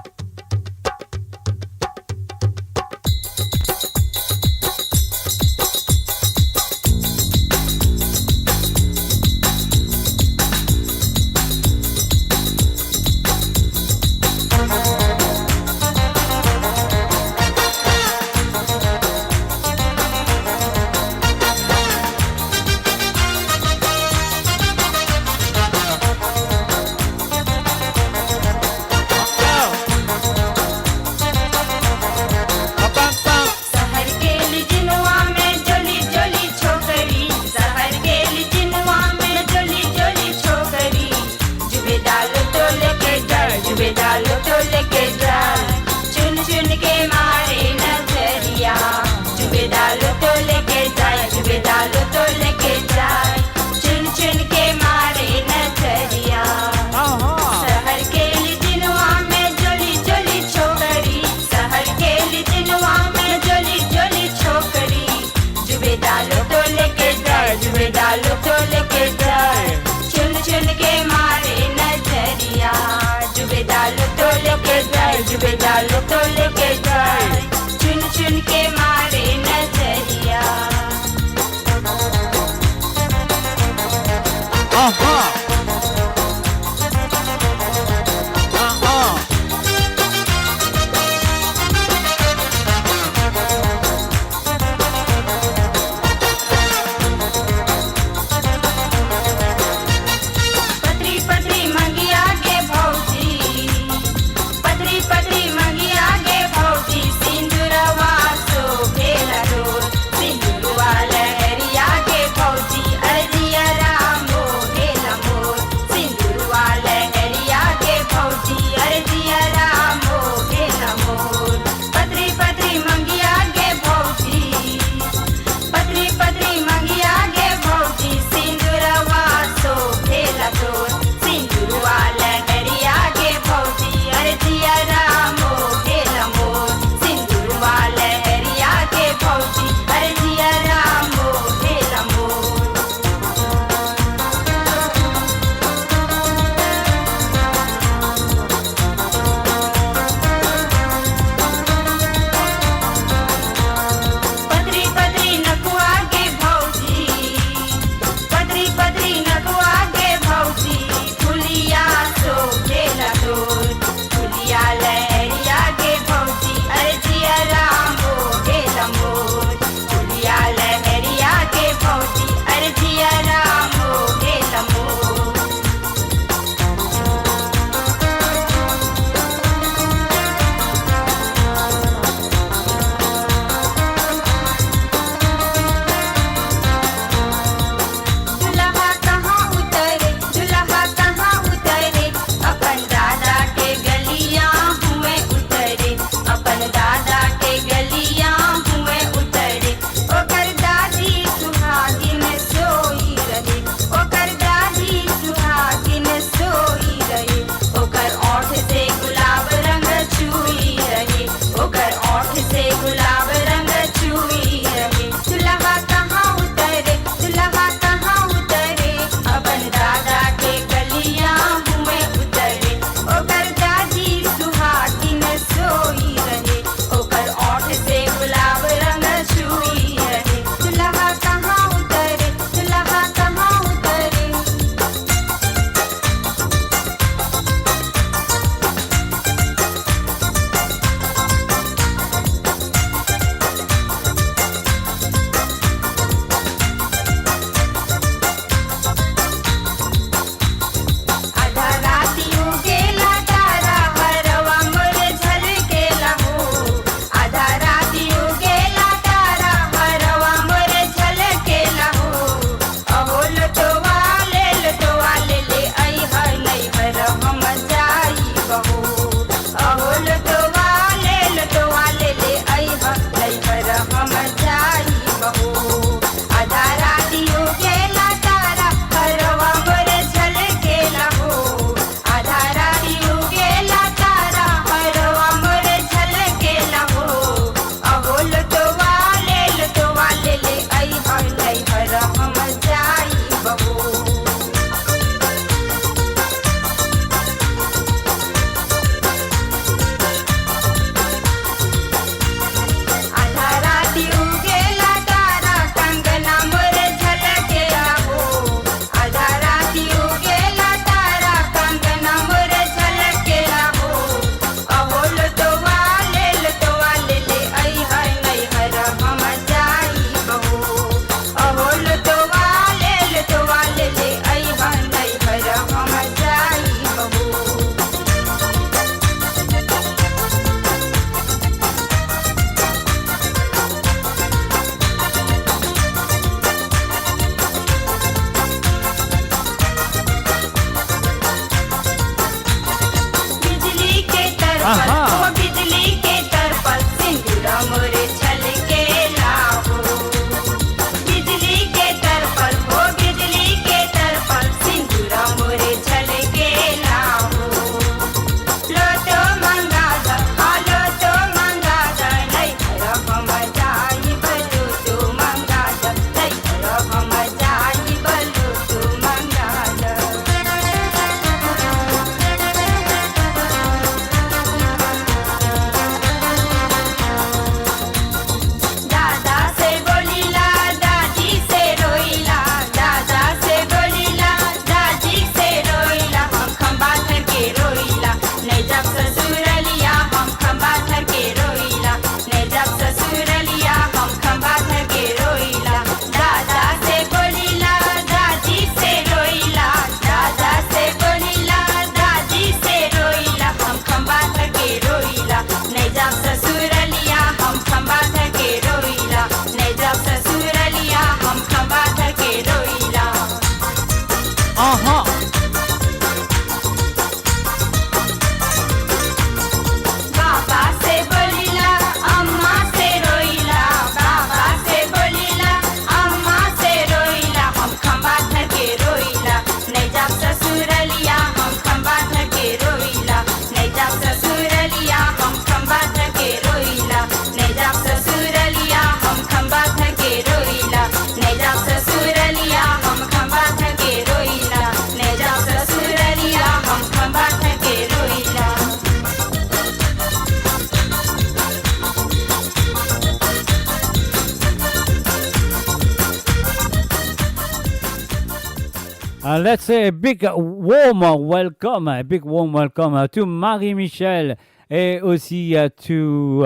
Let's say a big warm welcome, a big warm welcome, uh, to Marie-Michel et aussi, uh, to,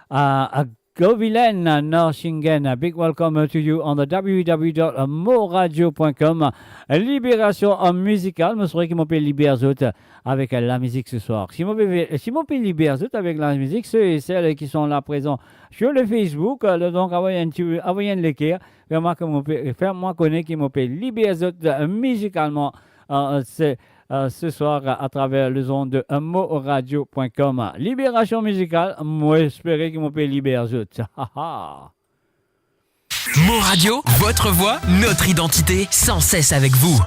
uh, uh, Govilen Norshingen. A big welcome, uh, to you on the w w w dot moradio point com. Libération, uh, musicale, mo sware ki mo pe liber zot, uh, avek, uh, lamizik ce soir. Si mo pe, si mo pe liber zot avek lamizik, ceux et celles qui sont là présents sur le Facebook, uh, donk avoy enn ti, avoy enn leker, fer mwa ke mo pe, fer mwa kone ki mo pe liber zot, euh, mizikalman, euh, ce, euh, ce soir, euh, à travers les ondes de, euh, moradio point com. Libération musicale, mo espere ki mo pe liber zot. Mo Radio, votre voix, notre identité, sans cesse avec vous.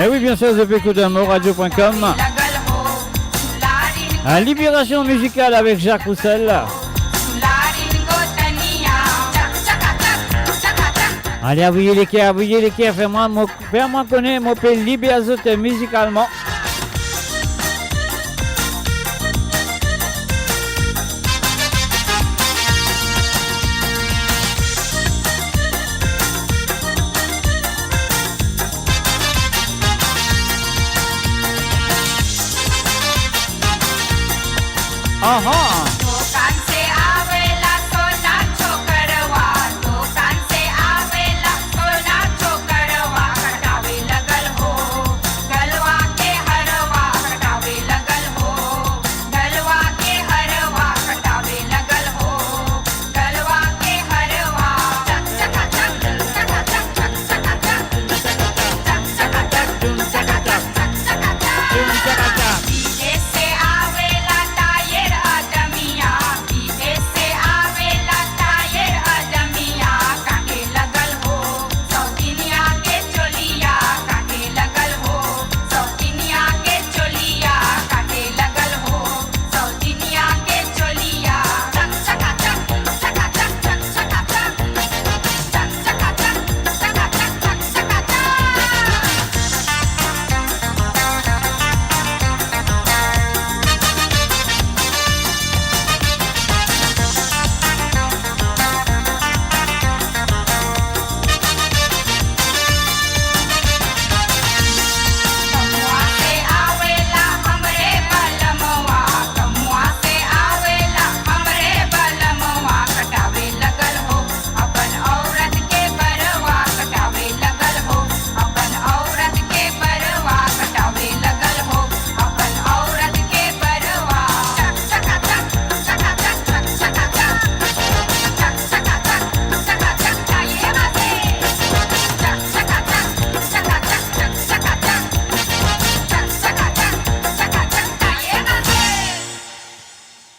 Eh oui, bien sûr, zot pe ekout moradio point com. La libération musicale avec Jacques Roussel. Ale, avoy leker, avoy leker, fer mwa, mo, fer mwa kone, mo pe liber zot mizikalman. Aha.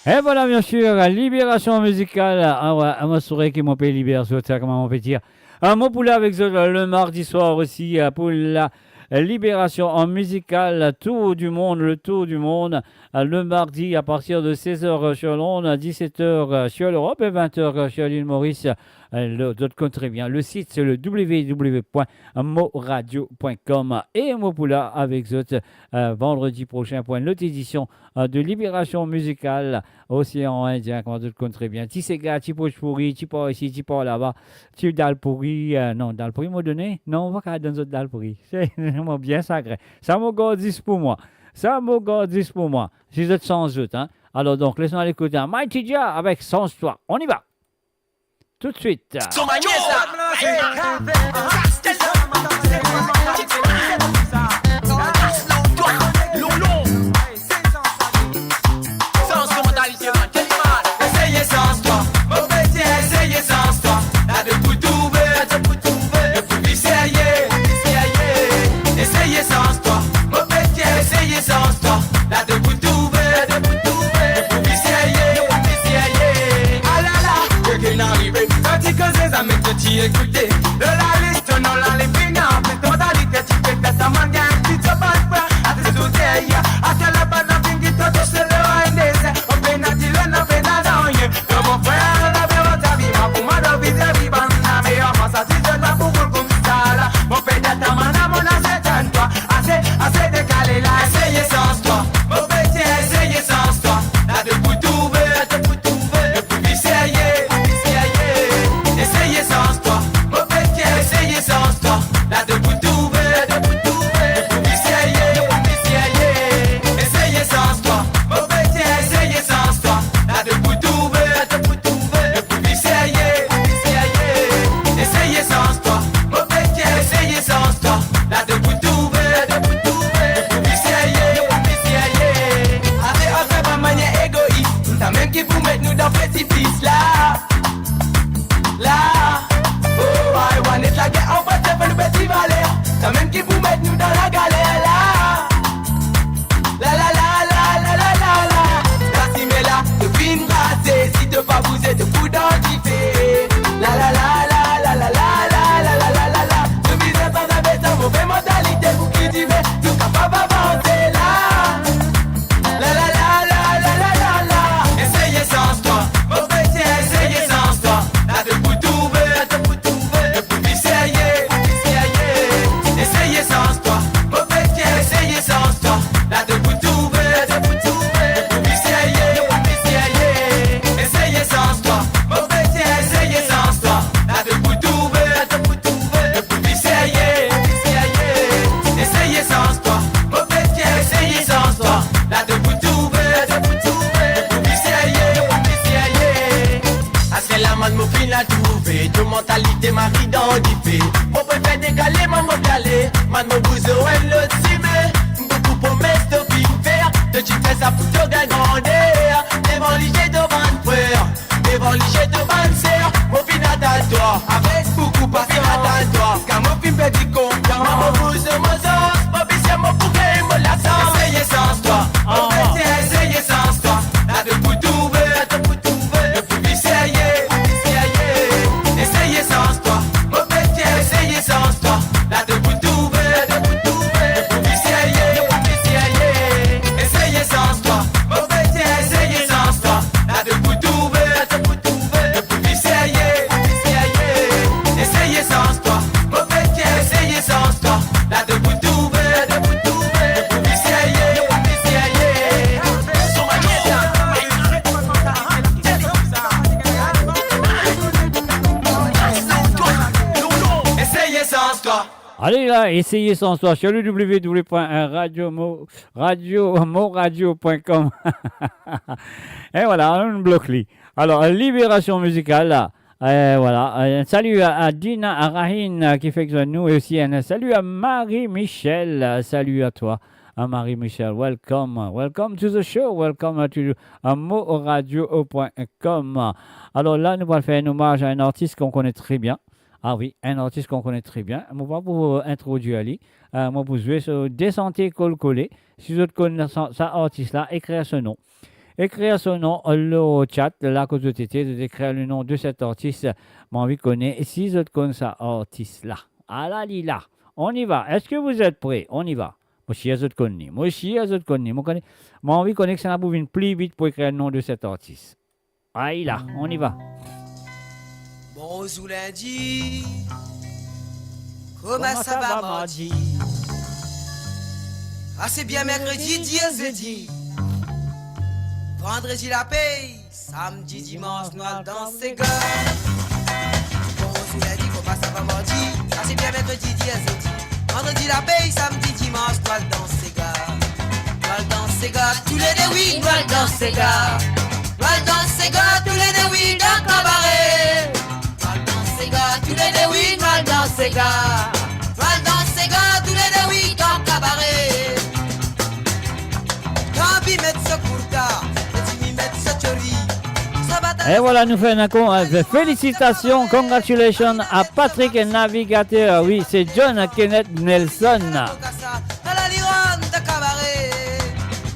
E vwala, bien sir, liberasion mizikal. Ah ouais, mo sware ki mo pe liber zot, sa, kouma mo pe dir. Ah, mo pou la avek zot le mardi swar osi, ah, pou la liberasion mizikal Tour du Monde, le Tour du Monde, ah, le mardi à partir de seize heures sur l'onde, à dix-sept heures sur l'Europe et vingt heures sur l'île Maurice. Ah, le, zot konn tre bien. Le sit, se le w w w point moradio point com. E mo pou la avek zot, ah, vandredi prosin pou enn lot edision, ah, de liberasion mizikal Osean Indien, kouma zot konn tre bien. Ti sega, ti bhojpuri, ti par isi, ti par laba, ti dal pouri, ah, non, dal pouri mo done? Non, mo pa kav donn zot dal pouri. Se, mo bien sagrin. Sa mo gard zis pou mwa. Sa mo gard zis pou mwa. Si zot sanz zot, hein. Alor donk, les nou al ekout, hein, Mighty Jah avek Sans Toi. On y va. Tout de suite. Son manière, ça. Ki pou met nou dan lagaler la. La, la, la. Sa sime la, to finn brase. Si to pa bouze, to fou dan dife. La, la, la. To bizin sanz enpe sa move mantalite pou ki dife nou kapav avanse la. La, la, la. Eseye sanz twa, mo peti, eseye sanz twa. La to pou trouve, la to pou trouve. Serye, serye, eseye sanz twa. Mo peti, eseye sanz twa. La to pou trouve, to pou trouve. Serye, serye, eseye sanz twa. Mo peti, eseye sanz twa. La to pou trouve, to pou trouve. Serye, serye, eseye sanz twa. Mo peti, eseye sanz twa. La to pou trouve, to pou trouve. Serye, serye. Aster la, man, mo finn al trouve, to mantalite mari dan dife. Mo prefer dekale, man, mo pe ale, man, mo bizin enn lot sime. Boukou promes to finn fer, to ti fer sa pou to gagn grander. Devan lizie to bann frer, devan lizie to bann ser, mo finn atal twa, avek boukou pasians. Mo finn atal twa, ziska mo finn perdi konfians. Man, mo bizin mo sans, mo bizin mo pou gagn mo lasans. Eseye sanz twa, mo peti, eseye sanz twa. La to pou trouve, to pou trouve. Serye, serye, eseye sanz twa. Mo peti, eseye sanz twa. La to pou trouve, to pou trouve. Serye, serye, eseye sanz twa. Mo peti, eseye sanz twa. La to pou trouve, to pou trouve. Serye, serye, eseye sanz twa. Mo peti, eseye sanz twa. La to pou trouve, to pou trouve. Serye, serye. Eseye sanz twa. Ale la, eseye sanz twa sur le w w w point radio mo, radio, moradio point com. E vwala, nou blok li. Alor, liberasion mizikal la. E vwala. E, salut à, à Dina, à Rahine, e, ki fek zwenn nou, e osi enn salut à Marie-Michel. E, salut à toi, hein, Marie-Michel. Welcome, welcome to the show, welcome to, euh, moradio point com. Alor la, nou pou al fer enn omaz a enn artis ki nou kone tre bien. Ah wi, enn artis ki nou kone tre bien. Mo pa pou introdwir li. Euh, mo pou zwe so de sante kolkole. Si zot konn sa, sa artis la, ekrir so nom. Ekrir so nom lor chat, la kot zot ete, zot ekrir le nom de cet artiste. Mo anvi kone si zot konn sa artis la. Ala li la. On y va. Est-ce que vous êtes prêts? On y va. Mo sir zot konn li. Mo sir zot konn li. Mo kone, mo anvi kone kisannla pou vinn pli vit pou ekrir nom de cet artiste. Ay la, on y va. Bonzour lindi. Kouma sa va mardi? Ase bien merkredi, dir zedi. Vandredi lapey, samdi, dimans, nou al dans sega. Bonzour lindi, kouma sa va mardi? Ase bien merkredi, dir zedi. Vandredi lapey, samdi, dimans, nou al dans sega. Nou al dans sega, toulede wi, nou al dans sega. Nou al dans sega, toulede wi, dan kabare. Nou al dans sega, toulede wi, nou al dans sega. Nou al dans sega, toulede wi, dan kabare. Kan Bi met so kourta, e Jimmy met so tchori. E vwala, nou fer enn ankor, euh, félicitations, congratulations à Patrick Navigateur. Wi, se John Kenneth Nelson. Ala li rann dan kabare.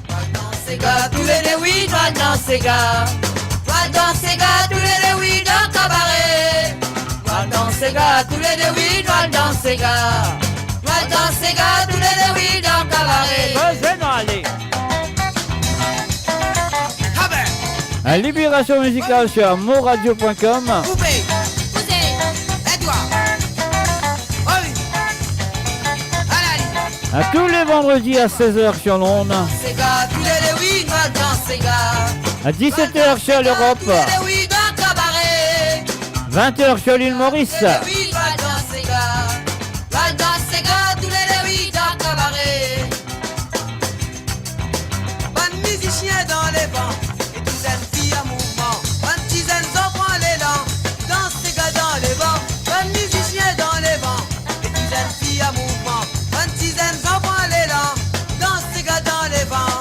Nou al dans sega, toulede wi, nou al dans sega. Nou al dans sega, toulede wi, dan kabare. Nou al dans sega, toulede wi, nou al dans sega. Nou al dans sega, toulede wi, dan kabare. Bon, zwe nou ale. Ah ben. Une libération musicale sur moradio point com. Koute. Koute. E twa? Oh wi. Ala li. Tous les vendredis à seize heures sur l'onde. Sega, toulede wi, nou al dans sega. À dix-sept heures sur l'Europe. Toulede wi, dan kabare. Vingt heures sur l'île Maurice. Toulede wi, nou al dans sega. Nou al dans sega, toulede wi, dan kabare. Bann mizisien dan levan, e tou zenn fi an mouvman. Bann ti zenn zanfan lelan, dans sega dan levan. Bann mizisien dan levan, e tou zenn fi an mouvman. Bann ti zenn zanfan lelan, dans sega dan levan.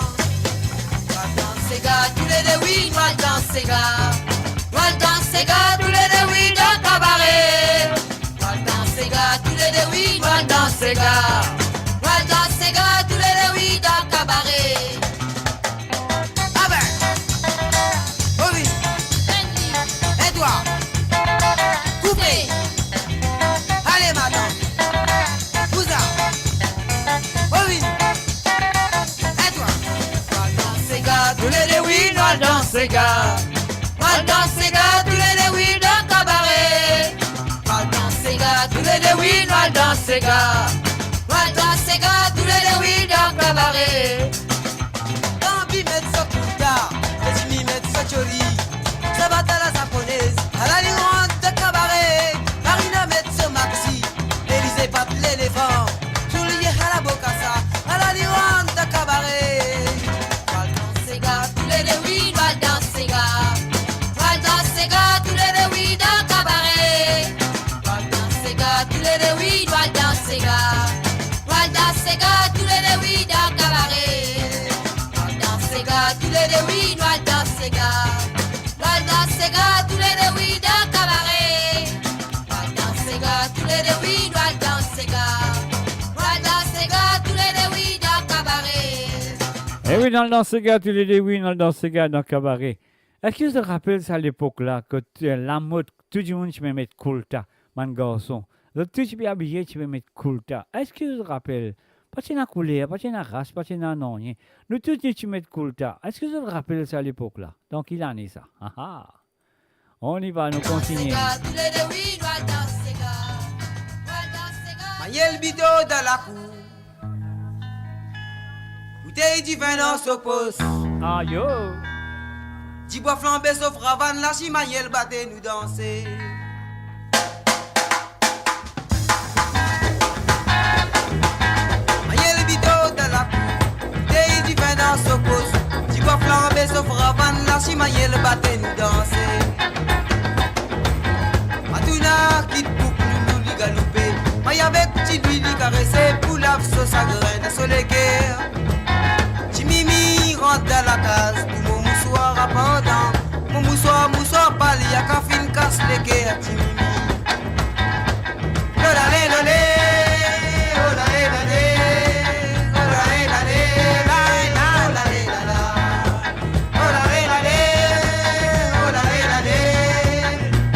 Nou al dans sega, toulede wi, nou al dans sega. Nou al dans sega, toulede wi, dan kabare. Nou al dans sega, toulede wi, nou al dans Sega. Nou al dans sega toulede wi dan kabare. Abe. Ovi. En, dwa. Koupe. Ale, madan. Bouza. Ovi. En, dwa. Nou al dans sega toulede wi, nou al dans sega. Nou al dans sega toulede wi dan kabare. Nou al dans sega toulede wi, nou al dans sega. Nou al dans sega toulede wi dan kabare. Bambi met so kurta, Jimmy met so choli. Sa bata la zaponez, ala li rant dan kabare. Marina met so maxi, Elize bat lelefan. Julie ala bokasa, ala li rant dan kabare. Nou al dans sega toulede wi, nou al dans sega. Nou al dans sega toulede wi dan kabare. Nou al dans sega toulede wi, nou al dans sega. Nou al dans sega toulede wi dan kabare. Nou al dans sega toulede wi, nou al dans sega. Nou al dans sega toulede wi dan kabare. Nou al dans sega toulede wi, nou al dans sega. Nou al dans sega toulede wi dan kabare. E wi, nou al dans sega toulede wi, nou al dans sega dan kabare. Eski zot rapel sa lepok la, kot, eh, lamod, tou dimoun ti pe met koulta, bann garson? Zot tou ti pe abiye, ti pe met koulta. Eski zot rapel? Pa ti ena kouler, pa ti ena ras, pa ti ena nanye. Nou tou nou ti met koulta. Eski zot rapel sa lepok la? Dan ki lane sa? Aha! On y va, nou kontinie. Maniel Bito dan lakour. Boutey divin dan so pos. Ayo. Dibwa flanbe so fravann, lasi Maniel bate nou danse. Maniel Bito dan lakour, boutey divin dan so pos. Dibwa flanbe so fravann, lasi Maniel bate nou danse. Matouna kit bouk loulou li galoupe, may avek ti lwil li karese pou lav so sagrin dan so leker. Ti Mimi rant dan lakaz, tou mo mouswar apandan. Mo mouswar, mouswar pa li, aka finn kas leker Ti Mimi. Lolale, lole, lolale, lale, lolale, lale, la, la, lolale, lala. Lolale, lale, lolale, lale,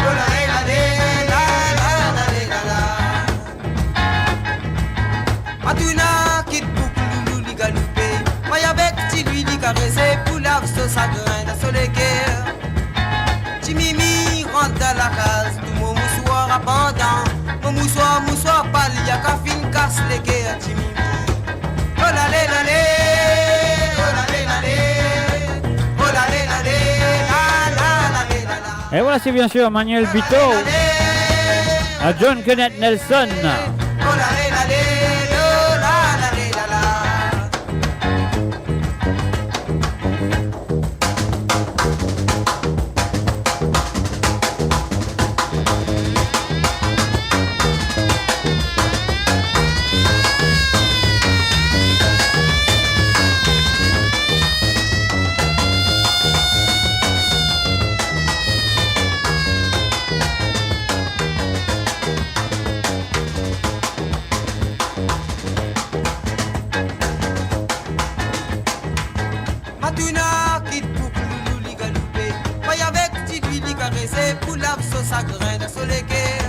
lolale, lale, la, la, lolale, lala. Matouna kit bouk loulou li galoupe, may avek ti lwil li karese pou lav so sagrin dan so leker. Ti Mimi rant dan lakaz, tou mo mouswar apandan. Mo mouswar, mouswar pa li, aka finn kas leker Ti Mimi. Lolale, lale, lolale, lale, lolale, lale, la, la, lale, lala. Et voilà, c'est bien sûr Manuel Bito à John Kenneth Nelson. Matouna kit bouk loulou li galoupe, may avek ti lwil li karese pou lav so sagrin dan so leker.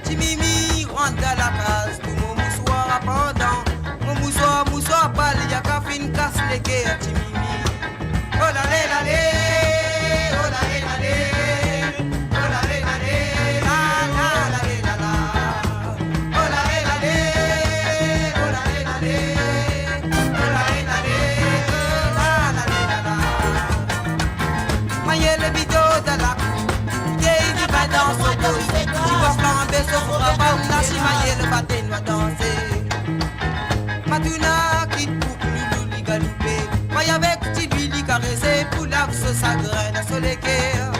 Ti Mimi rant dan lakaz, tou mo mouswar apandan. Mo mouswar, mouswar pa li, aka finn kas leker Ti Mimi. Olale, lale, olale, lale, olale, lale, la, la, lale, lala. Olale, lale, olale, lale, olale, lale, la, lale, lala. Maniel Bito dan lakour, boutey divin dan so pos. Dibwa flanbe so fravann, lasi Maniel bate nou danse. Matouna kit bouk loulou li galoupe, may avek ti lwil li karese pou lav so sagrin dan so leker.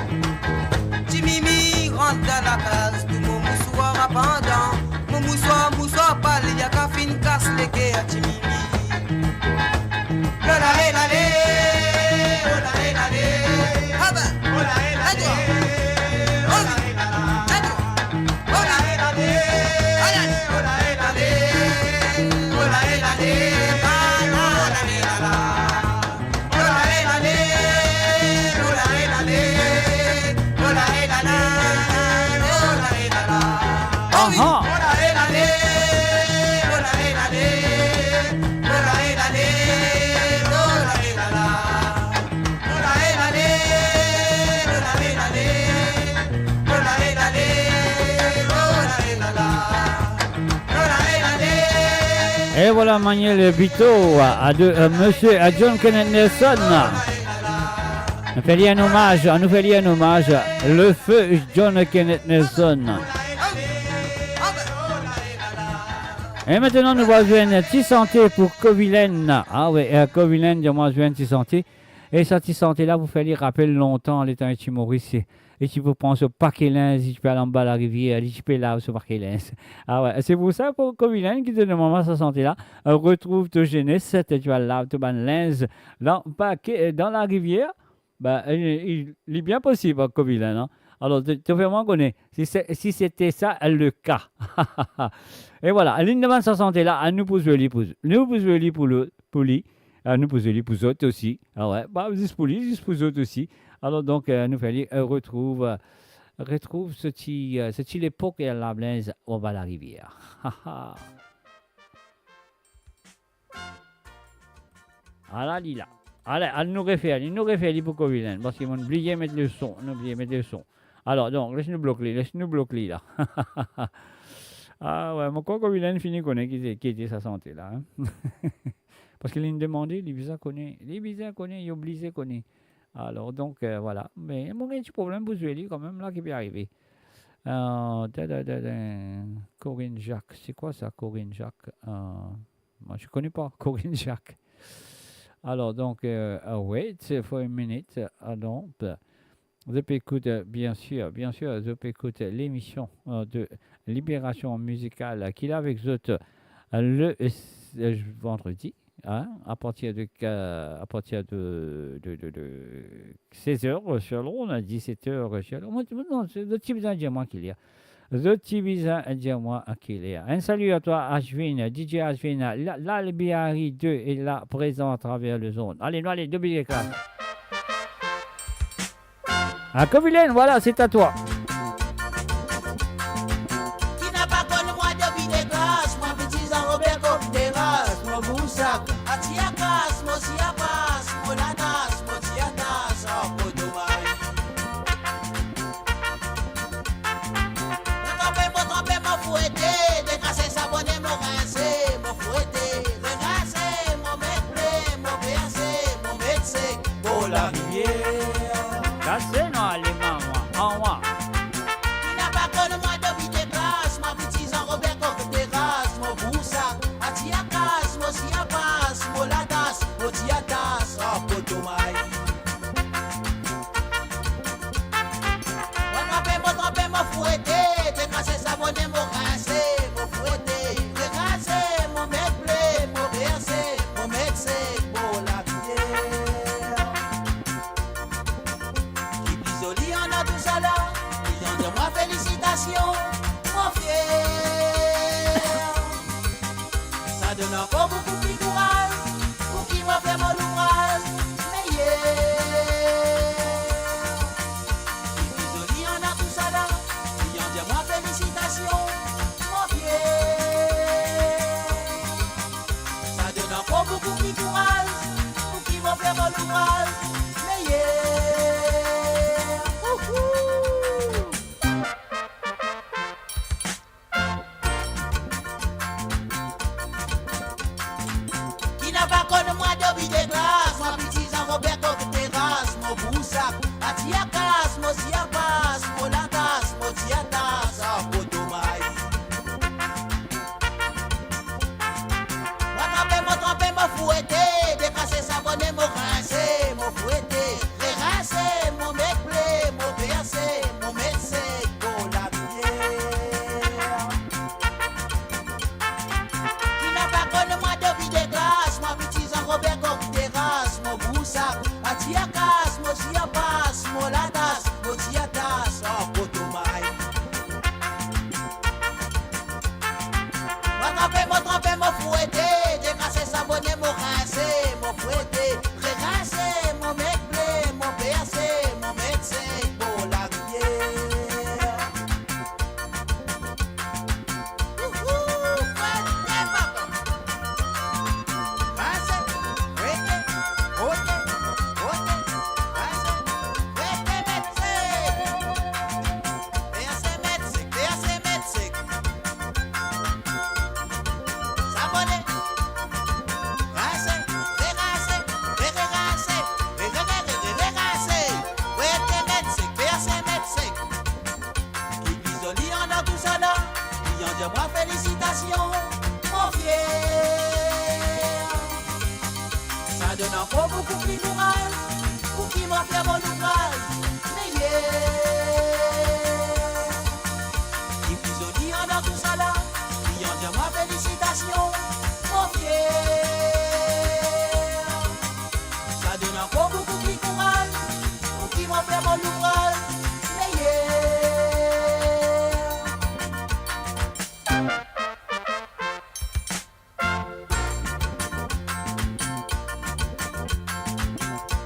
Ti Mimi rant dan lakaz, tou mo mouswar apandan. Mo mouswar, mouswar pa li, aka finn kas leker Ti Mimi. Lolale, lale, olale, lale. Aba. Olale, lale, lale. Olale, lale, lale. Olale, lale, lale. E vwala Manuel Bito, a, a de, euh, monsieur, a John Kenneth Nelson. Nou fer li enn omaz, nou fer li enn omaz. Le feu John Kenneth Nelson. E aster nou va zwenn ti sante pou Kovilen. Ah wi, euh, Kovilen, dir mwa zwenn ti sante. E sa ti sante la pou fer li rapel lontan, letan li ti Moris, li ti pou pran so pake linz, li ti pe al anba larivier, li ti pe lav so pake linz. Ah wi, se pou sa, pou Kovilen ki donn mwa sa sante la, euh, retrouv to zennes, to ti al lav to bann linz dan pake, euh, dan larivier. Be, li, li, li bien posib, hein, Kovilen, hein. Alor, to, to fer mwa kone, si se, si sete sa le ka. E vwala, linn de bann sa sante la, a nou pou zwe li pou, nou pou zwe li pou le, pou li, a nou pou zwe li pou zot osi. Ah wi, pa zis pou li, zis pou zot osi. Alor donk, euh, nou fer li, euh, retrouv, euh, retrouv se ti, euh, se ti lepok e lav linz anba larivier. Ala li la. Ale, al nou refer li, nou refer li pou Kovilen, parski mo'nn bliye met le son, nou bliye met le son. Alor, donk, les nou blok li, les nou blok li la. Ah wi, mo krwar Kovilen fini kone ki, ki ete sa sante la, hein. Parski li'nn demande, li bizin kone, li bizin kone, li oblize kone. Alor, donk, euh, vwala. Me mo gagn ti problem pou zwe li kanmem la, ki pe arive. Euh, da, da, da, da. Corinne Jacques, se kwa sa, Corinne Jacques? Euh, Moi, je connais pas Corinne Jacques. Alors, donc, euh, euh, wait for a minute. Ah, donc, euh, je peux écouter, euh, bien sûr, bien sûr, je peux écouter l'émission, euh, de Libération Musicale, euh, qu'il a avec zot, euh, le, euh, vendredi, hein, à partir de, euh, à partir de, de, de, de seize heures, euh, sur l'onde, à dix-sept heures, euh, sur l'onde. Moi, non, c'est le type d'Indien, moi, qu'il y a. Zot ti bizin dir mwa ki ler. Un salut à toi, Ashwin, D J Ashwin, la, la, le Bihari deux est là, présent à travers les ondes. Allez, nou ale, Dobi Dekras. Ah, Kovilen, voilà, c'est à toi. Ki napa konn mwa Dobi Dekras, mwa piti Zan Robert Kok Teras, mo bousak, ati akas, mo si apas, mo latas, mo ti atas, mo poto may. Mo tranpe, mo tranpe, mo fwete, dekase, sabone, mo rinse, mo fwete, reranse, mo met ble, mo perse, mo met sek, mo larivier. Kase nou ale, mama, anwa. Ki napa konn mwa Dobi Dekras, mwa piti Zan Robert Kok Teras, mo bousak, ati akas, mo si apas, mo latas, mo ti atas, mo poto may. Mo tranpe, mo tranpe, mo fwete, dekase, sabone, mo rinse, mo fwete, reranse, mo met ble, mo perse, mo met sek, mo larivier. Ki pli zoli andan tousala, ki dir mwa felisitasion, mo fier. Sa donn ankor boukou pli kouraz, pou ki mo fer mo louvraz meyer. Ki pli zoli andan tousala, ki dir mwa felisitasion, mo fier. Sa donn ankor boukou pli kouraz, pou ki mo fer mo louvraz meyer. Ouhou! Ki napa konn mwa Dobi Dekras, mwa piti Zan Robert Kok Teras, mo bousak, ati akas, mo si apas, mo latas, mo ti atas, mo poto may. Mo tranpe, mo tranpe, mo fwete, dekase, sabone, mo rinse, mo fwete, reranse, mo met ble, mo perse, mo met sek, mo larivier. Ki napa konn mwa Dobi Dekras, mwa piti Zan Robert Kok Teras, mo bousak, ati akas, mo si apas, mo latas, Mwa felisitasion, mo fier. Sa donn ankor boukou pli kouraz pou ki mo fer mo louvraz meyer. Ki pli zoli andan tousala, li andir mwa felisitasion, mo fier. Sa donn ankor boukou pli kouraz pou ki mo fer mo louvraz meyer.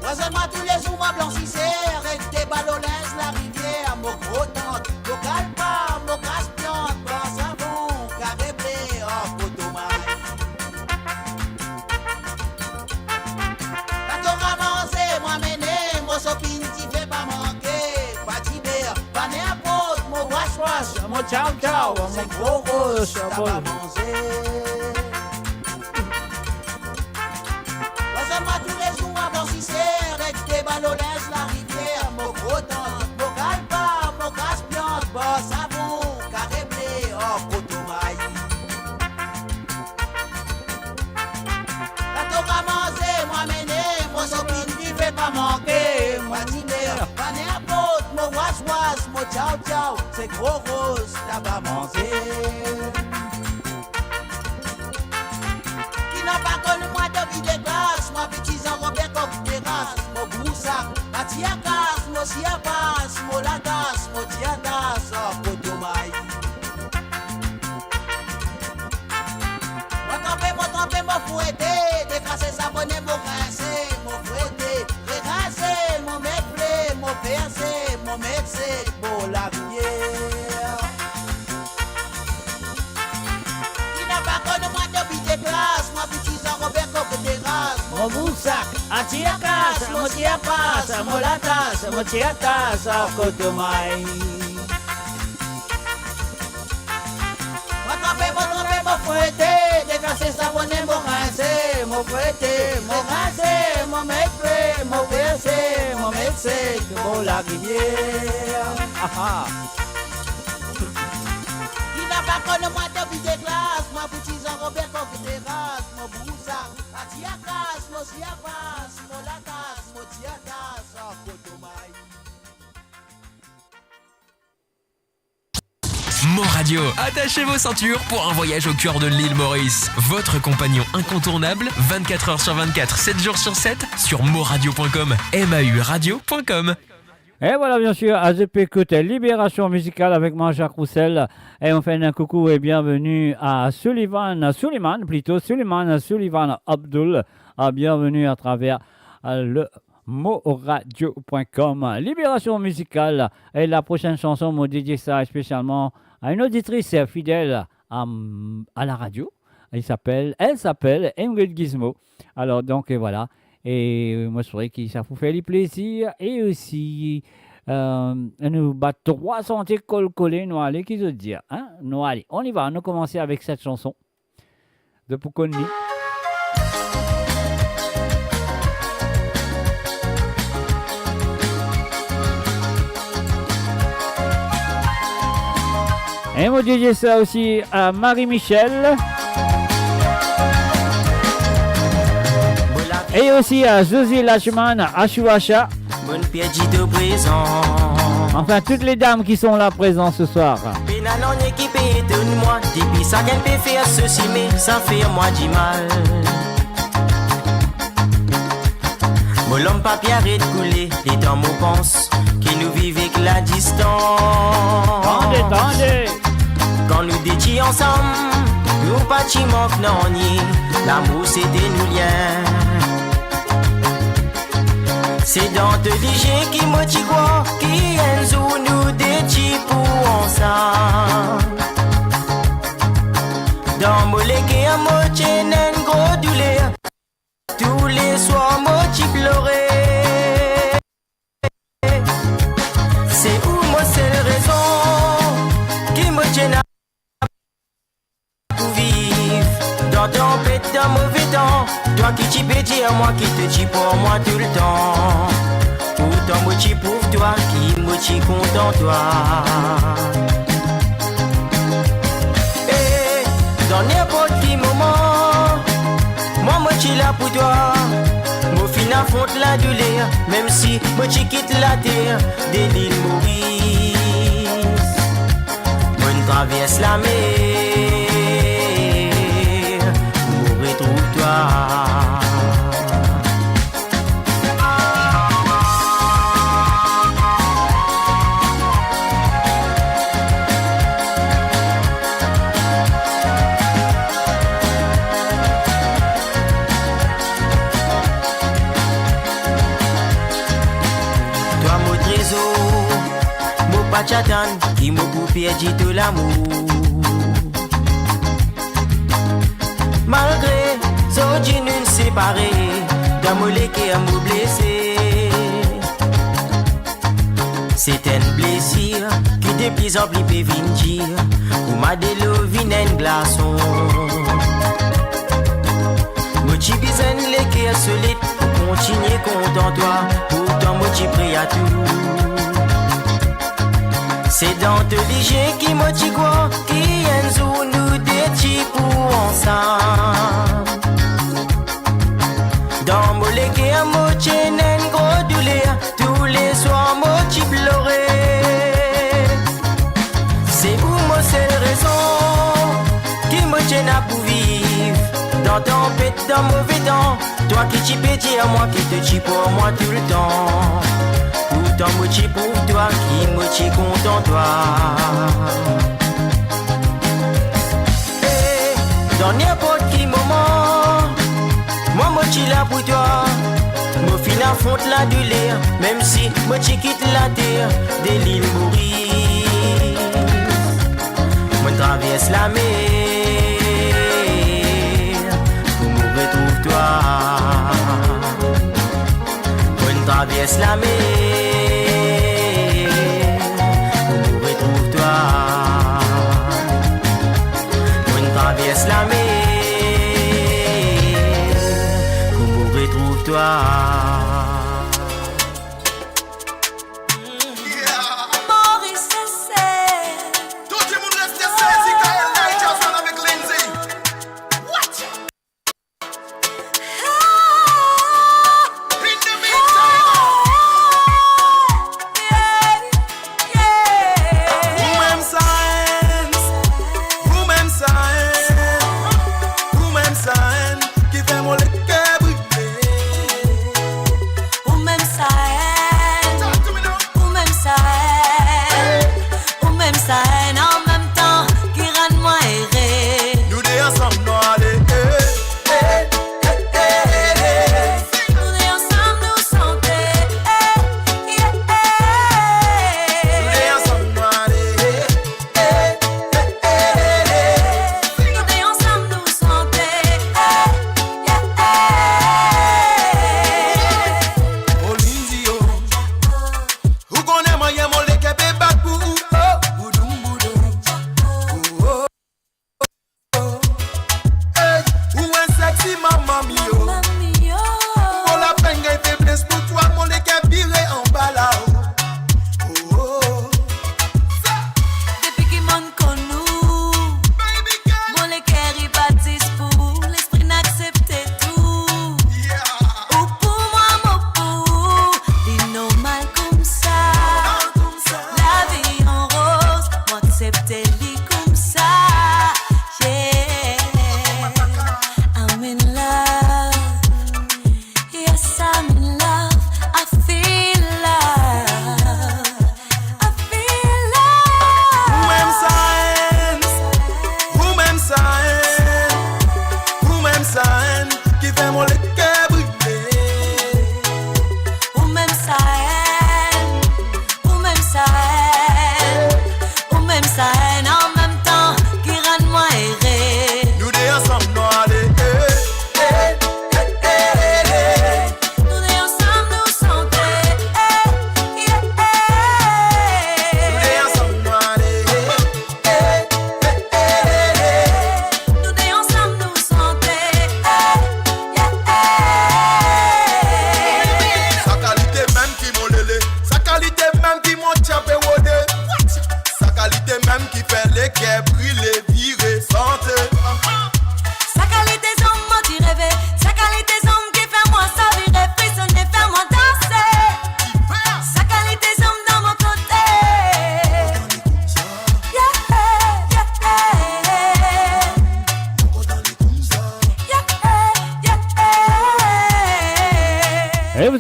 Mwa zwenn mwa toulezour, mwa blansiser, ek de balo linz larivier, mo gro tant, mo kalpa, mo kras plant, mo savon, kare ble, ar koto may. Kan to ramanse, mwa mene, mo sopin dife pa manke, pa diber, pa ninport, mo was was, mo tyaw tyaw, mo gro ros, ta pa manze. Mwa zwenn mwa toulezour, mwa blansiser, ek de balo linz larivier, mo gro tant, mo kalpa, mo kras plant, mo savon, kare ble, ar koto may. Kan to ramanse, mwa mene, mo sopin dife pa manke, mwa diber, pa ninport, mo was was, mo tyaw tyaw, se gro ros, ta pa manze. Ki napa konn mwa dobi de glas, mwa piti zanrobe kok deras, mo bousak, atir kas, mo sir pas, mo latas, mo tir tas, ar koto may. Mo tranpe, mo tranpe, mo fwete, dekrase, savone, mo grinse, mo fwete, regrinse, mo met ble, mo perse, mo met sek bor larivier. Ki napa konn mwa dobi de glas, mwa piti zanrobe kok deras, mo bousak, atir kas, mo tir pas, mo latas, mo tir tas, ar koto may. Mo tranpe, mo tranpe, mo fwete, dekrase, savone, mo grinse, mo fwete, mo grinse, mo met ble, mo perse, mo met sek bor larivier. Aha. Ki napa konn mwa dobi de glas, mwa piti zanrobe kok deras, mo bousak, atir kas, mo sir pas, mo latas, mo tir tas, ar koto may. Mon Radio, attachez vos ceintures pour un voyage au cœur de l'île Maurice. Votre compagnon incontournable, vingt-quatre heures sur vingt-quatre, sept jours sur sept, sur moradio point com, M A U radio point com. Et voilà, bien sûr, A Z P écoute Libération Musicale avec moi, Jacques Roussel. Et on fait un coucou et bienvenue à Sullivan, Suleiman plutôt, Suleiman, Sullivan Abdul. Ah, bienvenue à travers, euh, le moradio point com. Libération Musicale. Et la prochaine chanson, mo dédie sa spécialement à une auditrice fidèle à, à la radio. Il s'appelle, elle s'appelle Ingrid Gizmo. Alors, donc, euh, voilà. E mo espere ki sa pou fer li plezir. E osi, euh, nou bat trwa sante kol kole, nou ale, ki zot dir, hein? Nou ale, on y va, nou komanse avek set chanson. Zot pou konn li. E mo dedie sa osi a Marie-Michel. E osi a Josie Lachman, Ashou Asha. Bonn perdi to prezan. Enfin, toutes les dames qui sont là présentes ce soir. Pena nanye ki pe etonn mwa, depi sakenn pe fer so sime, sa fer mwa dimal. Mo larm pa pe aret koule, letan mo pans ki nou viv ek ladistans. Tande, tande. Kan nou de ti ansam, nou pa ti mank nanye, lamour se de nou lien. Se dan to lizie ki mo ti krwar ki enn zour nou de ti pou ansam. Dan mo leker mo ti ena enn gro douler. Touleswar mo ti plore. Se ou mo sel rezon ki mo ti ena pou viv. Dan tanpet, dan move tan, twa ki ti pe dir mwa ki to ti pou mwa toultan. Pourtan mo ti prouv twa ki mo ti kontan twa. E Dan ninport ki moman, mwa mo ti la pou twa. Mo finn afront ladouler, mem si mo ti kit later de Lil Moris. Mo'nn travers lamer pou mo retrouv twa. Twa mo trezor, mo pa ti atann ki mo pou perdi to lamour. Malgre zordi nou'nn separe, dan mo leker mo blese. Se enn blesir ki deplizanpli pe vinn dir, kouma delo vinn enn glason. Mo ti bizin enn leker solid pou kontigne kontan twa, pourtan mo ti pre a tou. Se dan to lizie ki mo ti krwar ki enn zour nou de ti pou ansam. Dan mo leker mo ti ena enn gro douler, touleswar mo ti plore. Se ou mo sel rezon ki mo ti ena pou viv. Dan tanpet, dan move tan, twa ki ti pe dir mwa ki to ti pou mwa toultan. Pourtan mo ti prouv twa ki mo ti kontan twa. E dan ninport ki moman, mwa mo ti la pou twa. Mo finn afront ladouler, mem si mo ti kit later de Lil Moris. Mo'nn travers lamer pou mo retrouv twa. Mo'nn travers lamer pou mo retrouv twa. Mo'nn travers lamer pou mo retrouv twa. Maurice Sesel. Tou dimoun reste sezi kan L I Jazz rann avek Lindsay. What? In the meantime, ou mem sa enn, ou mem sa enn, ou mem sa enn ki fer mo leker brile.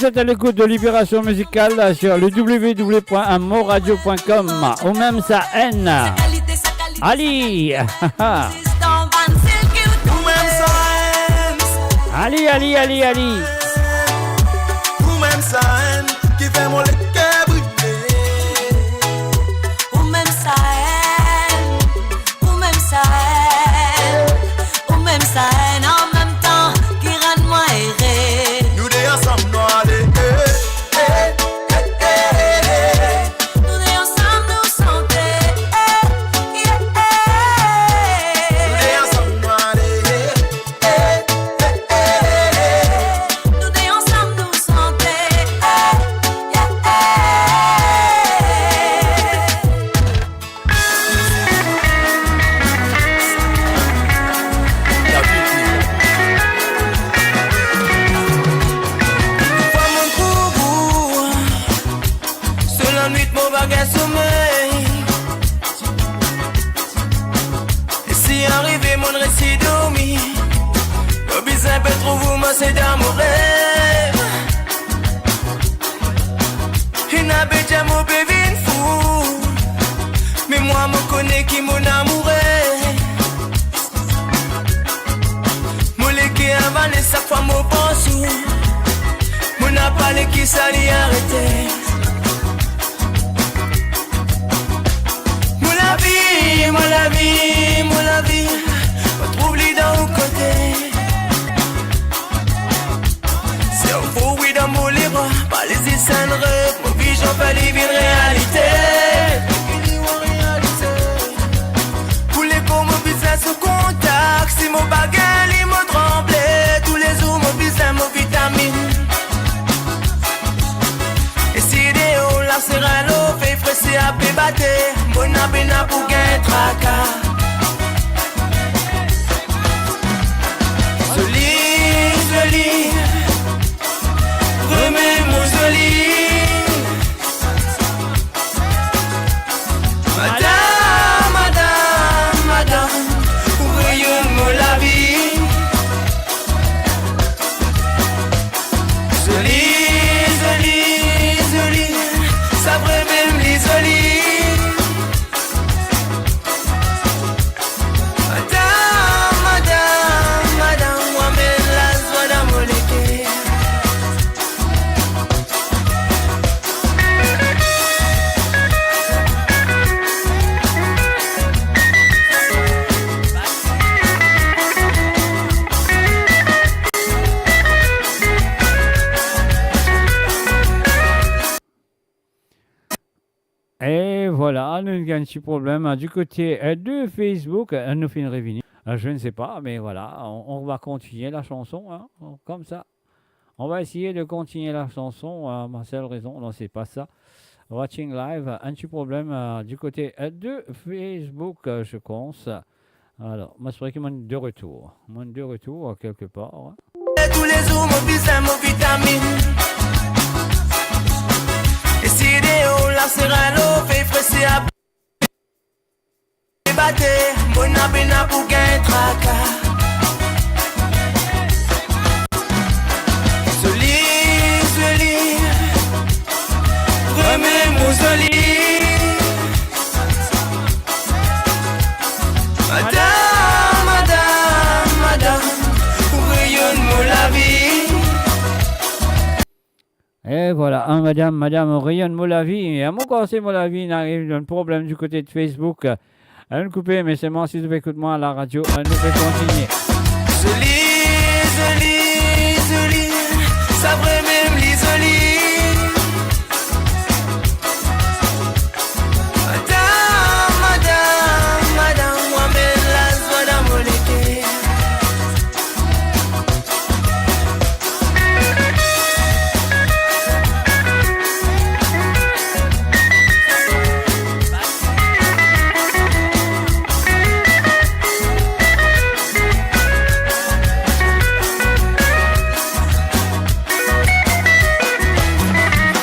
Vous êtes à l'écoute de Libération Musicale sur le w w w point moradio point com. Ou mem sa enn. Ali. Ou mem sa enn. Ali, Ali, Ali, Ali. Ou mem sa enn ki fer mo leker brile. Ou mem sa enn. Ou mem sa enn, ou mem sa enn, an mem tan ki rann mwa ere. Nou de ansam nou ale, eh, eh, eh, eh, eh. Nou de ansam nou sante, eh, eh, eh, eh. Nou de ansam nou ale, eh. Nou de ansam nou sante, eh, eh, eh. Fwa mo trouv ou, so lanwit mo pa gagn somey. E si arive mo resi dormi, mo bizin pe trouv ou, mo se dan mo rev. Ena be dir mo pe vinn fou, me mwa mo kone ki mo amoure. Mo leker avale sak fwa mo pans ou, mo napa le ki sa li arete. Mo lavi, mo lavi, mo lavi, mo trouv li dan ou kote. Servo wi dan mo lebra, pa les zis enn rev, mo vizion fer li vinn realite. Pou lekor mo bizin so kontak, si mo pa gagn li mo tranble. Toulezour mo bizin mo vitaminn. E si deor la se ralo, fey fre se ape bate, mo napa pena pou gagn traka. Zoli, zoli, remem mo zoli. Madam, madam, madam, ou reyonn mo lavi. Zoli, zoli, zoli, sa vremem li zoli. Madam, madam, madam, ou amenn lazwa dan mo leker. E vwala, nou gagn ti problem, hein, du kote, euh, de Facebook, euh, nou finn revini. Euh, je ne sais pas, mais voilà, on, on va continuer la chanson, hein, comme ça. On va essayer de continuer la chanson, euh, ma seule raison, non, c'est pas ça. Watching live, un petit problème, euh, du côté, euh, de Facebook, euh, je pense. Alor, mo espere ki mo'nn de retour. Mo'nn de retour, euh, quelque part, hein. Toulezour mo bizin mo vitaminn. E si deor la se ralo, fey fre se ape bate, mo napa pena pou gagn traka. Zoli, zoli, remem mo zoli. Madam, madam, madam, ou reyonn mo lavi. E vwala, hein, madam, madam, ou reyonn mo lavi. E mo krwar se mo lavi, inn ariv enn problem du kote de Facebook. Ann koupe, me selman si zot pe ekout mwa laradio, ann nou pe kontigne. Zoli, zoli, zoli, sa vremem li zoli. Madam, madam, madam, ou amenn lazwa dan mo leker.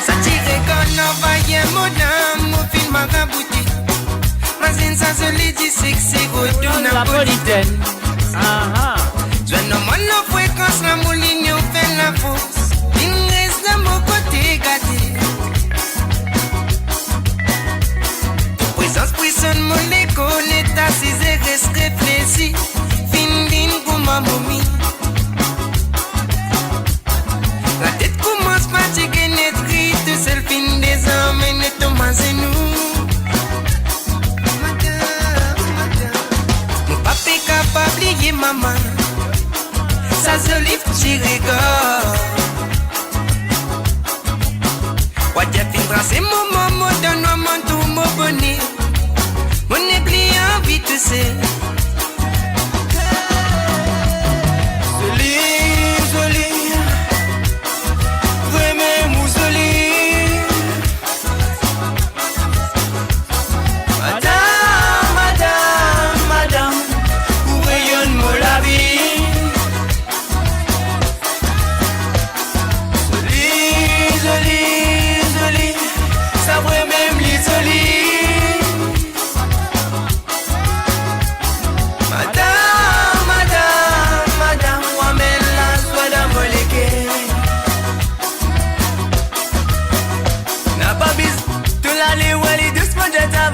Sa ti rekonn anvayer mo nam, mo finn marabouti. Mazinn sa zoli, ti sexy, retour Napolitaine. Aha. Zwenn nou mwa nou frekans, lamour linyon fer lafors. Vinn res Sa mo kote gate. To prezans prizonn mo lekor, net asize res reflesi, finn vinn kouma momi. Latet koumans fatige, net ri tousel, finn dezorme net tom azenou. Mo pa pe kapav bliye mama, sa zoli ti regar. Wa dir finn trase mo mor, mo dan nwar, mo tou mo bone. Mo nepli anvi touse. Zoli, zoli, vremem ou zoli. Madam, madam, madam, ou reyonn mo lavi. Zoli, zoli, zoli, sa vremem li zoli. Madam, madam, madam, ou amenn lazwa dan mo leker. Napa bizin tou lale, ale dousman dan ta